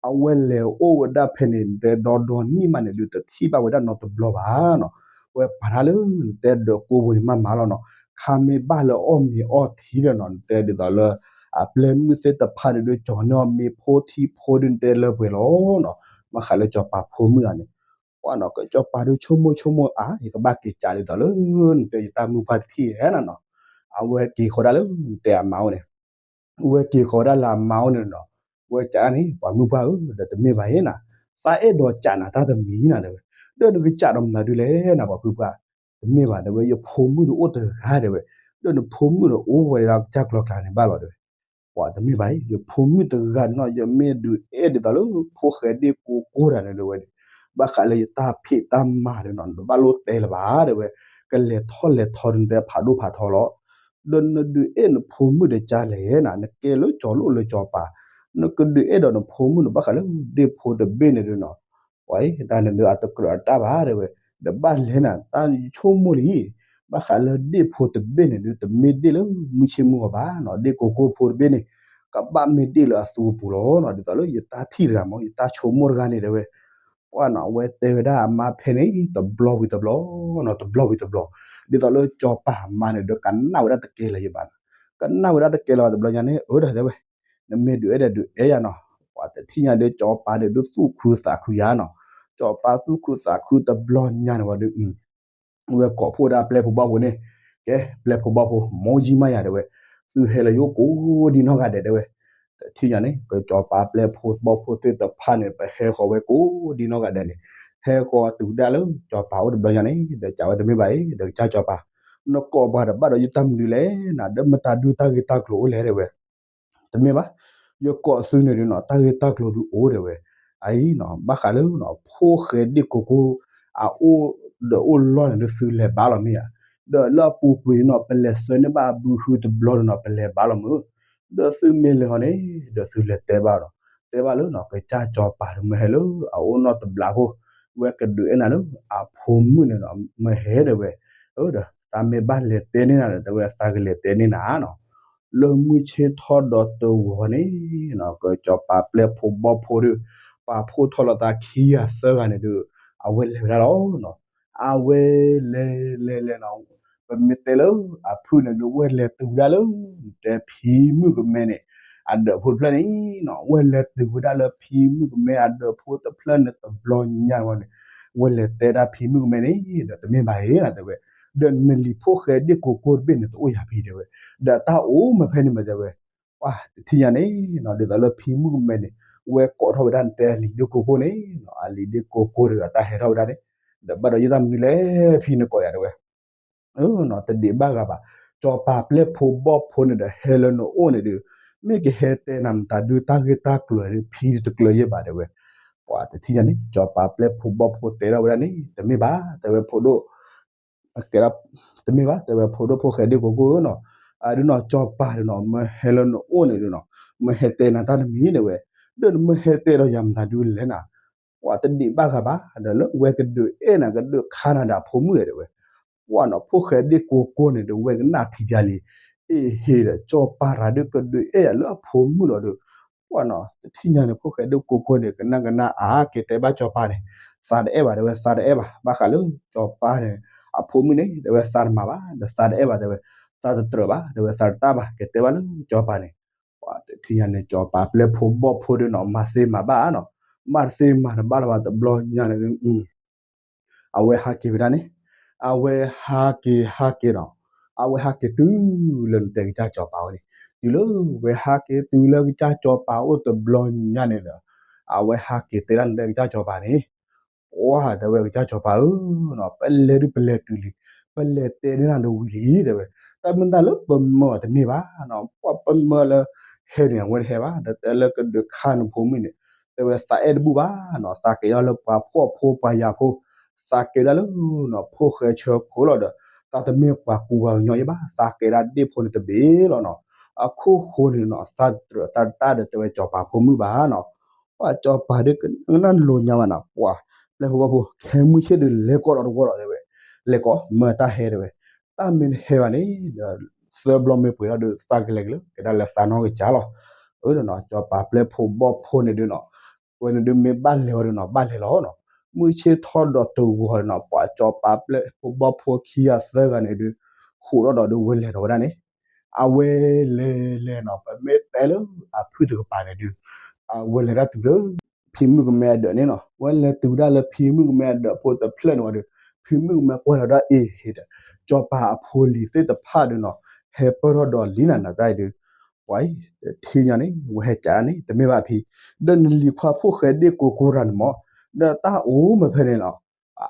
အဝဲလဲၤအိၣ်ဝဲဒၣ်ဖဲန့ၣ် တဲဒီဒီနံၣ်မးန့ၣ်ဒုး တထံၣ်ဘၣ်ဝဲဒၣ်နီတဘျီဘၣ်နီၤ, ဝဲပာ်တၢ်လၢ နတဲဒၢးကိပူၤန့ၣ်မးမးလီၤနီၤ, ခါမ့ၢ်ဘၣ်လၢအီၣ်မ့ၤအီထံဒီးနီၤ နတဲဒ်သိးလၢ အပျဲၢ်မုၣ်သ့ၣ်တဖၣ်န့ၣ်ဒုး ကၠီၤန့ၢ်အီၤမ့ၤဖိထံဖိဒုး နတဲလၢပှဲၤလီၤနီၤ, ဘၣ်ဃးလၢစီၤပၤဖိမုၣ်တဂၤန့ၣ်, ပှၤနီၤ ကစီၤပၤဒုးဆိကမိၣ်ဆိကမိၣ်အါ ယကဘၣ်က့ၤကးဒ်သိးလၢ နတဲယတၢ်မုၢ်ပှၢ်တထံၣ်ဧါနီၤနီၤ, အဝဲက့ၤဃီၤဒၣ်လၢ နတဲအမါအိၣ်န့ၣ် ဝဲက့ၤဃီၤဒၣ်လၢအမါအိၣ်န့ၣ်နီၤ, ဝဲကးဒၣ်န့ၣ် ပှၤမုၢ်ပှၢ်ဧၢ ဒီးတမ့ၢ်ဘၣ်အံၤနၤ, သးအဲၣ်ဒိးကးနၤတၢ်တမံၤနၤတဲဝဲ, ဒီးနကကးဒီးမနုၤဒုးလဲၣ်နၤ ပှၤဖုပှၢ်, တမ့ၢ်ဘၣ်တဲဝဲ ယဖိမုၣ်ဒီးအိၣ်တဂၤတဲဝဲ, ဒီးနဖိမုၣ်ဒီးအိၣ်ဝဲဒၣ်ကစၢ်ကျီၤကျါန့ၣ်ဘၣ်လီၤတဲဝဲ, ပှၤတမ့ၢ်ဘၣ်အံၤ ယဖိမုၣ်တဂၤန့ၣ်နီၤ ယမ့ၢ်ဒုးအဲၣ်ဒ်သိးလၢ ဖိၣ်ဃဲဒ့ၣ်ကိကိတဂၤန့ၣ်တဲဝဲ, ဘၣ်ဃးလၢယတၢ်ဖံးတၢ်မၤဒီးနီၤ နတဘၣ်လိၣ်တဲလၢၤဘၣ်တဲဝဲ, ကလဲၤထီၣ်လဲၤထီဒုး နတဲဖးဒိၣ်ဖးထီလီၤ ဒီးနဒုးအဲၣ်နဖိမုၣ်ဒီးကါလဲၣ်နၤ, နကဲလၢကၠီၤလိၣ်လၢကၠီၤပၤ, နကဒုးအဲၣ်ဒိးနဖိမုၣ်န့ၣ် ဘၣ်ဃးလၢဒ့ၣ်ဖိတဘ့ၣ်န့ၣ်ဒုးနီၤ, ပှၤအံၤ တၢ်န့ၣ်ဒုးအတကြၢးအတၢ်ဘၣ်တဲဝဲ, ဒီးဘၣ်လဲၣ်နၤ တၢ်ဆိကမိၣ်လံ, ဘၣ်ဃးလၢဒ့ၣ်ဖိတဘ့ၣ်န့ၣ်ဒုး တမ့ၢ်ဒ့ၣ်လၢမုၢ်ဆ့ၣ်မုၢ်ဂီၤဘၣ်နီၤ, ဒ့ၣ်ကိကိဖိတဘ့ၣ်န့ၣ် ကဘၣ်မ့ၢ်ဒ့ၣ်လၢအသူအပူၤလီၤနီၤ, ဒ်သိးလၢယတၢ်ထံၣ်တဂၤမ့ၢ် ယတၢ်ဆိကမိၣ်တဂၤန့ၣ်တဲဝဲ ပှၤနီၤ အဝဲတဲဝဲဒၣ်အမါဖဲန့ၣ် တဘျီဝံၤတဘျီနီၤ, တဘျီဝံၤတဘျီ, ဒ်သိးလၢကၠီၤပၤအမါန့ၣ်ဒီး ကနၣ်ဝဲဒၣ်တကဲလၢၤယဘၣ်နီၤ, ကနၣ်ဝဲဒၣ်တကဲလၢၤဘၣ်တဘျီညါန့ၣ် အၢဒီးတဲဝဲ, နမ့ၢ်ဒုးအဲၣ်ဒီးဒုးအဲၣ်ယၤနီၤ, ပှၤတထံၣ်ညါဒီး ကၠီၤပၤဒီးဒုးသူၣ်ခုသးခုယၤနီၤ, ကၠီၤပၤသူၣ်ခုသးခုတဘျီညါန့ၣ်ဝံၤဒီး ဝဲကိးဖှိၣ်ဒၣ်ပျဲၢ်ဖိဘီၣ်ဖိန့ၣ်, ကဲ ပျဲၢ်ဖိဘီၣ်ဖိ မ်ယံမးယၤတဲဝဲ, သုဟဲလၢယအိၣ်ကိးဒံနီၢ်ဂၤဒဲးတဲဝဲ, တထံၣ်ညါန့ၣ် ကၠီၤပၤပျဲၢ်ဖိဘီၣ်ဖိသ့ၣ်တဖၣ်န့ၣ် ပဟဲဃီၤဝဲကိးဒံနီၢ်ဂၤဒဲးန့ၣ်, ဟဲဃီၤတုၤဒၣ်လၢကၠီၤပၤအိၣ်တဘျီညါန့ၣ် ဒီးကးဝဲတမ့ၢ်ဘၣ်အံၤ ဒီးကစၢ်ကၠီၤပၤ, နကိးပှၤဒီးဘၣ်ဒီးယတၢ်မနုၤလဲၣ်နၤ, ဒီးမတၤဒုးတၢ်ဂ့ၢ်တၢ်ကျိၤအိၣ်လဲၣ်တဲဝဲ တမ့ၢ်ဘၣ်, ယကိးသုန့ၣ်ဒုးနီၤ တၢ်ဂ့ၢ်တၢ်ကျိၤဒုးအိၣ်တဲဝဲ, အအံၤနီၤ ဘၣ်ဃးလၢ ဖိၣ်ဃဲဒ့ၣ်ကိကိ အအိၣ်ဒီးအိၣ်လီၢ်န့ၣ်ဒုး သုလဲၤဘါလီၤမ့ၢ်ဧါ, ဒီးလၢအပူၤကွံာ်န့ၣ်နီၤ ပလဲၤဆှၢန့ၢ်ဘၣ်အဘုဟုတဘျီဒီးနီၤ ပလဲၤဘါလီၤမ့ၢ်, ဒီးသုမ့ၢ်လဲၤဟီန့ၣ် ဒီးသုလဲၤတဲဘၣ်ဒီး တဲဘၣ်လၢနီၤ ကစၢ်ကၠီၤပၤဒီးမ့ၢ်ဟဲလၢအအိၣ်နီၢ်တဘျီဖိ, ဝဲကဒုးအဲၣ်နၤလၢအဖိမုၣ်န့ၣ်နီၤ မ့ၢ်ဟဲတဲဝဲ, ဒီးသးမ့ၢ်ဘၣ်လဲၤတဲန့ၢ်နၤဒီး တဲဝဲသးကလဲၤတဲန့ၢ်နၤနီၤ လၢမုၢ်ဆ့ၣ်ထီၣ်ဒီးတဂီၤန့ၣ်နီၤ ကစၢ်ကၠီၤပၤပျဲၢ်ဖိဘီၣ်ဖိဒီး ပာ်ဖှိၣ်ထီၣ်လီၤသးခံဂၤသၢဂၤန့ၣ်ဒီး အဝဲလဲၤဝဲဒၣ်လီၤနီၤ, အဝဲလဲၤလဲၤလဲၤနီၤ, ပမ့ၢ်တဲလၢအဖုၣ်န့ၣ်ဒီး ဝဲလဲၤတုၤဝဲဒၣ်လၢ တဲဖံမုၣ်ကမဲန့ၣ် အဒၢးဖိတဖျၢၣ်န့ၣ်နီၤ ဝဲလဲၤတုၤဝဲဒၣ်လၢဖံမုၣ်ကမဲအဒၢးဖိတဖျၢၣ်န့ၣ် တဘျီညါဝဲန့ၣ်, ဝဲလဲၤတဲဒၣ်ဖံမုၣ်ကမဲန့ၣ် ဒီးတမ့ၢ်ဘၣ်အံၤနၤတဲဝဲ, ဒီးနလံၤဖိၣ်ဃဲဒ့ၣ်ကိကိတဘ့ၣ်န့ၣ် တအိၣ်ယၤဖံတဲဝဲ, ဒီးတၢ်အိၣ်မးဖဲန့ၣ်မးတဲဝဲ, ပှၤတထံၣ်ညါန့ၣ်နီၤ ဒ်သိးလၢဖံမုၣ်ကမဲန့ၣ် ဝဲကိးထီၣ်ဝဲဒၣ်နတဲအလံၤဒ့ၣ်ကိကိန့ၣ်နီၤ အလံၤဒ့ၣ်ကိကိဒီးအတၢ်ဟဲထီၣ်ဝဲဒၣ်န့ၣ်, ဒီးဘၣ်ဒီးယတၢ်မနုၤလဲၣ်ဖံနကိးယၤတဲဝဲ နီၤ တဒံးဘၣ်ဂၤဘၣ်, ကၠီၤပၤပျဲၢ်ဖိဘီၣ်ဖိန့ၣ်ဒီး ဟဲလၢနအိၣ်န့ၣ်ဒီး မ့ၢ်ကဟဲတဲနၤမတၤဒုးတၢ်ဂ့ၢ်တၢ်ကျိၤဒီး ဖံတကျၢၤယဲၢ်ဘၣ်တဲဝဲ, ပှၤတထံၣ်ညါန့ၣ် ကၠီၤပၤပျဲၢ်ဖိဘီၣ်ဖိတဲထီၣ်ဝဲဒၣ်န့ၣ် တမ့ၢ်ဘၣ် တဲဝဲဖိဒိၣ် ကဲဒၣ် တမ့ၢ်ဘၣ် တဲဝဲဖိဒိၣ်ဖိၣ်ဃဲဒ့ၣ်ကိကိဧၢနီၤ, အဒုးနီၤ ကၠီၤပၤဒုးနီၤ မ့ၢ်ဟဲလၢနအိၣ်န့ၣ်ဒုးနီၤ မ့ၢ်ဟဲတဲနၤတၢ်တမံၤတဲဝဲ, ဒီးနမ့ၢ်ဟဲတဲဒီးယၤမတၤဒုးလဲၣ်နၤ, ပှၤတဒံးဘၣ်ဂၤဘၣ် ဒီးလၢဝဲကဒုးအဲၣ်နၤ ကဒုးခါနၤဒီးအဖိမုၣ်တဲဝဲ, ပှၤနီၤ ဖိၣ်ဃဲဒ့ၣ်ကိကိန့ၣ်ဒီး ဝဲကနၣ်ထံၣ်တၢ်လံ, အ့ၣ်ဟ့ဒီး ကၠီၤပၤရၤဒုးကဒုးအဲၣ်ယၤလၢအဖိမုၣ်လီၤဒီး ပှၤနီၤ တထံၣ်ညါန့ၣ် ဖိၣ်ဃဲဒ့ၣ်ကိကိန့ၣ် ကနၣ်ကနၣ်အါ က့ၤတဲဘၣ်ကၠီၤပၤန့ၣ်, သးတအဲၣ်ဘၣ်တဲဝဲ သးတအဲၣ်ဘၣ် ဘၣ်ဃးလၢ ကၠီၤပၤန့ၣ် အဖိမုၣ်န့ၣ် တဲဝဲသးတမၤဘၣ် ဒီးသးတအဲၣ်ဘၣ်တဲဝဲ, သးတတြၢၤဘၣ် တဲဝဲသးတတၢ်ဘၣ် က့ၤတဲဘၣ်လၢကၠီၤပၤန့ၣ်, ပှၤတထံၣ်ညါန့ၣ် ကၠီၤပၤပျဲၢ်ဖိဘီၣ်ဖိဒီးနီၤ မၤသ့မၤဘၣ်နီၤ, မၤတသ့မၤတဘၣ်လၢၤဘၣ်တဘျီညါန့ၣ် အဝဲဟးက့ၤဝဲဒၣ်န့ၣ်, အဝဲဟးက့ၤဟးက့ၤနီၤ, အဝဲဟးက့ၤတုၤလၢနတဲကစၢ်ကၠီၤပၤအိၣ်န့ၣ်, တုၤလၢဝဲဟးက့ၤတုၤလၢကစၢ်ကၠီၤပၤအိၣ်တဘျီညါန့ၣ်ဒီး, အဝဲဟးက့ၤတဲဒၣ်နတဲကစၢ်ကၠီၤပၤန့ၣ်, ပှၤတဲဝဲကစၢ်ကၠီၤပၤဧၢ, ပလဲၤဒုးပလဲၤတုၤလံ, ပလဲၤတဲန့ၢ်နၤဒီးဝံၤလံတဲဝဲ, တၢ်မ့ၢ်တၢ်လၢပမၢအီၤတန့ၢ်ဘၣ်နီၤ, ပှၤပမၢလၢ ဟဲန့ၣ် အဝဲတဟဲဘၣ် ဒီးတဲလၢကဒုးခါနဖိမုၣ်န့ၣ်, တဲဝဲသးအဲၣ်တဘူၣ်ဘၣ်နီၤ, သးက့ၤဒၣ်လၢပှၤဖှီၣ်ဖိပှၤယာ်ဖိ, သးက့ၤဒၣ်လၢ ဖိၣ်ဃဲဆၢခိၣ်လီၤဒီး သးတမ့ၢ်ပှၤကူပှၤကညီယဲဘၣ်, သးကဲဒၣ်ဒ့ၣ်ဖိန့ၣ်တဘ့ၣ်လီၤနီၤ. အခိၣ်ဃိန့ၣ်နီၤ သးတကြၢးတၢ်ဒီးတဲဝဲစီၤပၤဖိမုၣ်ဘၣ်နီၤ. ပှၤစီၤပၤဒုးကနၣ်လိၤညါဘၣ်နီၤ, ပှၤပျဲၢ်ဖိဘီၣ်ဖိ ခဲမုၢ်ဆ့ၣ်ဒုးလဲၤကိးဒီးတဝီဒီးတဲဝဲ, လဲၤကိးမၢတၢ်ဟဲတဲဝဲ, တၢ်မ့ၢ်တဟဲဘၣ်န့ၣ်ဒီး သၢဘျီမ့ၢ်ပှဲၤထီၣ်ဒီး သးကလဲၤကလၢာ် ကဲဒၣ်လၢသးနီၢ်ကစၢ်လီၤ. အၢဒီးနီၤ စီၤပၤပျဲၢ်ဖိဘီၣ်ဖိန့ၣ်ဒုးနီၤ ဝဲန့ၣ်ဒုးမ့ၢ်ဘၣ်လဲၤဝဲဒုးနီၤ ဘၣ်လဲၤလီၤနီၤ. မုၢ်ဆ့ၣ်ထီၣ်ဒီးတဂီၤနီၤ ပှၤစီၤပၤပျဲၢ်ဖိဘီၣ်ဖိခံဂၤသၢဂၤန့ၣ်ဒုး ဃိးထီၣ်ဒီးဒုးဝဲလဲၤဒီးဝဲဒၣ်န့ၣ်, အဝဲလဲၤလဲၤနီၤ ပမ့ၢ်တဲလၢအဖုၣ်တကပၤန့ၣ်ဒုး အဝဲလဲၤတၢ်တုၤလၢ ဖံမုၣ်ကမဲအဒၢးန့ၣ်နီၤ, ဝဲလဲၤတုၤဒၣ်လၢဖံမုၣ်ကမဲအဒၢးဖိတဖျၢၣ်န့ၣ်ဝံၤဒီး ဖံမုၣ်ကမဲကွၢ်လီၤဒၣ်အ့ဟ့ဒီး စီၤပၤအဖိလံၤသ့ၣ်တဖၣ်ဒုးနီၤ ဟဲပၢၢ်ထီၣ်ဒီးလံနၤနၤတၢ်အံၤဒုး ပှၤအံၤ တထံၣ်ညါန့ၣ် ဝဲဟဲကးဒၣ်န့ၣ် တမ့ၢ်ဘၣ်ဖံ, ဒီးနလံၤခွါဖိၣ်ဃဲဒ့ၣ်ကိကိရၤန့ၣ်မ့ၢ် ဒီးတၢ်အိၣ်မ့ၢ်ဖဲန့ၣ်လီၤ.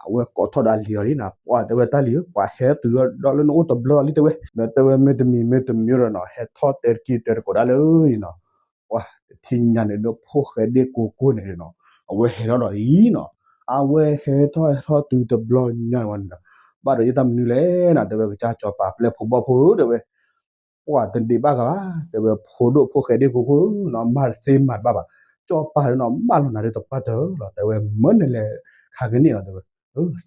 အဝဲကိးထီၣ်ဒီးအလံၤအီၤလံနီၤ, ပှၤတဲဝဲတၢ်လံၤဧၢ ပှၤဟဲတုၤဒီးလၢနအိၣ်တဘျီလီၤလံတဲဝဲ, ဒီးတဲဝဲမ့တမံၤမ့တမံၤဒီးနီၤ ဟဲထီၣ်တဲတက့ၢ်တဲတကိးဒၣ်လၢအံၤနီၤ, ပှၤတထံၣ်ညါန့ၣ်ဒီးဖိၣ်ဃဲဒ့ၣ်ကိကိန့ၣ်နီၤ အဝဲဟဲထီၣ်ဒီးအံၤနီၤ, အဝဲဟဲထီၣ်ဟဲထီၣ်တုၤတဘျီညါန့ၣ်ဝံၤန့ၣ်ဒီး ဘၣ်ဒီးယတၢ်မနုၤလဲၣ်နီၤ တဲဝဲကစၢ်စီၤပၤပျဲၢ်ဖိဘီၣ်ဖိဧၢ တဲဝဲ ပှၤတဒံးဘၣ်ဂၤဘၣ် တဲဝဲ ဖိဒိၣ်ဖိၣ်ဃဲဒ့ၣ်ကိကိဧၢနီၤ မၤတသ့မၤတဘၣ်ဘၣ်, စီၤပၤဒုးနီၤ မၢလီၤနၤဒုးတပှၣ်တၢၢ်လီၤ တဲဝဲ မၢနလဲၤခါကန့ၣ်လီၤ တဲဝဲ,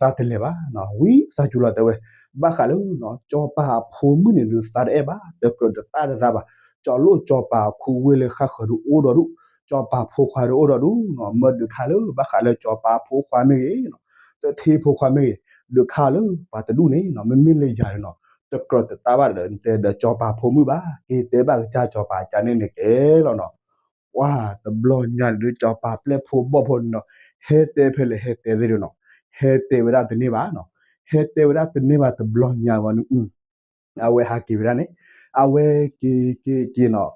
သးတလဲၤဘၣ်နီၤ ဝံသးစူၤလီၤ တဲဝဲ, ဘၣ်ဃးလၢနီၤ စီၤပၤအဖိမုၣ်န့ၣ်ဒုး သးတအဲၣ်ဘၣ် တကြၢးတတၢ်တသးဘၣ်, ကၠီလိၣ်စီၤပၤအခိၣ်ဝ့ၢ်လၢဃၣ်ဃၢၤဒုးအိၣ်ဒီးဒုး, စီၤပၤဖိခွါဒုးအိၣ်ဒီးဒုးနီၤ မၢဒုးခါလၢ ဘၣ်ဃးလၢစီၤပၤဖိခွါမ့ၢ်ဂ့ၤနီၤ တထ့ဖိခွါမ့ၢ်ဂ့ၤ, ဒုးခါလၢပှၤတဒူၣ်န့ၣ်နီၤ မ့မ့ၢ်လၢယၤန့ၣ်နီၤ တကြၢးတတၢ်ဘၣ်ဒီး နတဲဒီးစီၤပၤဖိမုၣ်ဘၣ်, က့ၤတဲဘၣ်ကစၢ်စီၤပၤကန့ၣ်န့ၣ်ကဲလီၤနီၤ, ပှၤတဘျီညါန့ၣ်ဒုး စီၤပၤပျဲၢ်ဖိဘီၣ်ဖိန့ၣ်နီၤ ဟဲတဲဖဲလဲၣ်ဟဲတဲသ့ၣ်ဒုးနီၤ, ဟဲတဲဝဲဒၣ်တန့ၢ်ဘၣ်နီၤ, ဟဲတဲဝဲဒၣ်တန့ၢ်ဘၣ်တဘျီညါဝဲန့ၣ် အဝဲဟးက့ၤဝဲဒၣ်န့ၣ်, အဝဲက့ၤက့ၤက့ၤနီၤ,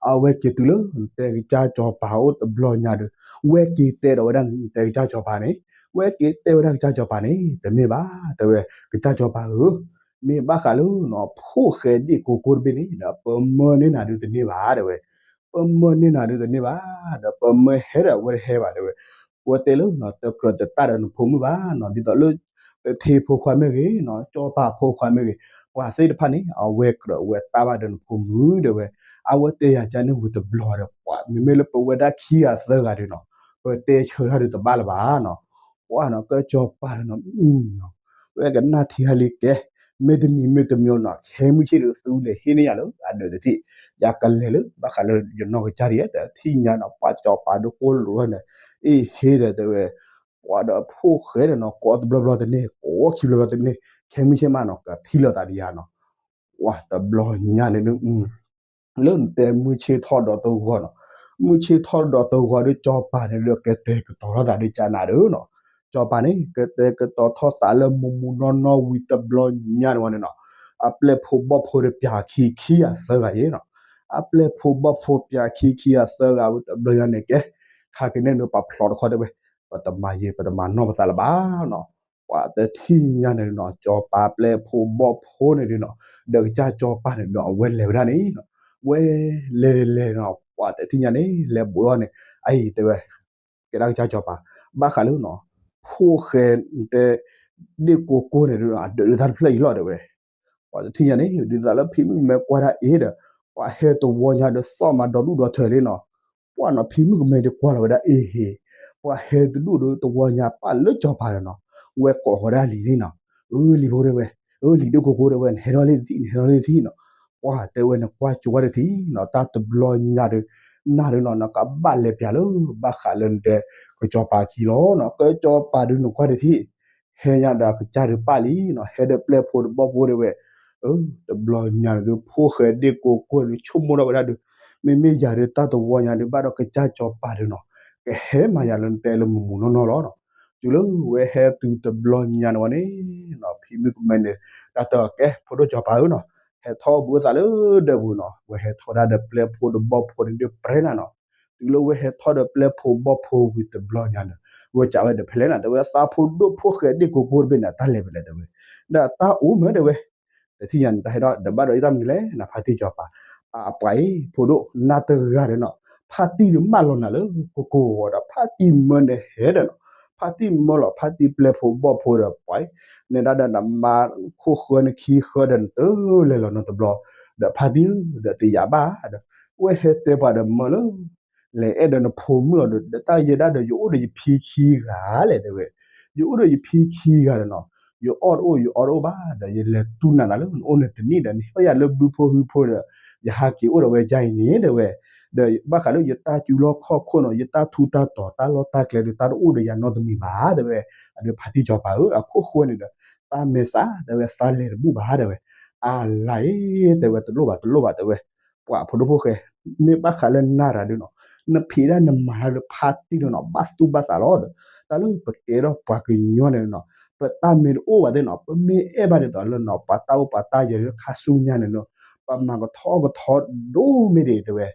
အဝဲက့ၤတုၤလၢ နတဲကစၢ်စီၤပၤအိၣ်တဘျီညါဒီး ဝဲက့ၤတဲဒီးဝဲဒၣ် နတဲကစၢ်စီၤပၤန့ၣ်, ဝဲက့ၤတဲဝဲဒၣ်ကစၢ်စီၤပၤန့ၣ် တမ့ၢ်ဘၣ် တဲဝဲ, ကစၢ်စီၤပၤဧၢ, မ့ၢ်ဘၣ်ဃးလၢနီၤ ဖိၣ်ဃဲဒ့ၣ်ကိကိတဘ့ၣ်န့ၣ်ဒီး ပမၢန့ၢ်နၤဒုးတန့ၢ်ဘၣ် တဲဝဲ, ပမၢန့ၢ်နၤဒုးတန့ၢ်ဘၣ်, ဒီးပမၢဟဲဒီးအဝဲတဟဲဘၣ် တဲဝဲ, ဝဲတဲလၢနီၤ တကြၢးတတၢ်ဒီးနဖိမုၣ်ဘၣ်နီၤ ဒ်သိးလၢ တထ့ဖိခွါမ့ၢ်ဂ့ၤနီၤ စီၤပၤဖိခွါမ့ၢ်ဂ့ၤ, ပှၤသ့ၣ်တဖၣ်န့ၣ် အဝဲကြၢးဝဲတၢ်ဘၣ်ဒီးနဖိမုၣ် တဲဝဲ, အဝဲတဲယၤကန့ၣ်ဝံၤတဘျီဒီး ပှၤမ့မ့ၢ်လၢပဝဲဒၣ်ခံဂၤသၢဂၤဒုးနီၤ ပတဲဆၢတၢ်ဒုးတဘၣ်လၢၤဘၣ်နီၤ, ပှၤနီၤ ကစၢ်စီၤပၤနီၤ ဝဲကနၣ်ထံဟါလံကဲ, မ့တမံၤမ့တမံၤနီၤ ခဲမုၢ်ဆ့ၣ်ဒုး သုလဲၤဟ့ၣ်န့ၢ်ယၤလၢအဒၢးတထံၣ်, ယကလဲၤလၢ ဘၣ်ဃးလၢယနီၢ်ကစၢ်ဒ် တထံၣ်ညါနီၤ ပှၤစီၤပၤဒုးကိးလိာ်ထီၣ်န့ၣ်, အ့ဟ့ဒီးတဲဝဲ, ပှၤဒီးဖိၣ်ဃဲဒီးနီၤ ကိးတဘျီဘျီတန့ၢ် ကိးခံဘျီဘျီတန့ၢ် ခဲမုၢ်ဆ့ၣ်မးနီၤ ကထံၣ်လိာ်သးဒီးယၤနီၤ, ပှၤတဘျီညါန့ၣ်ဒုး လၢနတဲမုၢ်ဆ့ၣ်ထီၣ်ဒီးတဂီၤနီၤ, မုၢ်ဆ့ၣ်ထီၣ်ဒီးတဂီၤဒီးစီၤပၤန့ၣ်ဒီး ကတဲာ်ကတီၤထီၣ်သးဒီးကနၤဒုးနီၤ, စီၤပၤန့ၣ် ကတဲာ်ကတီၤထီၣ်သးလၢမုၢ်မုၢ်နီၢ်နီၢ်ဝံၤတဘျီညါန့ၣ်ဝံၤန့ၣ်နီၤ, အပျဲၢ်ဖိဘီၣ်ဖိဒီးပၠးခံခံဂၤသၢဂၤယဲနီၤ, အပျဲၢ်ဖိဘီၣ်ဖိပၠးခံခံဂၤသၢဂၤဝံၤတဘျီညါန့ၣ်ကဲ, ခါက့ၤန့ၣ်ဒီးပဖျိးတခီတဲဝဲ, ပတမၤယံၤ ပတမၤနီၢ်ပသးလၢၤဘၣ်နီၤ, ပှၤတထံၣ်ညါန့ၣ်နီၤ စီၤပၤပျဲၢ်ဖိဘီၣ်ဖိန့ၣ်ဒုးနီၤ, ဒီးကစၢ်စီၤပၤန့ၣ်ဒီး အဝဲလဲၤဝဲဒၣ်န့ၣ်နီၤ, ဝဲလဲၤလဲၤနီၤ ပှၤတထံၣ်ညါန့ၣ် လဲၤဘူးထီၣ်န့ၣ် အအံၤတဲဝဲ, ကဲဒၣ်ကစၢ်စီၤပၤ, ဘၣ်ဃးလၢနီၤ, ဖိၣ်ဃဲတဲ ဒ့ၣ်ကိကိန့ၣ်ဒုး အဒၢးဒုးတၢ်တဖျၢၣ်အံၤလီၤတဲဝဲ ပှၤတထံၣ်ညါန့ၣ် ဒ်သိးလၢဖံမုၣ်မဲကွၢ်ဒၣ်အ့ဒီး ပှၤဟဲတဝီညါဒီးသီၣ်မၤဒီဒူၣ်ဒီထၢလံနီၤ, ပှၤနီၤဖံမုၣ်ကမဲဒီးကွၢ်လီၤဝဲဒၣ်အ့ဟ့, ပှၤဟဲတဒူၣ်ဒီးတဝီညါပာ်လၢစီၤပၤဒီးနီၤ, ဝဲကိးဃီၤဒၣ်လံၤန့ၣ်နီၤ, အၢ လံၤဖိတဲဝဲ, အၢ လံၤဒ့ၣ်ကိကိတဲဝဲ နဟဲထီၣ်လံတထံၣ် နဟဲထီၣ်လံတထံၣ်နီၤ, ပှၤတဲဝဲနကွၢ်ကၠိဝဲတထံၣ်နီၤ, တၢ်တဘျီညါဒီး နၤဒီးနီၤ နကဘၣ်လဲၤပၠးလၢ ဘၣ်ဃးလၢနတဲ ကစီၤပၤခံလီၤနီၤ, ကစီၤပၤဒုးနကွၢ်တထံၣ် ဟဲညါဒီးကစၢ်ဒုးပာ်လံနီၤ, ဟဲဒီးပျဲၢ်ဖိတဘီၣ်ဖိတဲဝဲ, အၢ တဘျီညါန့ၣ်ဒုး ဖိၣ်ဃဲဒ့ၣ်ကိကိန့ၣ် ဆိကမိၣ်ထီၣ်ဝဲဒၣ်ဒီး, မ့မ့ၢ်ယၤဒီးတၢ်တဝီညါဒုး ဘၣ်ဒီးကစၢ်စီၤပၤဒုးနီၤ, ကဟဲမၤယၤလၢနတဲလၢမုၢ်မုၢ်နီၢ်နီၢ်လီၤနီၤ, တုၤလၢဝဲဟဲတုၤတဘျီညါန့ၣ်ဝံၤန့ၣ်နီၤ, ဖံမုၣ်ကမဲန့ၣ် တၢ်တဲအီၤကဲ ဖိဒိၣ်စီၤပၤဧၢနီၤ, ဟဲထီၣ်ဘူးသးလၢဒၢးပူၤနီၤ, ဝဲဟဲထီၣ်ဒၣ်ဒီးပျဲၢ်ဖိတဘီၣ်ဖိန့ၣ်ဒုးပြဲနၤနီၤ, တုၤလၢဝဲဟဲထီၣ်ဒီးပျဲၢ်ဖိဘီၣ်ဖိဝံၤတဘျီညါန့ၣ်, ဝဲစံးဝဲဒီးဖဲလဲၣ်နီၤ, တဲဝဲသးဖိဒိၣ်ဖိၣ်ဃဲဒ့ၣ်ကိကိတဘ့ၣ်န့ၣ် တၢ်လဲၤဖဲလဲၣ်တဲဝဲ, ဒီးတၢ်အိၣ်မ့ၢ်တဲဝဲ, တထံၣ်ညါန့ၣ် တၢ်ဟဲထီၣ်ဒီးဘၣ်ဒီးယတၢ်မနုၤလဲၣ် နဖါတံၢ်စီၤပၤ, အပှၤအံၤ ဖိဒိၣ် နၤတဂၤဒီးနီၤ, ဖါတံၢ်ဒီးမၢလီၤနၤလၢကိကိဂီၤဒီး ဖါတံၢ်မၢနဟဲဒီးနီၤ, ဖ ဖါတံၢ်မၢလီၤ ဖါတံၢ်ပျဲၢ်ဖိဘီၣ်ဖိဒီး ပှၤ နဲဒၣ်ဒီးနမါခိၣ်ဃၢနခံဃၢဒီးနတလဲၤလီၤနီတဘျီ, ဒီးဖါတံၢ်ဒီးတယာ်ဘၣ်ဒီး ဝဲဟဲတဲပှၤဒီးမၢလၢ လဲၤအဲၣ်ဒီးနဖိမုၣ်အီၤဒီး ဒီးတၢ်ယဲဒၣ်ဒီး ယအိၣ်ဒီးယဖံခံဂၤလဲၣ်တဲဝဲ, ယအိၣ်ဒီးယဖံခံဂၤဒီးနီၤ, ယအီၣ်တအိၣ် ယအီတအိၣ်ဘၣ်ဒီး ယလဲၤတူၢ်နၤနၤလၢနအိၣ်န့ၣ်တနံၣ်ဒီး နဟ့ၣ်ယၤလၢဘုဖိဟုဖိဒီး ယဟးက့ၤအိၣ်ဒီးဝဲဒ်အံၤန့ၣ်တဲဝဲ, ဒီးဘၣ်ဃးလၢယတၢ်စူၤလီၢ်ခီၣ်ခိၣ်နီၤ ယတၢ်ထူးတၢ်တီၤ တၢ်လီၢ်တၢ်ကျဲဒီး တၢ်တအိၣ်ဒီးယၤနီတမံၤဘၣ်တဲဝဲ, အဒုးဖါတံၢ်စီၤပၤဧၢ အခိၣ်ဃၢန့ၣ်ဒီး တၢ်မဲာ်ဆှးတဲဝဲ သးလဲၤတဘူၣ်ဘၣ်တဲဝဲ, အလါအ့ တဲဝဲ တလိၣ်ဘၣ် တလိၣ်ဘၣ်တဲဝဲ, ပှၤဖိဒိၣ်ဖိၣ်ဃဲ မ့ၢ်ဘၣ်ဃးလၢနၤရၤဒုနီၤ, နဖံးဒၣ်နမၤတၢ်ဒီးဖါတံၢ်ဒီးနီၤ ဘၣ်သူၣ်ဘၣ်သးလီၤဒီး တၢ်လၢပကဲထီၣ်ပှၤကညီန့ၣ်နီၤ, ပတၢ်မ့ၢ်တအိၣ်ဘၣ်သ့ၣ်နီၤ ပမ့ၢ်အဲၣ်ဘၣ်ဒ်သိးလၢနီၤ ပှၤတၢ်အိၣ်ပှၤတၢ်ယဲၤဒီးခါဆူညါန့ၣ်နီၤ, ပမၤကထီကထီဒိၣ်မ့ၢ်ဒံးတဲဝဲ,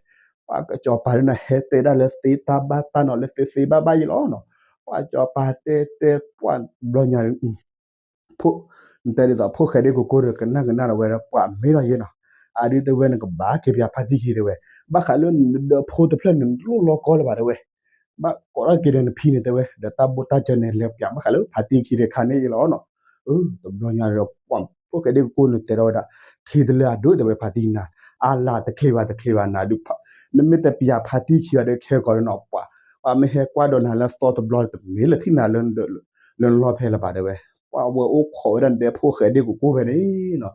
ပှၤကစီၤပၤဒုနီၤ ဟဲတဲဒၣ်လၢသ့တၢ်ဘၣ်တၢ်နီၤ လၢသ့သ့ဘၣ်ဘၣ်ယံလီၤနီၤ, ပှၤစီၤပၤတဲတဲပှၤဘျီညါ နတဲဒ်သိးဖိၣ်ဃဲဒ့ၣ်ကိကိၢ်ဒီး ကနၣ်ကနၣ်ဒီးဝဲဒီး ပှၤမ့ၢ်လီၤယဲနီၤ, အဒုတဲဝဲ နကဘၣ်က့ၤပၠးဖါတံၢ်ခံတဲဝဲ, ဘၣ်ဃးလၢနဒၢးဖိတဖျၢၣ်န့ၣ် နလိၣ်လီၤကီလၢၤဘၣ်တဲဝဲ, ဘၣ်ကိးထီၣ်က့ၤဒီးနဖံန့ၣ်တဲဝဲ ဒီးတၢ်ဘိၣ်တၢ်စၢၤန့ၣ် လဲၤပၠးဘၣ်ဃးလၢဖါတံၢ်ခံဒီးခါန့ၣ်ယံလီၤနီၤ, တဘျီညါဒီး ပှၤဖိၣ်ဃဲဒ့ၣ်ကိကိၢ်န့ၣ်တဲထီၣ်ဝဲဒၣ်, ချံတလၢအဒိၣ်တဲဝဲဖါတံၢ်နၤ, အလါတချ့ဘၣ်တချ့ဘၣ်နၤဒုး, နမ့ၢ်တပၠးဖါတံၢ်ခံဘၣ်ဒီး ခဲကီးဒီးနီၤ ပှၤ ပှၤမ့ၢ်ဟဲကွၢ်ဒီးနၤလၢသီတဘျီ တမ့ၢ်လၢထံၣ်နၤလၢ လၢနလီၢ်ဖဲလၢၤဘၣ်တဲဝဲ, ပှၤဝဲအိၣ်ခိးဝဲဒၣ်နတဲဖိၣ်ဃဲဒ့ၣ်ကိကိၢ်ဖဲန့ၣ်နီၤ,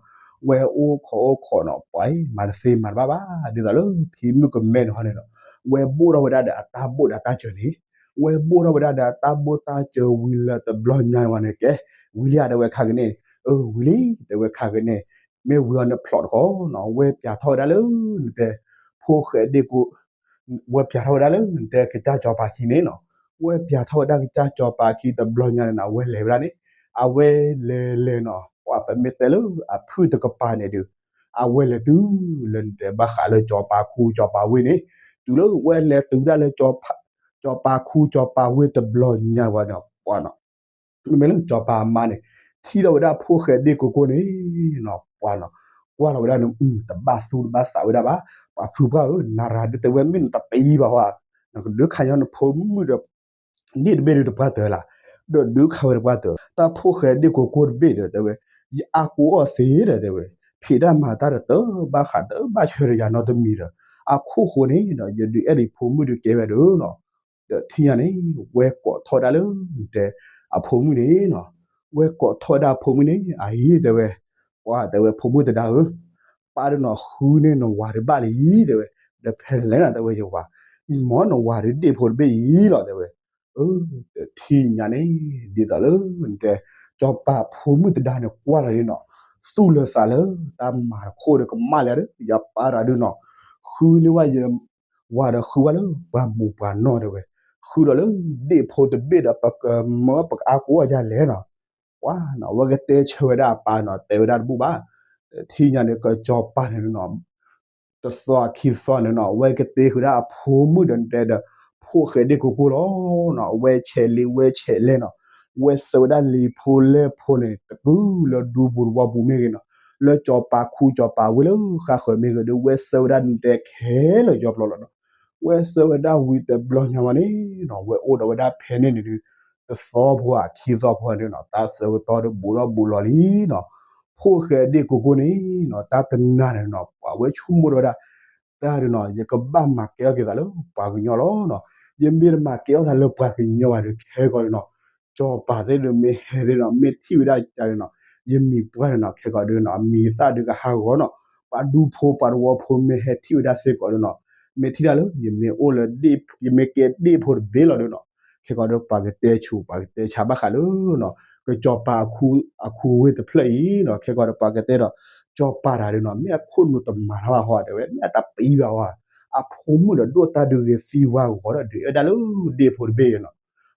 ဝဲအိၣ်ခိးအိၣ်ခိးနီၤ ပှၤမၤတသ့မၤတဘၣ်ဘၣ် ဒ်သိးလၢဖံမုၣ်ကမဲန့ၣ်ဟီန့ၣ်ဒီး, ဝဲဘိၣ်ထီၣ်ဝဲဒၣ်ဒီးအတၢ်ဘိၣ်ဒီးတၢ်စၢၤန့ၣ်, ဝဲဘိၣ်ထီၣ်ဝဲဒၣ်ဒီးအတၢ်ဘိၣ်တၢ်စၢၤဝံၤလၢတဘျီညါဝဲန့ၣ်ကဲ, ဝံၤလံဧါတဲဝဲခါကန့ၣ်, အၢ ဝံၤလံ တဲဝဲခါကန့ၣ်, မ့ၢ်ဝံၤအီၤနဖျိးတခီနီၤ ဝဲပၠးထီၣ်ဝဲဒၣ်လၢ နတဲ ဖိၣ်ဃဲဒ့ၣ်ကိ ဝဲပၠးထီၣ်ဝဲဒၣ်လၢနတဲကစၢ်စီၤပၤခံန့ၣ်နီၤ, ဝဲပၠးထီၣ်ဝဲဒၣ်ကစၢ်စီၤပၤခံတဘျီညါန့ၣ်နီၤ အဝဲလဲၤဝဲဒၣ်န့ၣ်, အဝဲလဲၤလဲၤနီၤ ပှၤပမ့ၢ်တဲလၢအဖုၣ်တကပၤန့ၣ်ဒီး, အဝဲလဲၤတုၤလၢနတဲဘၣ်ဃးလၢစီၤပၤခူစီၤပၤဝ့ၢ်န့ၣ်, တုၤလၢဝဲလဲၤတုၤဝဲဒၣ်လၢ စီၤပၤခူစီၤပၤဝ့ၢ်တဘျီညါဝဲန့ၣ် ပှၤနီၤ မ့မ့ၢ်လၢစီၤပၤအမါန့ၣ်, ထံၣ်ထီၣ်ဝဲဒၣ်ဖိၣ်ဃဲဒ့ၣ်ကိကိၢ်န့ၣ်နီၤ ပှၤနီၤ, ကွၢ်လီၤဝဲဒၣ်န့ၣ် တဘၣ်သူၣ်တဘၣ်သးဝဲဒၣ်ဘၣ်, ပှၤဖုပှၢ်ဧၢ နၤရၤဒုးတဲဝဲမ့ၢ်နတပံၤဘၣ်ဟီ, နကဒုးခးညီနဖိမုၣ်ဒီး ဒ့ၣ်တဘ့ၣ်ဒုးတပှၢ်တၢၢ်လၢ်, ဒီးဒုးခးဝဲတပှၢ်တၢၢ်, တၢ်ဖိၣ်ဃဲဒ့ၣ်ကိကိၢ်တဘ့ၣ်ဒီးတဲဝဲ, ယအါကိးအီၣ်သ့ဒီးတဲဝဲ, ဖံးတၢ်မၤတၢ်ဒီးတဘၣ်ဃးတဘၣ်ဆၢဒီးယၤနီတမံၤဒီး, အခိၣ်ဃိန့ၣ်ဒီး ယဒုးအဲၣ်ဒိးယဖိမုၣ်ဒုးကဲဝဲဒီးနီၤ, ဒီးထံၣ်ညါန့ၣ် ဝဲကိးထီၣ်ဝဲဒၣ်လၢ တဲ အဖိမုၣ်န့ၣ်နီၤ, ဝဲကိးထီၣ်ဝဲဒၣ်အဖိမုၣ်န့ၣ် အအံၤတဲဝဲ, ပှၤတဲဝဲဖိမုၣ်တဒါဧၢ, ပၢ်ဒုးနီၤ ဃုန့ၢ်နဝၤဒုးဘၣ်လံတဲဝဲ, ဒီးဖဲလဲၣ်နီၤတဲဝဲယဝၤ, အံၤမ့ၢ်နဝၤဒုးဒ့ၣ်ဖိတဘ့ၣ်အံၤလီၤတဲဝဲ, အၢ ဒီးထံၣ်ညါန့ၣ် ဒ်သိးလၢ တဲ စီၤပၤဖိမုၣ်တဒါန့ၣ်ကွၢ်လီၤလံနီၤ, သူၣ်လၢသးလၢ တၢ်မၤတခိၣ်ဒီးကမၣ်လၢဒီး ယပၢ်တဒါဒုးနီၤ, ဃုန့ၢ်ဝဲယ ဝၤဒီးဃုဝဲလၢပှၤမူးပှၤနီၢ်တဲဝဲ, ဃုဒီးလၢဒ့ၣ်ဖိတဘ့ၣ်ဒီး ပကမၢပကအါကိးအီၣ်ယၤလဲၣ်နီၤ, ပှၤနီၤ အဝဲကတဲဆၢဝဲဒၣ်အပၢ်နီၤ တဲဝဲဒၣ်တဘူၣ်ဘၣ်, ထံၣ်ညါန့ၣ် ကစီၤပၤန့ၣ်နီၤ တသီခံသီန့ၣ်နီၤ အဝဲကတဲဃုာ်ဒၣ်အဖိမုၣ်ဒီးတဲဒီး ဖိၣ်ဃဲဒ့ၣ်ကိကိၢ်လီၤနီၤ, ဝဲဆဲးလ့ဝဲဆဲးလဲၣ်နီၤ, ဝဲဆှၢဝဲဒၣ်လံၤဖိလဲၢ်ဖိန့ၣ် တကုၢ်လၢဒူပူၤသဝီပူၤမ့ၢ်ဂ့ၤနီၤ, လၢစီၤပၤခူစီၤပၤဝ့ၢ်လၢဃၣ်ဃၢၤမ့ၢ်ဂ့ၤဒီး ဝဲဆှၢဝဲဒၣ်နတဲခဲလၢာ်ယီၤပျီလီၤနီၤ, ဝဲဆှၢဝဲဒၣ်ဝံၤတဘျီညါဝဲန့ၣ်နီၤ ဝဲအိၣ်ဒီးဝဲဒၣ်ဖဲန့ၣ်န့ၣ်ဒုး တသီဖိဧါခံသီဖိဧါန့ၣ်နီၤ တၢ်ဆၢကတီၢ်ဒီးဘူးထီၣ်ဘူးလီၤလံနီၤ, ဖိၣ်ဃဲဒ့ၣ်ကိကိၢ်န့ၣ်နီၤ တၢ်တနၤန့ၣ်နီၤ ပှၤဝဲဆိကမိၣ်ဒီးဝဲဒၣ် တၢ်ဒုးနီၤ ယကဘၣ်မၤကဲထီၣ်က့ၤသးလၢပှၤကညီလီၤနီၤ, ယမ့ၢ်တမၤကဲထီၣ်သးလၢပှၤကညီဘၣ်ဒီးခဲကီးဒုးနီၤ, စီၤပၤသ့ၣ်ဒုးမ့ၢ်ဟဲသ့ၣ်နီၤ မ့ၢ်ထံၣ်ဝဲဒၣ်ကဒီးနီၤ, ယမံၤပှၢ်ဒုးနီၤ ခဲကီးဒုးနီၤ အမံၤသၣ်ဒုးကဟးဂီၤနီၤ, ပှၤဒူဖိပှၤသဝီဖိမ့ၢ်ဟဲထံၣ်ဝဲဒၣ်စ့ၢ်ကီးဒုးနီၤ, မ့ၢ်ထံၣ်တၢ်လၢ ယမ့ၢ်အိၣ်လၢ ယမ့ၢ်ကဲဒ့ၣ်ဖိတဘ့ၣ်လီၤဒုးနီၤ, ခဲကီးဒီးပှၤကတဲဆူး ပှၤကတဲဆါဘၣ်ဃးလၢနီၤ ကစီၤပၤအခူဝ့ၢ်တဖျၢၣ်အံၤနီၤ ခဲကီးဒီးပှၤကတဲဒီး စီၤပၤတၢ်ဒုးနီၤ မ့ၢ်အခိၣ်နူာ်တမၤထီၣ်ဘၣ်ဟီတဲဝဲ မ့ၢ်အတပံၤဘၣ်ဝဲ, အဖိမုၣ်ဒီးဒိၣ်တၢ်ဒုးဂ့ၤသံဝါဂီၤဒီးဒုးအဲၣ်ဒၣ်လၢဒ့ၣ်ဖိတဘ့ၣ်အံၤနီၤ,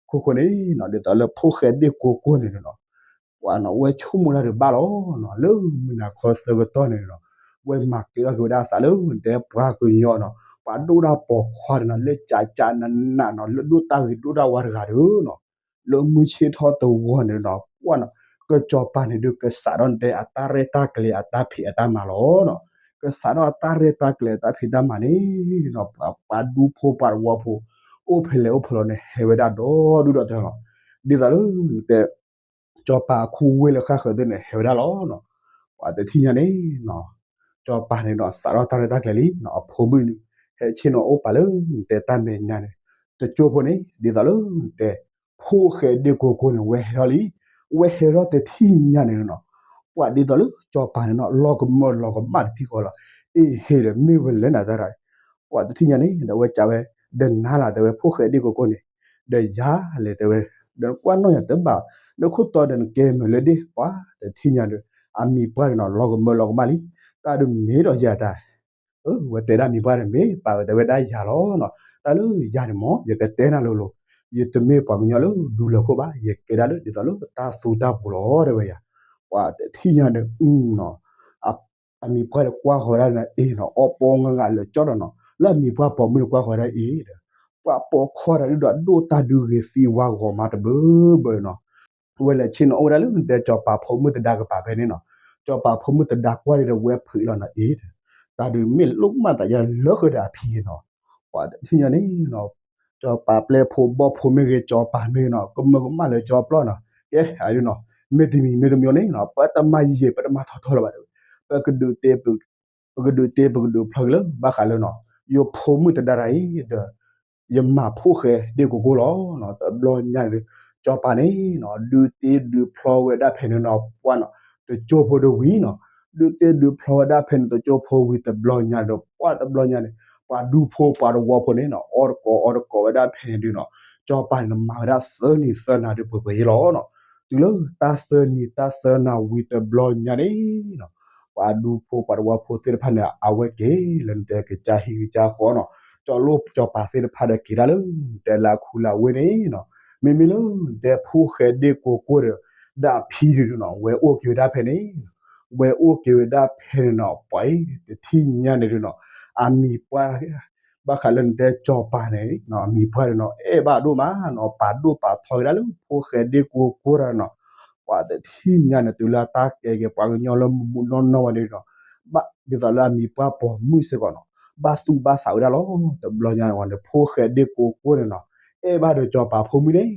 ခိၣ်ဃိန့ၣ်နီၤ ဒ်သိးလၢဖိၣ်ဃဲဒ့ၣ်ကိကိၢ်န့ၣ်နီၤ ပှၤနီၤ ဝဲဆိကမိၣ်တၢ်ဒုးဘၣ်လီၤနီၤ လၢမုၢ်နၤခီဆၢကတီၢ်န့ၣ်နီၤ ဝဲမၤကဲထီၣ်က့ၤဝဲဒၣ်သးလၢတဲပှၤကညီနီၤ ပှၤဒိၣ်တၢ်ပိာ်ခွါန့ၣ်နီၤ လၢကၠးကၠးနးနးနီၤ လၢဒိၣ်တၢ်ဂ့ၤဒိၣ်တၢ်ဝါတဂၤဒီးနီၤ လၢမုၢ်ဆ့ၣ်ထီၣ်တဂီၤန့ၣ်နီၤ ပှၤနီၤ ကစီၤပၤန့ၣ်ဒုး ကစးထီၣ်တဲအတၢ်ရဲၣ်တၢ်ကျဲၤအတၢ်ဖံးအတၢ်မၤလီၤနီၤ ကစးထီၣ်အတၢ်ရဲၣ်တၢ်ကျဲၤအတၢ်ဖံးတၢ်မၤန့ၣ်နီၤ ပှၤဒူဖိပှၤသဝီဖိ အိၣ်ဖဲလဲၣ်အိၣ်ဖဲလဲၣ်န့ၣ် ဟဲဝဲဒၣ်ဒီဒူၣ်ဒီထၢလီၤ. ဒ်သိးလၢနတဲ စီၤပၤအခူဝ့ၢ်လၢဃၣ်ဃၢၤသ့ၣ်န့ၣ် ဟဲဝဲဒၣ်လီၤ. ပှၤတထံၣ်ညါန့ၣ် စီၤပၤန့ၣ်ဒီး စးထီၣ်တၢ်ရဲၣ်တၢ်ကျဲၤလံ, အဖိမုၣ်န့ၣ် ဟဲဆ့ၣ်နီၤအိၣ်ပာ်လၢနတဲတၢ်မဲာ်ညါန့ၣ် တကၠိဖိန့ၣ် ဒ်သိးလၢနတဲ ဖိၣ်ဃဲဒ့ၣ်ကိကိန့ၣ် ဝဲဟဲထီၣ်လံ. ဝဲဟဲထီၣ်တထံၣ်ညါန့ၣ်နီၤ ပှၤဒ်သိးလၢစီၤပၤန့ၣ်နီၤ လီၤကမၢလီၤကမၣ်တထံၣ်ဃီလီၤ. အ့ဟ့ဒီး မ့ၢ်ဝဲလဲၣ်နၤတၢ်ရၣ်, ပှၤတထံၣ်ညါန့ၣ် ဒီးဝဲကးဝဲ ဒီးနၤလၢတဲဝဲ ဖိၣ်ဃဲဒ့ၣ်ကိကိန့ၣ် ဒီးယၤလဲၣ်တဲဝဲ, ဒီးကွၢ်နီၣ်ယၤတဘၣ်, နခိၣ်တီဒီးနကဲမုာ်လၢဒ့ၣ်, ပှၤတထံၣ်ညါဒီး အမံၤပှၢ်န့ၣ်နီၤ လီၤကမၢလီၤကမၣ်လံ. တၢ်ဒုးမ့ၢ်ဒီးယၤတၢ် ဝဲတဲဒၣ်မံၤပှၢ်န့ၣ် မ့ၢ်ပာ်ဝဲတဲဝဲဒၣ်ယၤလီၤနီၤ. တၢ်လၢယၤန့ၣ်မ့ၢ် ယကတဲနၤလိၤလိၤ, ယတမ့ၢ်ပှၤကညီလၢဒူလၢၢ်ခိၣ်ဘၣ်, ယကဲဒၣ်လၢဒ်သိးလၢတၢ်သူတၢ်ပှီၤလီၤ တဲဝဲယၤ. ပှၤတထံၣ်ညါန့ၣ် အ အမံၤပှၢ်ဒီးကွၢ်ဃီၤဝဲဒၣ်န့ၣ်အ့ၣ်နီၤ, အီပီငါဂၤလၢာ်ကၠီဒီးနီၤ, လၢအမံၤပှၢ်ပိာ်မုၣ်န့ၣ်ကွၢ်ဃီၤဝဲဒၣ်အ့ၣ်ဒီး ပှၤပိာ်ခီၣ်တၢ်ဒုးဒီးဒိၣ်တၢ်ဒုးဂ့ၤသံဝါဂီၤမးတဘၢဘၢနီၤ. ဝဲလဲၤဆ့ၣ်နီၤအိၣ်ဝဲဒၣ်လၢနတဲစီၤပၤဖိမုၣ်တဒါကပၤဖဲန့ၣ်နီၤ. စီၤပၤဖိမုၣ်တဒါကွၢ်ဒီးဝဲဖုးလီၤနီၤအ့ၣ်ဒီး တၢ်ဒုးမ့ၢ်လိၣ်မးသးယါလၢဃုာ်ဒီးအဖံနီၤ. ပှၤတထံၣ်ညါန့ၣ် စီၤပၤပျဲဖိဘီၣ်ဖိမ့ၢ်ဂ့ၤ စီၤပၤမ့ၢ်ဂ့ၤနီၤ ကမၢကမၣ်လၢစီၤပျီနီၤ. ကဲ အဒ်နီၤ မ့တမံၤမ့တမံၤန့ၣ်နီၤ ပတမၤယံာ်ယံာ် ပတမၤထီထီလၢၤဘၣ်တဲဝဲ, ပကဒုးတ့ ပကဒုးတ့ပကဒုးဖျီက့ၤလၢ ဘၣ်ဃးလၢနီၤ ယဖိမုၣ်တဒါတၢ်အံၤဒီး ယမၤဖိၣ်ဃဲဒ့ၣ်ကိကိလီၤနီၤ. တဘျီညါန့ၣ် စီၤပၤန့ၣ်နီၤ ဒုးတ့ဒုးဖျီဝဲဒၣ်ဖဲန့ၣ်နီၤ ပှၤနီၤ တကၠိဖိဒီးဝံၤနီၤ, ဒုးတ့ဒုးဖျီဝဲဒၣ်ဖဲန့ၣ် တကၠိဖိဝံၤတဘျီညါဒီး ပှၤတဘျီညါန့ၣ် ပှၤဒူဖိပှၤတဝီဖိန့ၣ်နီၤ အီၣ်တကိးအီတကိးဝဲဒၣ်ဖဲန့ၣ်ဒုးနီၤ, စီၤပၤန့ၣ်မၤဝဲဒၣ်သၢနံၤသၢနၤဒုးပှဲၤပှဲၤယဲလီၤနီၤ. တုၤလၢတၢ်သၢနံၤတၢ်သၢနၤဝံၤတဘျီညါန့ၣ်နီၤ ပှၤဒူဖိပှၤတဝီဖိသ့ၣ်တဖၣ်န့ၣ် အဝဲက့ၤလၢနတဲကစၢ်ဟံၣ်ကစၢ်ဃီနီၤ, ကၠီလိၣ်စီၤပၤသ့ၣ်တဖၣ်ဒီးက့ၤဒၣ်လၢ နတဲလၢခူလၢဝ့ၢ်န့ၣ်နီၤ, မ့မ့ၢ်လၢနတဲဖိၣ်ဃဲဒ့ၣ်ကိကိဒီး ဒၣ်ဖံဒုးနီၤ ဝဲအိၣ်က့ၤဝဲဒၣ်ဖဲန့ၣ် ဝဲအိၣ်က့ၤဝဲဒၣ်ဖဲန့ၣ်နီၤ ပှၤအံၤတထံၣ်ညါန့ၣ်ဒုးနီၤ အမံၤပှၢ် ဘၣ်ဃးလၢနတဲစီၤပၤန့ၣ် အမံၤပှၢ်ဒုးနီၤ အဲၣ်ဘၣ်ဒိၣ်မးနီၤ ပာ်ဒိၣ်ပာ်ထီက့ၤဒၣ်လၢဖိၣ်ဃဲဒ့ၣ်ကိကိတၢ်နီၤ, ပှၤတထံၣ်ညါန့ၣ် တုၤလၢတၢ်ကဲက့ၤပှၤကညီလၢမူးမူးနီၢ်နီၢ်ဝဲန့ၣ်နီၤ ဘၣ်ဒ်သိးလၢအမံၤပှၢ်ပိာ်မုၣ်စ့ၢ်ကီးနီၤ ဘၣ်သူၣ်ဘၣ်သးဝဲဒၣ်လီၤ. တဘျီညါန့ၣ် ဖိၣ်ဃဲဒ့ၣ်ကိကိန့ၣ်နီၤ အဲၣ်ဘၣ်ဒီးစီၤပၤဖိမုၣ်န့ၣ်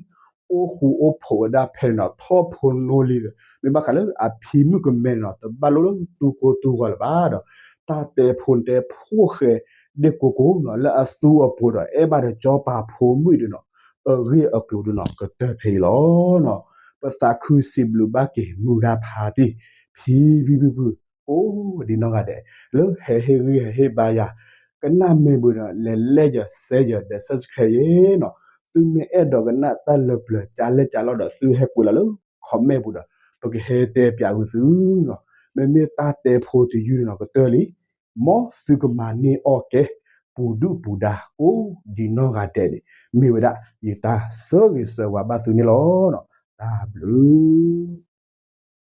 အိၣ်ဃူအိၣ်ဖိးဝဲဒၣ်ဖဲန့ၣ်နီၤ ထီၣ်ဖိနီၣ်လံဒီး မ့ၢ်ဘၣ်ဃးလၢအဖံမုၣ်ကမဲန့ၣ်နီၤ တဘၣ်လိၣ်လၢသူကိသူဂီၤလၢၤဘၣ်ဒီး တၢ်တဲဖိန့ၣ်တဲဖိၣ်ဃဲဒ့ၣ်ကိကိနီၤ လၢအသူအပိၤဒီး အဲၣ်ဘၣ်ဒီးစီၤပၤဖိမုၣ်ဒုးနီၤ အဂ့ၢ်အကျိၤဒုးနီၤ ကတၢၢ်ဖဲအံၤလီၤနီၤ. ပသးခုစံးဘျုးဘၣ်က့ၤမုၢ်ဂၤဖးတံၢ် ဖံဖံဖုဖု ကိးဒံနီၢ်ဂၤဒဲး လၢဟဲဟ့ၣ်ဂံၢ်ဟဲဟ့ၣ်ဘါယၤ ကနၣ်မ့ၢ်ဘၣ်ဒီး လဲၤ like ယၤ share ယၤ ဒီး subscribe ယၤနီၤ. သုမ့ၢ်အဲၣ်ဒိးကနၣ်တၢ်လၢပျၢၤကၢလဲၢ်ကၢလီၢ်ဒီး သုဟဲကွဲးလီၤလၢ comment ပူၤဒီး ပကဟဲတဲပၠးဂုာ်သုနီၤ. မ့မ့ၢ်တၢ်တဲဖိတယုၢ်န့ၣ်နီၤ ကတၢၢ်လံ မ်သုကမၤန့ၢ်အီၣ်ကဲ ပူၤဒုၣ်ပူၤဒါ ကိးဒံနီၢ်ဂၤဒဲးန့ၣ် မ့ၢ်ဝဲဒၣ်ယတၢ်ဆၢဂ့ၤဆၢဝါဘၣ်သုန့ၣ်လီၤ. တၢ်ဘျုး